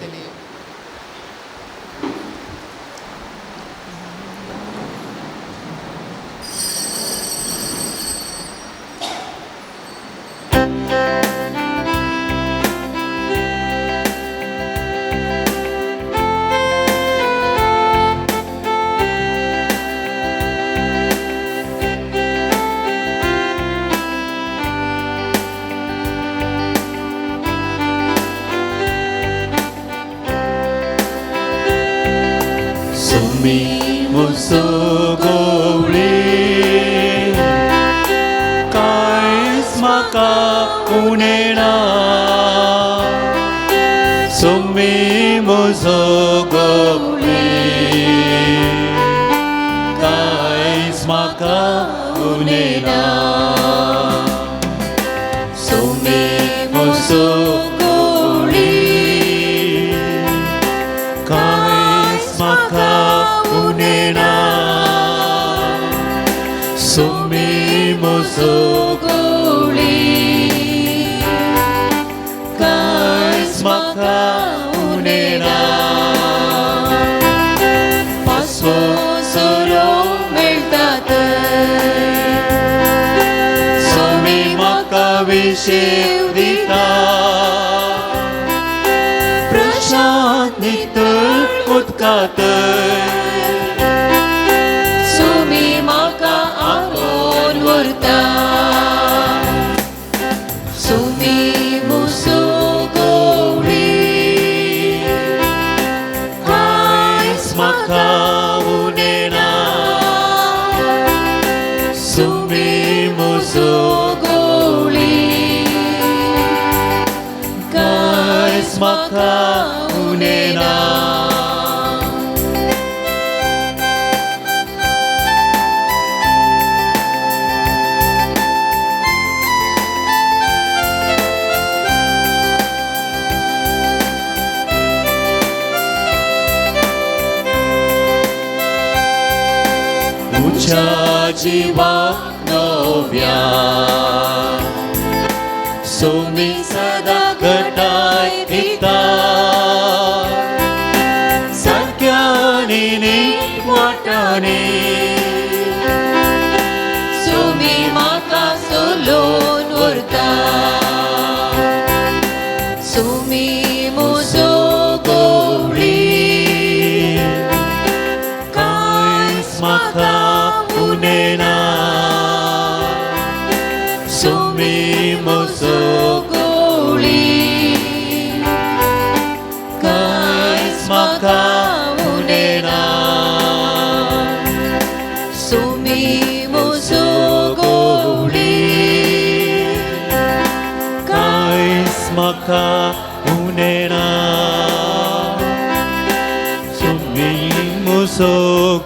मुसो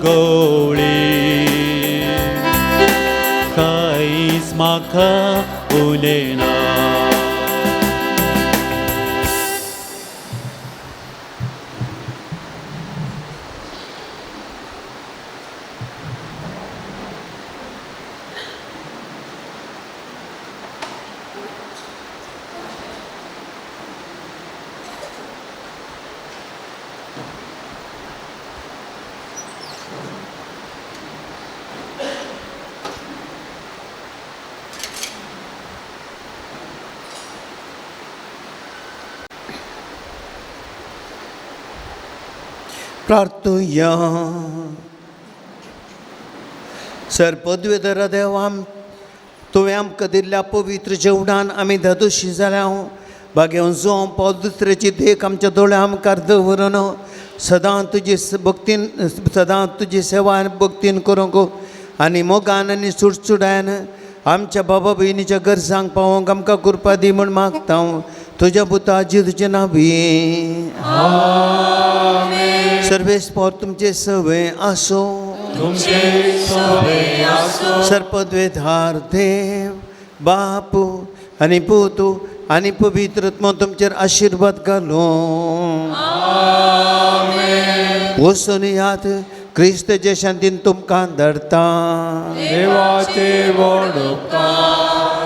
गवळी कांयच म्हाका उलयना. प्रार्थुया. सर पदवेधर देवा, तुवें आमकां दिल्ल्या पवित्र जेवणान आमी धादोशी जाल्या. भाग्यवन जों पावल दुसऱ्याची देख आमच्या दोळ्या मुखार दवरून सदां तुजी भक्तीन, सदां तुजी सेवा आनी भक्तीन करूंक आनी मोगान आनी सुडसुडायन आमच्या बाबा भयणीच्या गरजांक पावोवंक आमकां कृपा दी म्हूण मागता तुज्या पुता जेजूचे नांवी. सर्वेस्पोर तुमचे सवे आसो. सर्पद्वेधार देव बापू आनी पूत आनी पवित्र आत्मो तुमचेर आशिर्वाद घालूं. वचून याद क्रिस्तचे शांतीन तुमकां धाडटा. देवाचे व्हड उपकार.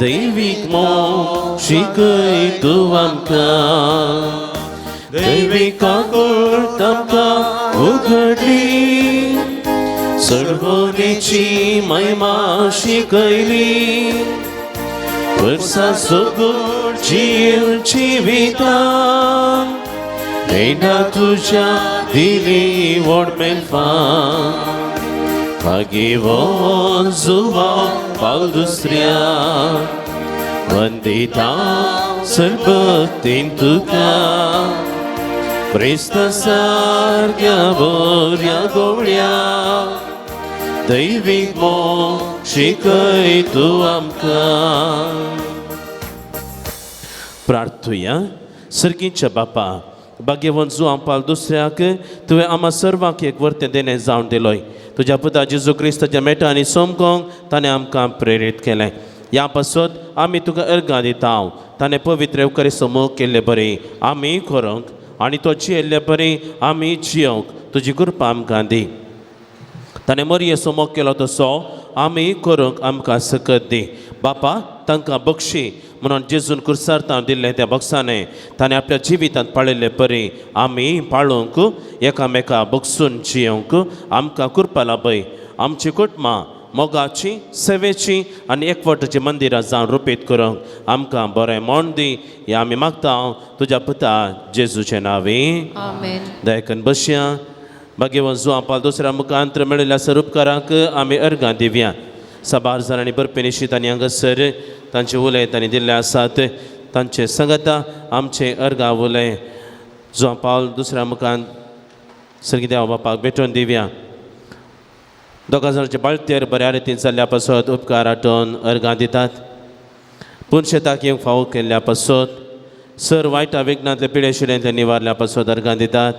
दैवीक मोग शिकय तूं आमकां, दैवीक काकूळट आमकां उगडली, सर्वोनीची महिमा शिकयली, वर्सा सगूळ जीव जिवितां येना तुज्या दिली व्हड मेलफां. भाग्यवान जुवांव पावल दुसऱ्या, वंदिता सर्वतीन तुका, क्रिस्त सारक्या बऱ्या गवळ्या, दैवीक मोग शिकय तूं आमकां. प्रार्थुया. सर्गीच्या बापा, भाग्यवंत जुवांव पावल दुसऱ्याक तुवें आमा सर्वांक एक वर्तें देणें जावन दिलोय. तुज्या पुता जेजू क्रिस्ताच्या मेटा आनी सोमकोंक ताणें आमकां प्रेरीत केलें. ह्या पासत आमी तुका अर्गां दिता. ताणें पवित्र येवकारी मोग केल्ले बरी आमी करूंक आनी तो जियेल्ले बरी आमी जियोंक तुजी कृपा आमकां दी. ताणें मरयेचो मोग केलो तसो आमी करूंक आमकां सकत दी. बापा, तांकां बक्षी म्हणून जेजून कुर्सार दिल्लें त्या बक्षाने ताणें आपल्या जिवितांत पाळिल्ले परी आमी पाळूंक एकामेका बक्षून जियोंक आमकां कृपा लाभय. आमची कुटुंबां मोगाची, सेवेची आनी एकवटाची मंदिरां जावन रुपीत करूंक आमकां बरें मोण दी. हें आमी मागता तुज्या पुता जेजूचे नांवी. आमेन. दयाकन बसया. भाग्यवंत जुवांव पावल दुसऱ्या मुखांत्र मेळिल्ल्या सरुपकारांक आमी अर्गां दिवया. साबार जाणांनी बरपी निश्चित आनी हांगासर तांचे उलय तांणी दिल्ले आसात. तांचे संगता आमचे अर्गां उलय जुवांव पावल दुसऱ्या मुखान सर्गी देवा बापाक भेटोवन दिवया. दोगां जाणांचे बाळतेर बऱ्या रितीन जाल्ल्या पासत उपकार आठोवन अर्गां दितात. पूण शेताक येवंक फावो केल्ल्या पासत, सर वायटा विघ्नांतले पिडे शिड्यांतले निवारल्या पासत अर्गां दितात.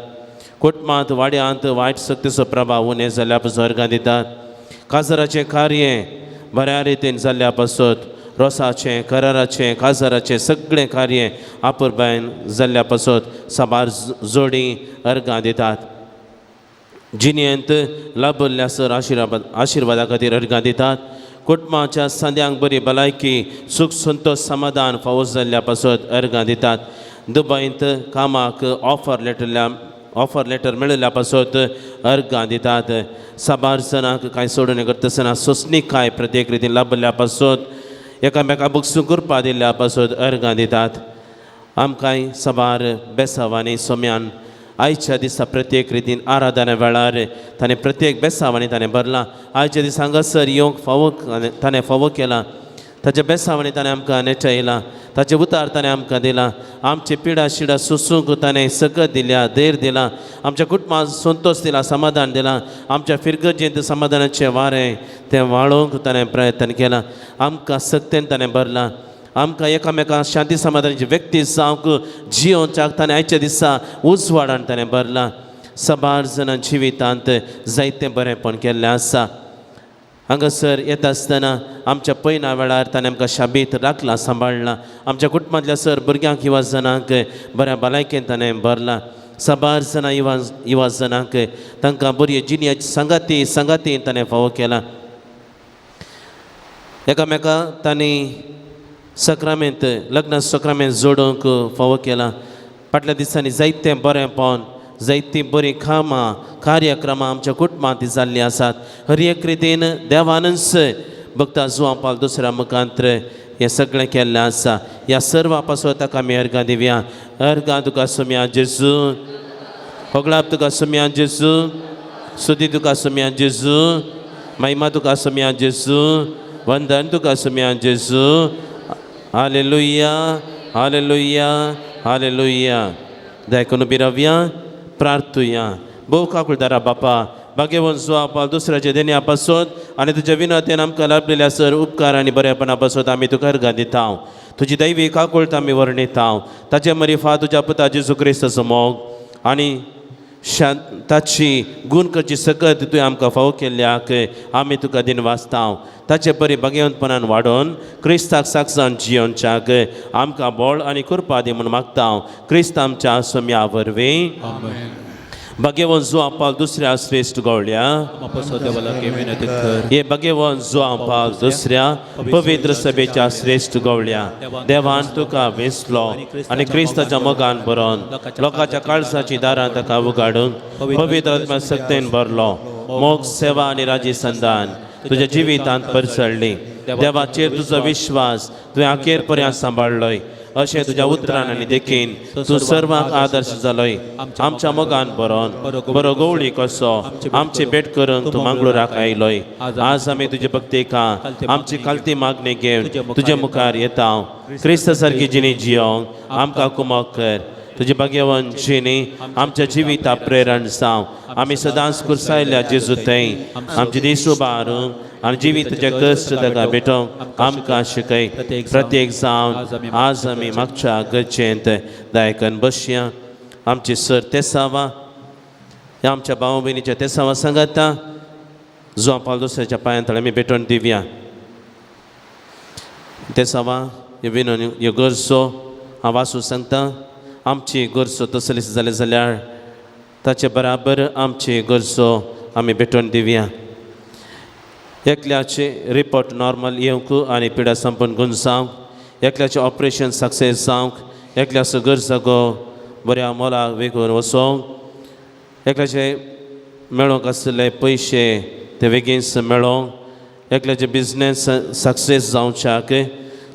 कुटुंबांत वाड्यांत वायट शक्तीचो प्रभाव उणें जाल्ल्या पासत अर्गां दितात. काजराचें कार्य बऱ्या रितीन जाल्ल्या पासत, रोसाचें, कराराचें, काजराचें सगळें कार्य आपुरबायन जाल्ल्या पासत साबार जोडी अर्गां दितात. जिणेंत लाभल्ल्या सर आशिर्वादा खातीर अर्गां दितात. कुटुंबाच्या सांद्यांक बरी भलायकी, सूख, संतोश, समाधान फावो जाल्ल्या पासत अर्गां दितात. दुबयंत कामाक ऑफर लेटर मेळिल्ल्या पासत अर्गां दितात. साबार जाणांक कांय सोडून करतासतना सोंसणीकाय प्रत्येक रितीन लाभल्ल्या पासत, एकामेका बगसूं कृपा दिल्ल्या पासत अर्गां दितात. आमकांय साबार बेसांवांनी सोम्यान आयच्या दिसा प्रत्येक रितीन आराधना वेळार ताणें प्रत्येक बेसांवांनी ताणें भरलां. आयच्या दिसा हांगासर येवंक फावो ताणें फावो केलां. ताच्या बेसांवांनी ताणें आमकां नेटयलां, ताचें उतार ताणें आमकां दिलां. आमची पिडा शिडा सोसूंक ताणें सकत दिल्या, धैर्य दिलां. आमच्या कुटुंबाक संतोश दिला, समाधान दिलां. आमच्या फिरगर्जेंत समाधानाचें वारें तें वाळोवंक ताणें प्रयत्न केलां. आमकां सक्तेन ताणें भरलां. आमकां एकामेकां शांती समाधानाची व्यक्ती जावंक जियोवच्याक ताणें आयच्या दिसा उजवाडान ताणें भरलां. साबार जाणां जिवितांत जायतें बरेंपण केल्लें आसा. हांगासर येता आसतना आमच्या पयना वेळार ताणें आमकां शाबीत राखलां, सांबाळ्ळां. आमच्या कुटुंबांतल्या सर भुरग्यांक युवा जणांक बऱ्या भलायकेन ताणें भरलां. साबार जाणां युवा जणांक तांकां बरी जिणयाची सांगाती सांगातीन ताणें फावो केलां. एकामेका तांणी सक्रामेंत लग्न सक्रामेंत जोडूंक फावो केलां. फाटल्या दिसांनी जायतें बरेंपण, जायतीं बरीं कामां कार्यक्रमां आमच्या कुटुंबांत जाल्लीं आसात. हर एक रितीन देवानच भक्ता जुवां पाल दुसऱ्या मुखांत्र हें सगळें केल्लें आसा. ह्या सर्वा पासत ताका आमी अर्गां दिवया. अर्गां तुका सुम्या जेजू, होगळाप तुका सुम्या जेजू, सुदी तुका सुम्या जेजू, महिमा तुका सुम्या जेजू, वंदन तुका सुम्या जेजू. Hallelujah, hallelujah, hallelujah. दायकून बिरवया, प्रार्थुया. भोव काकुळदारा बापा, भाग्यवंत जुवां पाल दुसऱ्याच्या देण्या पासत आनी तुज्या विनोदेन आमकां लाभलेल्या सर उपकार आनी बरेपणा पासत आमी तुका अर्गां दिता. तुजी दैवी काकुळट आमी वर्णिता. ताचे मरिफा तुज्या पुता जेजू क्रिस्ताचो मोग आनी ताची गुण करची सकत तुवें आमकां फावो केल्ल्याक आमी तुका दिन वाचता. ताचे बरी भाग्यवंतपणान वाडोवन क्रिस्ताक साक्षान जियोवच्याक आमकां बळ आनी कृपा दी म्हूण मागता. क्रिस्त आमच्या सोम्या वरवीं. भाग्यवंत जुवां पाल दुसऱ्या श्रेश्ठ गवळ्या. हे भाग्यवंत जुवां पाल दुसऱ्या पवित्र सभेच्या श्रेश्ठ गवळ्या, देवान तुका वेंचलो आनी क्रिस्ताच्या मोगान बरोवन लोकांच्या काळजाची दारां ताका उगाडून पवित्र आत्म्या सक्तेन भरलो. मोग, सेवा आनी राजी संदान तुज्या जिवितांत परसळ्ळी. देवाचेर तुजो विश्वास तुवें अखेर पर्यंत सांबाळ्ळोय. अशें तुज्या उतरान आनी देखीन तूं सर्वांक आदर्श जालोय. आमच्या मोगान बरोवन बरो गवळी कसो आमची भेट करूंक तूं मंगळुराक आयलोय. आज आमी तुजे भक्तेका आमची खालती मागणी घेवन तुजे मुखार येता. क्रिस्त सारकी जिणी जियोंक आमकां कुमक कर. तुजी भाग्यवंत जिणी आमच्या जिविता प्रेरण जावं. आमी सदांच कुर्सायल्या जेजू थंय आमचे दीस उबारूंक आनी जिविताचे कश्ट ताका भेटोवंक आमकां शिकय. प्रत्येक जावन आज आमी मागच्या गरजेंत दायकन बसया. आमची सर तेसावा ह्या आमच्या भाव भयणीच्या तेसावा सांगाता जुवां पाल दुसऱ्याच्या पांयां तळे आमी भेटोवन दिवया. तेसावा ह्यो विनवणी ह्यो गरजो हांव वाचूं सांगता. आमची गरजो तसलीच जाले जाल्यार ताचे बराबर आमची गरजो आमी भेटोवन दिवया. एकल्याचे रिपोर्ट नॉर्मल येवंक आनी पिडा संपूर्ण गुण जावंक, एकल्याचें ऑपरेशन सक्सेस जावंक, एकल्याचो गरजागो बऱ्या मोलाक वेगून वचोंक, एकल्याचे मेळोंक आसले पयशे ते बेगीन मेळोंक, एकल्याचे बिजनेस सक्सेस जावच्याक,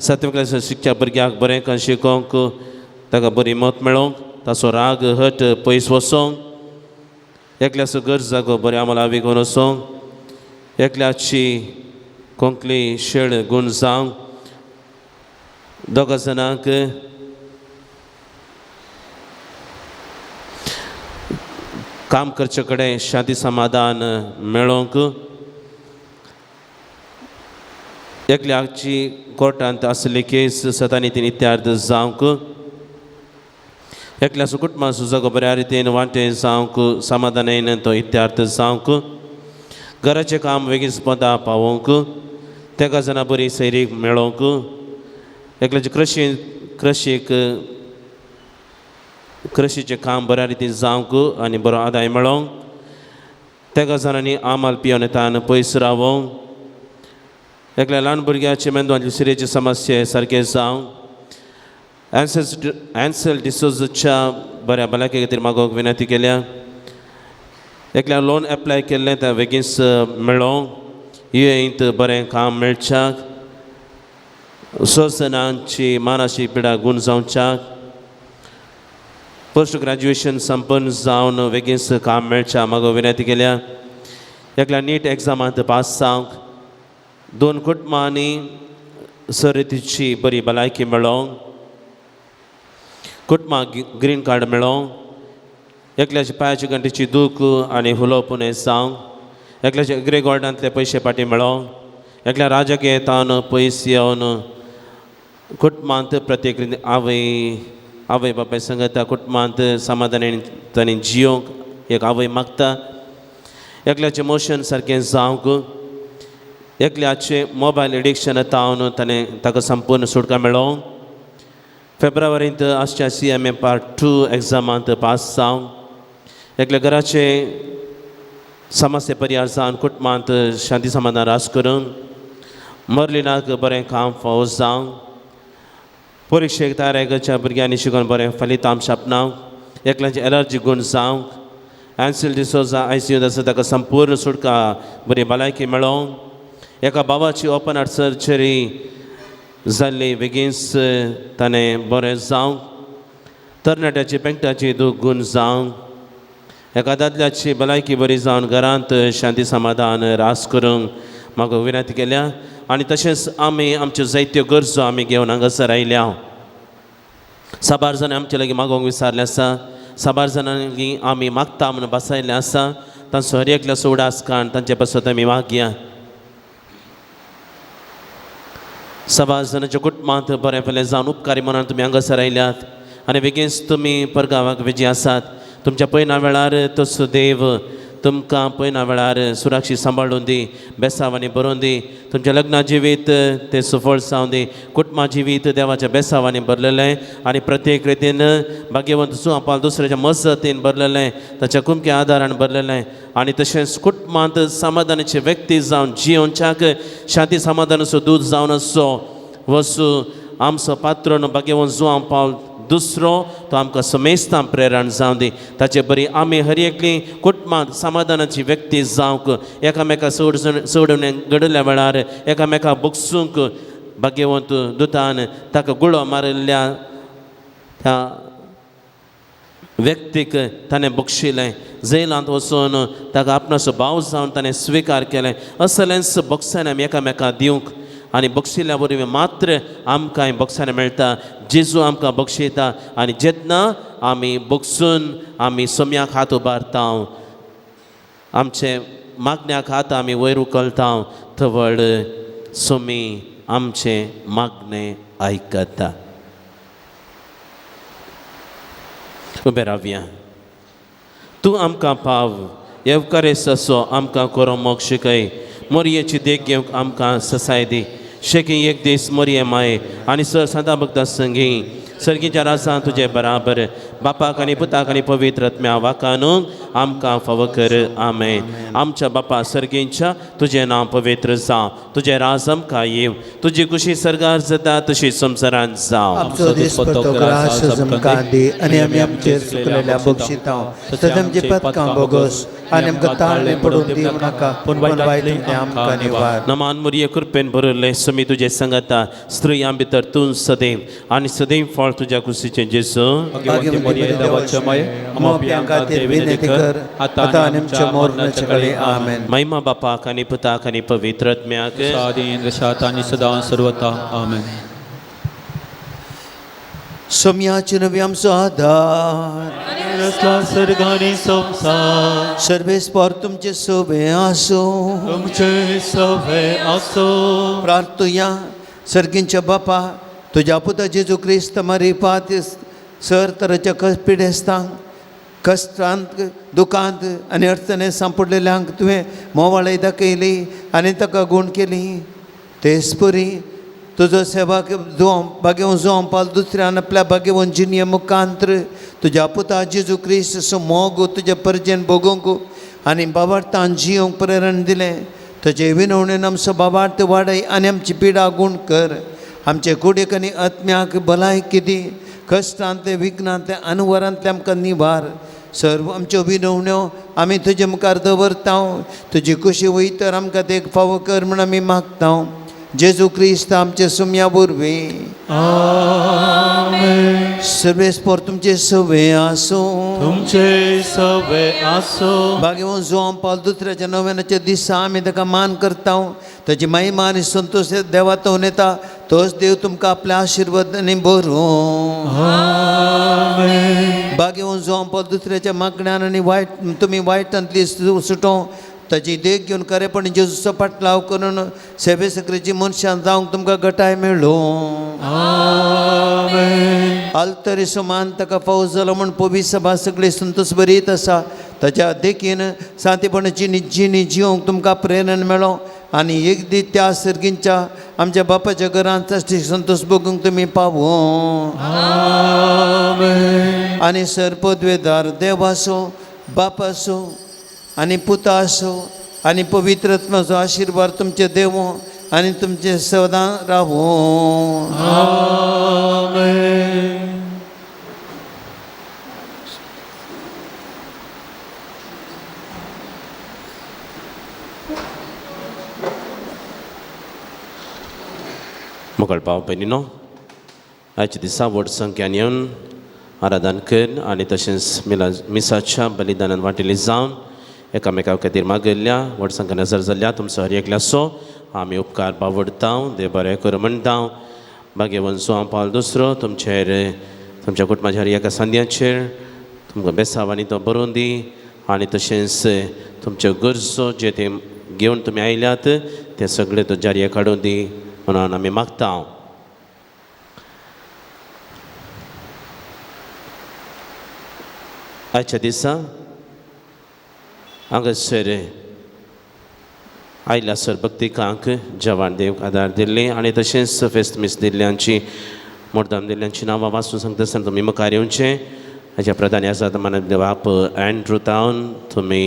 सातव्या क्लासीन शिकच्या भुरग्याक बरें करून शिकोवंक ताका बरी मत मेळोंक, ताचो राग हट पयस वचोंक, एकल्याचो गरजागो बऱ्या मोला वेगून वचोंक, एकल्याची कोंकली शेळ गुण जावंक, दोगा जाणांक काम करचे कडेन शांती समाधान मेळोवंक, एकल्याची कोर्टांत आसली केस सतानी तीन इत्यार्थ जावंक, एकल्याचो कुटुंबाचो जगो बऱ्या रितीन वांटे जावंक समाधानान तो इत्यार्थ जावंक, घराचें काम बेगीन पदा पावोवंक, तेका जाणां बरी सैरीक मेळोवंक, एकल्याचे कृशीक कृशीचें काम बऱ्या रितीन जावंक आनी बरो आदाय मेळोवंक, तेका जाणांनी आमाल पिवन येतान पयस रावोवंक, एकल्या ल्हान भुरग्याचे मेंदवांतली सिरेची समस्या सारकें जावंक, एन्सेल डिसोजाच्या बऱ्या भलायके खातीर मागोवंक विनंती केल्या, एकल्या लोन एप्लाय केल्लें तें बेगीन मेळोवंक, युएईंत बरें काम मेळच्याक, स्वजनांची मानसीक पिडा गूण जावच्याक, पोस्ट ग्रॅज्युएशन संपन्न जावन बेगीन काम मेळच्या म्हाका विनंती केल्या. एकल्या नीट एग्जामांत पास जावंक, दोन कुटुंबांनी सरतीची बरी भलायकी मेळोवंक, कुटुंबाक ग्रीन कार्ड मेळोवंक, एकल्याच्या पांयाची घंटेची दूख आनी हुलोप न्हय जावंक, एकल्याच्या ग्रे गोल्डांतले पयशे फाटीं मेळोवंक, एकल्या राजाक येतावन पयस येवन कुटुंबांत प्रत्येक आवय आवय बापाय संगता कुटुंबांत समाधानान तांणी जियोंक एक आवय मागता. एकल्याचें मोशन सारकें जावंक, एकल्याचें मोबायल एडिक्शन तावन ताणें ताका संपूर्ण सुटका मेळोवंक, फेब्रुवारींत आसच्या CMA part 2 एग्जामांत पास जावंक, एकल्या घराचें समस्या परिहार जावन कुटुंबांत शांती समाधान रास करूंक, मर्लिनाक बरें काम फावो जावंक, परिक्षेक तयार करच्या भुरग्यांनी शिकोवन बरें फलितांश आपणावंक, एकल्याची एलर्जी गूण जावंक, एन्सिल डिसोजा ICU आसा ताका संपूर्ण सुटका बरी भलायकी मेळोवंक, एका बाबाची ओपन हार्ट सर्जरी जाल्ली बेगीनच ताणें बरें जावंक, तरणाट्याची पेंकटाची दूख गूण जावंक, एका दादल्याची भलायकी बरी जावन घरांत शांती समाधान रास करूंक म्हाका विनंती केल्या. आनी तशेंच आमी आमच्यो जायत्यो गरजो आमी घेवन हांगासर आयल्या. साबार जाणां आमचे लागीं मागोवंक विसारलें आसा, साबार जाणांनी आमी मागता म्हणून बसयल्लें आसा. तांचो हर एकल्याचो उडास काण तांचे पासत आमी मागया. साबार जाणांच्या कुटुंबांत बरें पयलें जावन उपकारी म्हणून तुमी हांगासर आयल्यात आनी बेगीनच तुमी परगांवाक वेजी आसात. तुमच्या पयना वेळार तसो देव तुमकां पयना वेळार सुरक्षीत सांबाळून दी, बेसांवांनी बरोवन दी. तुमचें लग्न जिवीत तें सुफळ जावं दी, कुटुंबा जिवीत देवाच्या बेसांवांनी भरलेलें आनी प्रत्येक रितीन भाग्यवंत सुवापाल दुसऱ्याच्या मजतीन भरलेलें, ताच्या कुमक्या आदारान भरलेलें आनी तशेंच कुटुंबांत समाधानाचे व्यक्ती जावन जियोवच्याक शांती समाधानाचो दूत जावन आसचो वसू आमचो पात्रण भाग्यवंत जुवां पावल दुसरो तो आमकां समेस्तां प्रेरण जावं दी. ताचे बरी आमी हर एकली कुटुंबांत समाधानाची व्यक्ती जावंक, एकामेका सोडून घडल्या वेळार एकामेका बगसूंक भाग्यवंत दुतान ताका गुळो मारिल्ल्या त्या व्यक्तीक ताणें बक्षिलें, जेलांत वचून ताका आपणाचो भाव जावन ताणें स्विकार केलें. असलेंच बक्षान आमी एकामेका दिवंक आनी बक्षिल्ल्या वरवीं मात्र आमकां बक्षान मेळटा. जेजू आमकां बक्षयता आनी जेन्ना आमी बक्षून आमी सोम्याक हात उबारता, आमचे मागण्याक हात आमी वयर उखलता, थवळ सोमी आमचें मागणें आयकता. उबें रावया. तूं आमकां पाव येवकारेस असो आमकां कोरो मोग शिकय, मोरयेची देख घेवंक आमकां ससाय दी. शेकी एक दीस मोरये माये आनी सर सदां भक्ता संगी सर्गीच्या राजान तुजे बराबर बापाक आनी पुताक आनी पवित्र आत्म्या वाकानू आमकां फावो कर. आमेन. आमच्या बापा सर्गींच्या तुजें नांव पवित्र जावं, तुजें राज आमकां येवं, तुजी खुशी सर्गार जाता तशी संवसारांत जावं. आमचो दिसपट्टो ग्रास आमकां दी आनी आमी आमचेर चुकलेल्या बक्षितांव तशें आमचे पदकां बोगस आनी आमकां ताळणे पडून दिवं नाका, पूण वायट आमकां निवार. नमान मुरये कृपेन भरिल्लें समी तुजें सांगता, स्त्रियां भितर तूं सदैव आनी सदैव फळ तुज्या कुशीचें जेजू. आतां आनी आमच्या मरणाच्या वेळी. आमेन. महिमा बापाक आनी पुताक आनी पवित्र आत्म्याक, आनी सदां सर्वता. आमेन. सोम्याचे नवी आमचो आदार, सर्गानी संसार सर्वेस्पर तुमचे सोबे आसूं, तुमचे सवे आसो. प्रार्थुया. सर्गींच्या बापा, तुज्या पुता जेजू क्रिस्त मारिफात सर तरेच्या पिडेस्तांक कश्टांत दुखांत आनी अडचणेंत सांपडलेल्यांक तुवें मोवाळय दाखयली आनी ताका गूण केली. तेच परी तुजो सेवा जुवां भाग्यवंत जुवां पाल दुसऱ्यान आपल्या भाग्यवंत जिणये मुखांत्र तुज्या पुता जेजू क्रिस्त मोग तुज्या परजेन भोगोवंक आनी बाबार्थान जियोंक प्रेरण दिलें. तुजे विनवणेन आमचो बाबार्थ वाडय आनी आमची पिडा गूण कर. आमचे कुडीक आनी आत्म्याक भलायकी दी. कश्टांतले विघ्नांतले अनवरांतले आमकां निवार. सर्व आमच्यो विनवण्यो आमी तुजे मुखार दवरता. तुजी खुशी वयतर आमकां देख फावो कर म्हूण आमी मागता. जेजू क्रिस्त आमचे सुम्या वरवीं. सर्वेस्पर तुमचे सवे आसूं. तुमचे सवे आसो. भाग्यवंत जुवान पावल दुसऱ्याच्या नव्यानाच्या दिसा आमी ताका मान करता, ताची महिमा आनी संतोश देवा तोवन येता. तोच देव तुमकां आपल्या आशिर्वादांनी भरूं. भाग्यवंत जुवान पावल दुसऱ्याच्या मागण्यान आनी वायट तुमी वायटांतली सुटों, ताची देख घेवन खरेपणी जेजूचो पाटलाव करून सेवे सक्रेची मनशां जावंक तुमकां गटाय मेळूं. आल्तरी समान ताका फावो जालो म्हूण पवी सभा सगळी संतोष बरीत आसा. ताच्या देखीन सांतेपणाची जिणी जिवंक तुमकां प्रेरणा मेळो आनी एक दीस त्या सर्गींच्या आमच्या बापाच्या घरांत संतोष भोगूंक तुमी पावूं. आनी सर पदवेदार देवासो बापासो आनी पुतासो आनी पवित्र आत्माचो आशिर्वाद तुमचे देव आनी तुमचे सदां रावूं. मोगळ भाव भयणीनो, आयच्या दिसा व्हड संख्यान येवन आराधन कर आनी तशेंच मिला मिसाच्या बलिदानान वांटेली जावन एकामेका खातीर मागयल्ल्या व्हड संख्यान नजर जाल्ल्या तुमचो हर एकल्याचो आमी उपकार बावडता. देव बरें कर म्हणटा. भाग्यवंत जुवान पावल दुसरो तुमचेर, तुमच्या कुटुंबाच्या हर एका संद्याचेर तुमकां बेसांवांनी तो बरोवन दी आनी तशेंच तुमच्यो गरजो जे ते घेवन तुमी आयल्यात ते सगळे तो जारी काडून दी म्हणून आमी मागता. आयच्या दिसा हांगासर आयल्या सर भक्तिकांक जवान देव आदार दिल्ले आनी तशेंच फेस्त मीस दिल्ल्यांची मुर्दाम दिल्ल्यांची नांवां वाचून सांगता आसतना तुमी मुखार येवचें. हाच्या प्रधान आसात मानाचे बाप अँड्रू तावन तुमी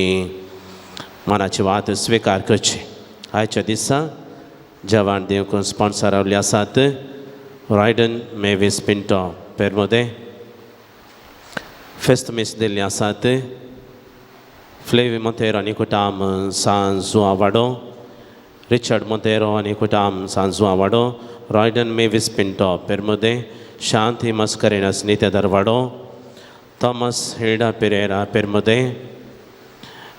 मानाची वात स्विकार करची. आयच्या दिसा जवान देव स्पॉन्सर रावल्ले आसात रायडन मेवीस पिंटो पेरमोदे, फेस्त मीस दिल्ली आसात फ्लेवी मोंतेरो आनी कुटाम सान जुआ वाडो, रिचर्ड मोंतेरो आनी कुटाम सान जुआ वाडो, रॉयडन मेवीस पिंटो पेरमुदे, शांती मस्करेनस नितेदर वाडो, Thomas Hilda Pereira Permude,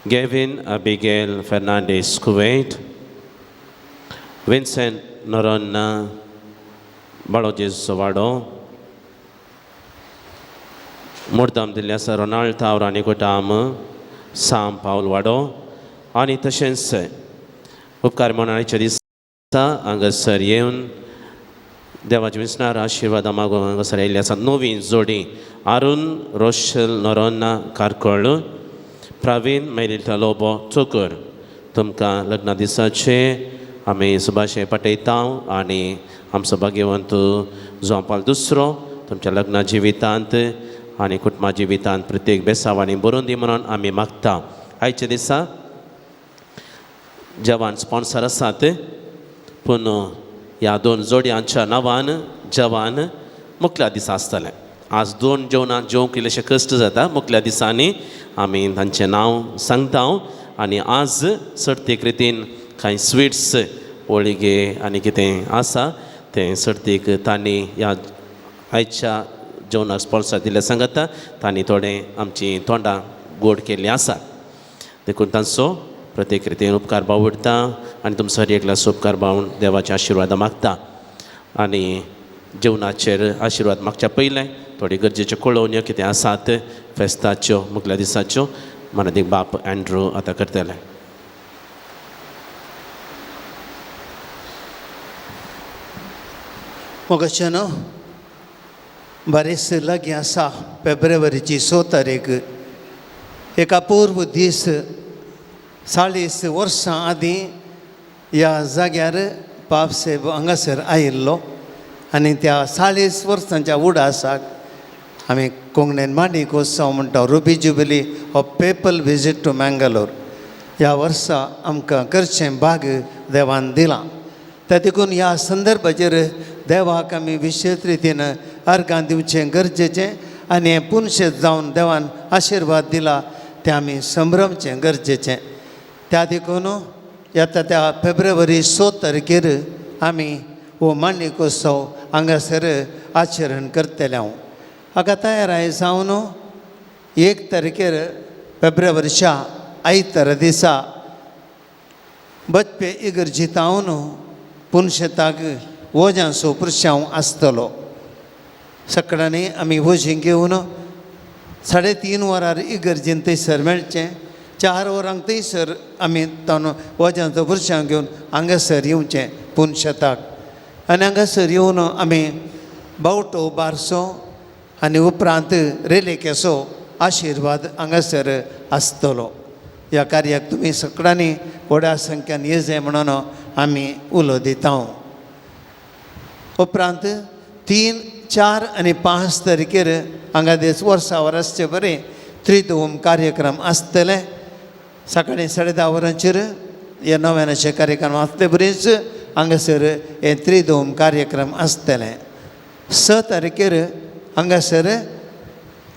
Gavin Abigail Fernandes Kuwait, Vincent Noronha बाळोजेस वाडो, मुर्दाम दिल्ले आसा रोनाल्ड तावर आनी कुटाम साम पावल वाडो आनी तशेंच उपकार म्हणून दिसा हांगासर येवन देवाचे विसणार आशिर्वादा मागून हांगासर आयिल्ली आसा नवीन जोडी आरुण रोशल नोरोन्ना कारकळ, प्रवीण मेलिटा लोबो चोकर. तुमकां लग्ना दिसाचे आमी सुभाशे पटयता आनी आमचो भाग्यवंत जुवान दुसरो तुमच्या लग्ना जिवितांत आनी कुटुंबा जिवितांत प्रत्येक बेसांवांनी बरोवन दी म्हणून आमी मागता. आयच्या दिसा जवान स्पॉन्सर आसात पूण ह्या दोन जोडयांच्या नांवान जवान मुखल्या दिसा आसतलें. आज दोन जेवणां जेवंक इल्लेशें कश्ट जाता, मुखल्या दिसांनी आमी तांचें नांव सांगता आनी आज सर्तीक रितीन कांय स्विट्स ओळिगे आनी कितें आसा तें सर्तीक तांणी ह्या आयच्या जेवणाक स्पॉन्सर दिल्लें सांगता तांणी थोडें आमचीं तोंडां गोड केल्लीं आसा. देखून तांचो प्रत्येक रितीन उपकार बावडटा आनी तुमचो हर एकल्याचो उपकार बावून देवाचे आशिर्वाद मागता. आनी जेवणाचेर आशिर्वाद मागच्या पयलें थोडी गरजेच्यो कळोवण्यो कितें आसात फेस्ताच्यो मुखल्या दिसाच्यो मानादीक बाप अँड्रू आतां करतले. मोगाच्यानो, बरेच लागीं आसा फेब्रुवारीची 6 तारीख, एक अपूर्व दीस. 40 वर्सां आदीं ह्या जाग्यार पापसेब हांगासर आयिल्लो आनी त्या 40 वर्सांच्या उडासाक आमी कोंकणीन माणीक उत्सव म्हणटा, रुबी जुबिली हो पेपल विजीट टू मँगलोर. ह्या वर्सा आमकां करचें भाग देवान दिलां. त्या देखून ह्या संदर्भाचेर देवाक आमी विशेश रितीन अर्गां दिवचें गरजेचें आनी हें पुनशेत जावन देवान आशिर्वाद दिला तें आमी संभ्रमचें गरजेचें. त्या देखून येता त्या फेब्रुवारी 6 तारखेर आमी हो मांडणीकोत्सव हांगासर आचरण करतले हांव. हाका तयार जावन 1 तारखेर फेब्रुवारीच्या आयतारा दिसा बचपे इगर्जीत हांव पुनशेताक वोजांचो पुरशांव आसतलो. सकाळीं आमी वोजीं घेवन 3:30 वरार इगर्जीन थंयसर मेळचें. 4 वरांक थंयसर आमी ताणो वोजांचो पुरशांव घेवन हांगासर येवचें पुनशेताक. आनी हांगासर येवन आमी बावटो बारसो आनी उपरांत रेलिकेचो आशिर्वाद हांगासर आसतलो. ह्या कार्याक तुमी सगळ्यांनी व्हडा संख्यान येवचें म्हणून आमी उलो दिता. उपरांत 3, 4 आनी 5 तारखेर हांगा दीस वर्सा वरसचे बरें त्रिदोम कार्यक्रम आसतले. सकाळीं 10:30 वरांचेर हे नव्यानाचे कार्यक्रम आसतले बरेच हांगासर हे त्रिदोम कार्यक्रम आसतले. 6 तारखेर हांगासर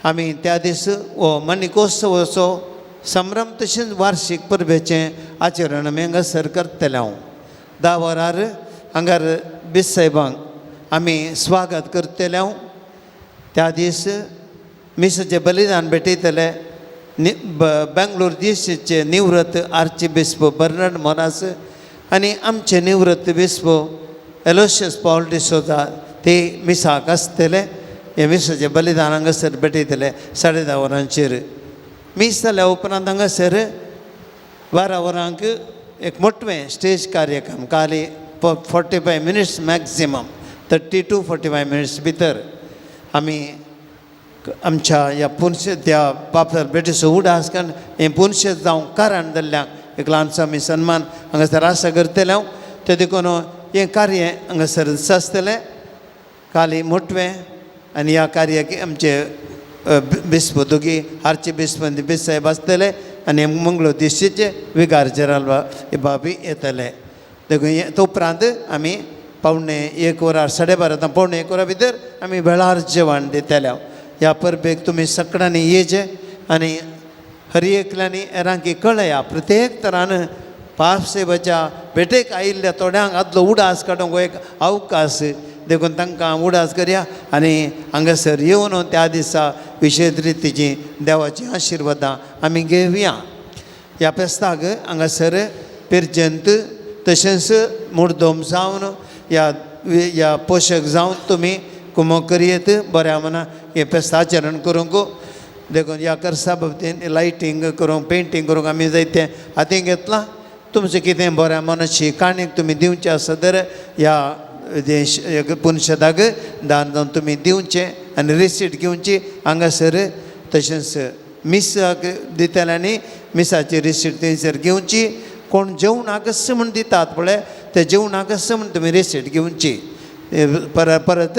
आमी त्या दीस हो माणिकोत्सवाचो संभ्रम तशेंच वार्षीक परबेचें आचरण आमी हांगासर करतले हांव. 10 वरार हांगार बिस साहेबांक आमी स्वागत करतले हांव. त्या दीस मिसाचें बलिदान भेटयतले. बेंगलोर देशाचे निवृत्त आर्चिबिस्प बर्नर्ड मोरास आनी आमचे निवृत्त बिस्प एलोशियस पॉल डिसोजा ते मिसाक आसतले. हे मिसाचें बलिदान हांगासर भेटयतले 10:30 वरांचेर. मीस जाल्या उपरांत हांगासर 12 वरांक एक मोटवें स्टेज कार्यक्रम काली 45 मिनिट्स मॅक्सिमम 30 to 45 minutes भितर आमी आमच्या ह्या पुनशे त्या बापसार भेटीचो उडास कारण हें पुनशेत जावं कारण जाल्ल्यांक एक ल्हानसो आमी सन्मान हांगासर आसा करतले हांव. तें देखून हें कार्य हांगासर आसतलें काली मोटवें. आनी ह्या कार्याक आमचे बिस्प दोगी आर्ची बिस्प आनी बिस साहेब आसतले आनी मंगळूर दिशीचे विगार जेराल बाबी येतले. देखून हे उपरांत आमी 12:45 वरार 12:30 12:45 वरां भितर आमी वेळार जेवण दितले. ह्या परबेक तुमी सगळ्यांनी येचे आनी हर एकल्यांनी हेरांकी कळया. प्रत्येक तरान पापसेवाच्या भेटेक आयिल्ल्या थोड्यांक आदलो उडास काडूंक हो एक अवकाश देखून तांकां उडास करया आनी हांगासर येवन त्या दिसा विशेश रितीची देवाची आशिर्वादां आमी घेवया. ह्या फेस्ताक हांगासर पिर्जंत तशेंच मुर्दोम जावन ह्या पोशक जावन तुमी कुमो करयेत बऱ्या मना हें फेस्त आचरण करूंक. देखून ह्या कर्सा बाबतीन लायटींग करूंक पेंटींग करूंक आमी जायतें हातीं घेतलां. तुमचें कितें बऱ्या मनाची काणीक तुमी दिवचें आसा तर ह्या पुनशेताक दान जावन तुमी दिवचें आनी रिसीट घेवची हांगासर. तशेंच मिसाक दितले आनी मिसाची रिसीट थंयसर घेवची. कोण जेवणाक अशें म्हूण दितात पळय ते जेवणाक अशें म्हूण तुमी रिसीट घेवची. परत परत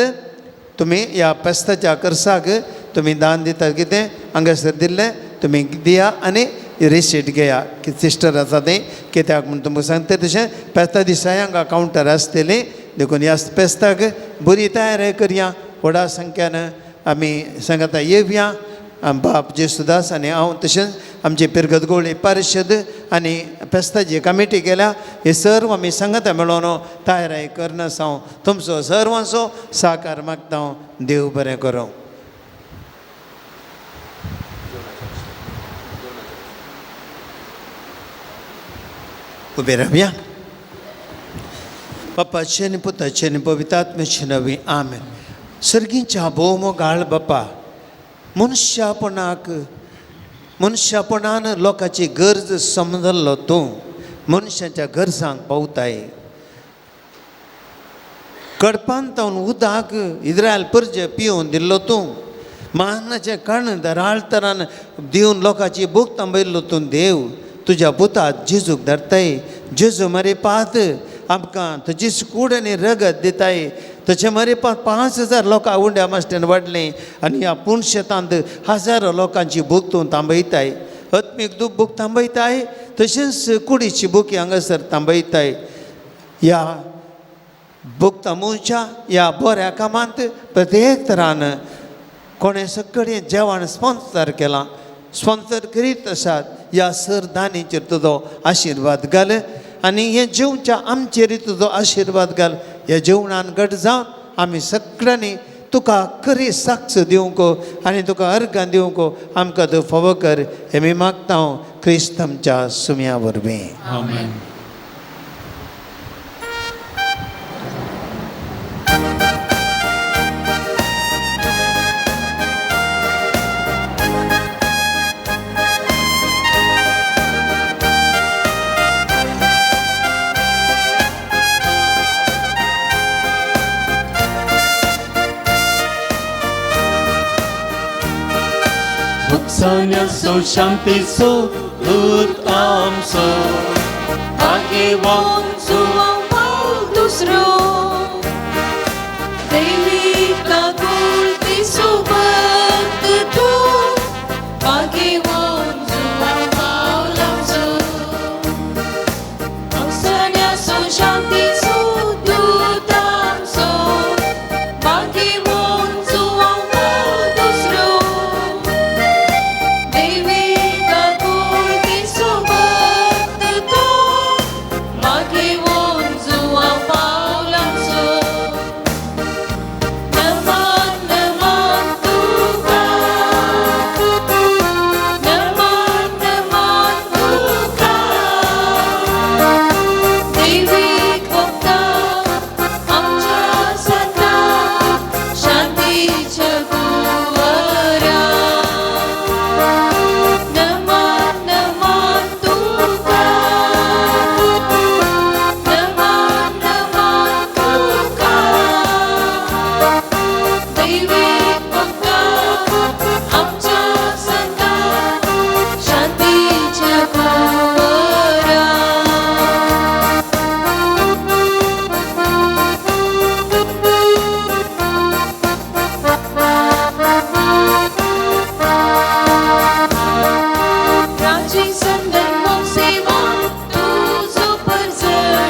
तुमी ह्या पेस्ताच्या कर्साक तुमी दान दितात कितें हांगासर दिल्लें तुमी दिया आनी रिसीट घेया. सिस्टर आसा तें कित्याक म्हूण तुमकां सांगता. तशें पेस्ता दिसाय हांगा कावंटर आसतलीं. देखून ह्या पेस्ताक बरी तयारी करया. व्हडा संख्यान आमी सांगता येवया. बाप जेसुदास आनी हांव तशेंच आमची पिरगत गोळी परिशद आनी पेस्ताची कमिटी केल्या. हे सर्व आमी सांगता मेळोन तयारी करनास हांव तुमचो सर्वांचो साकार मागता हांव. देव बरें करूं. उबे रावया. बापाचे आनी पुताचे आनी पवित्र आत्म्याचे नवी आमेन. सर्गीच्या भोवमोगाळ बापा, मनशापणाक मनशापणान लोकांची गरज समजल्लो तूं मनशाच्या गरजांक पावताय. कडपान तावन उदक इज्रायल परजे पिवन दिल्लो तूं. मानाचें कण दराळ तरान दिवन लोकांची भूक थांबयल्लो तूं देव. तुज्या पुतात जेजूक धरताय. जेजू मरे पात आमकां तुजीच कूड आनी रगत दिताय. तशें मरे 5000 लोकां उंड्या मास्टेन वाडलीं आनी ह्या पुणशेतांत हजारो लोकांची भूक तूं थांबयताय. आत्मीक दूख भूक थांबयताय तशेंच कुडीची भूक हांगासर थांबयताय. ह्या भूक थांबोवच्या ह्या बऱ्या कामांत प्रत्येक तरान कोणें सगळें जेवण स्पॉन्सर केलां, स्पॉन्सर करीत आसात. ह्या सर दानीचेर तुजो आशिर्वाद घाल. आनी हें जेवच्या आमचेर तुजो आशिर्वाद घाल. ह्या जेवणान घट जावन आमी सगळ्यांनी तुका खरी साक्ष दिवंक आनी तुका अर्गां दिवंक आमकां तूं फावो कर हें मी मागता हांव क्रिस्त आमच्या सुम्या वरवीं. आमेन. भुगसाण्याचो शांतीचो दूत आमचो भाग्यवान जुवांव दुसरो देवी काकुळती सोबत तूं भाग्यवान जुवांव पावलांचो भुगसाण्याचो शांतीचो दूत आमचो भाग्यवान जुवांव पावल दुसरो देवी काकुळती सोबत तूं भाग्यवान जुवांव पावलांचो. नमन नमन तुका, नमन नमन तुका, देवी भक्ता आमच्या सदा शांतीच्या कुंवरा. नमन नमन तुका, नमन नमन तुका, देवी भक्ता आमच्या सदा शांतीच्या कुंवरा. राजी संदन सेवा तुजो परजळ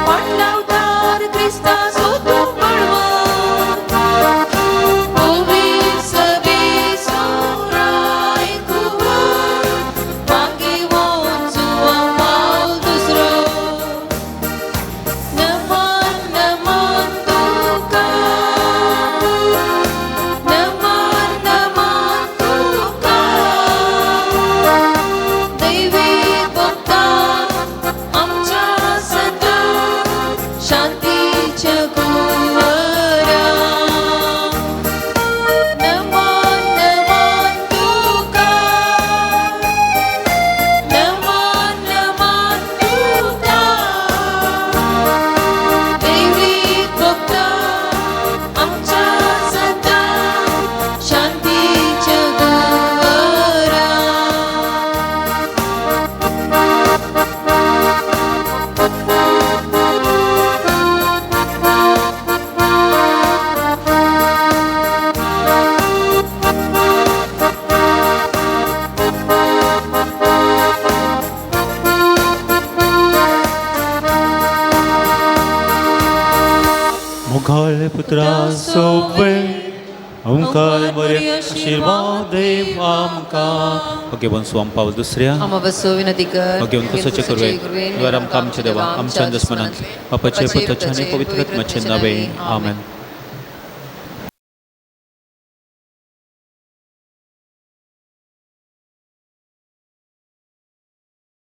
पाटलावतार क्रिस्ताचो तूं बळवंत पवित्र सभेचो राय कुंवर भाग्यवान जुवांव पावल दुसरो. नमन नमन तुका, नमन नमन तुका, देवी भक्ता आमच्या सदा शांतीच्या कुंवरा. नमन नमन तुका, नमन नमन तुका, देवी भक्ता आमच्या सदा शांतीच्या कुंवरा. मुखाळ पुत्रा सोबे ओंकार बरे आशिर्वाद देव आमकां. भगवान स्वाम पावल दुसऱ्या आमा बसो विनंती कर. भगवान कसोचे करुये द्वारा आमकां आमचे देवा आमच्या दुस्मनांतले बापाचे पुताचे आनी पवित्र आत्म्याचे नावे. आमेन.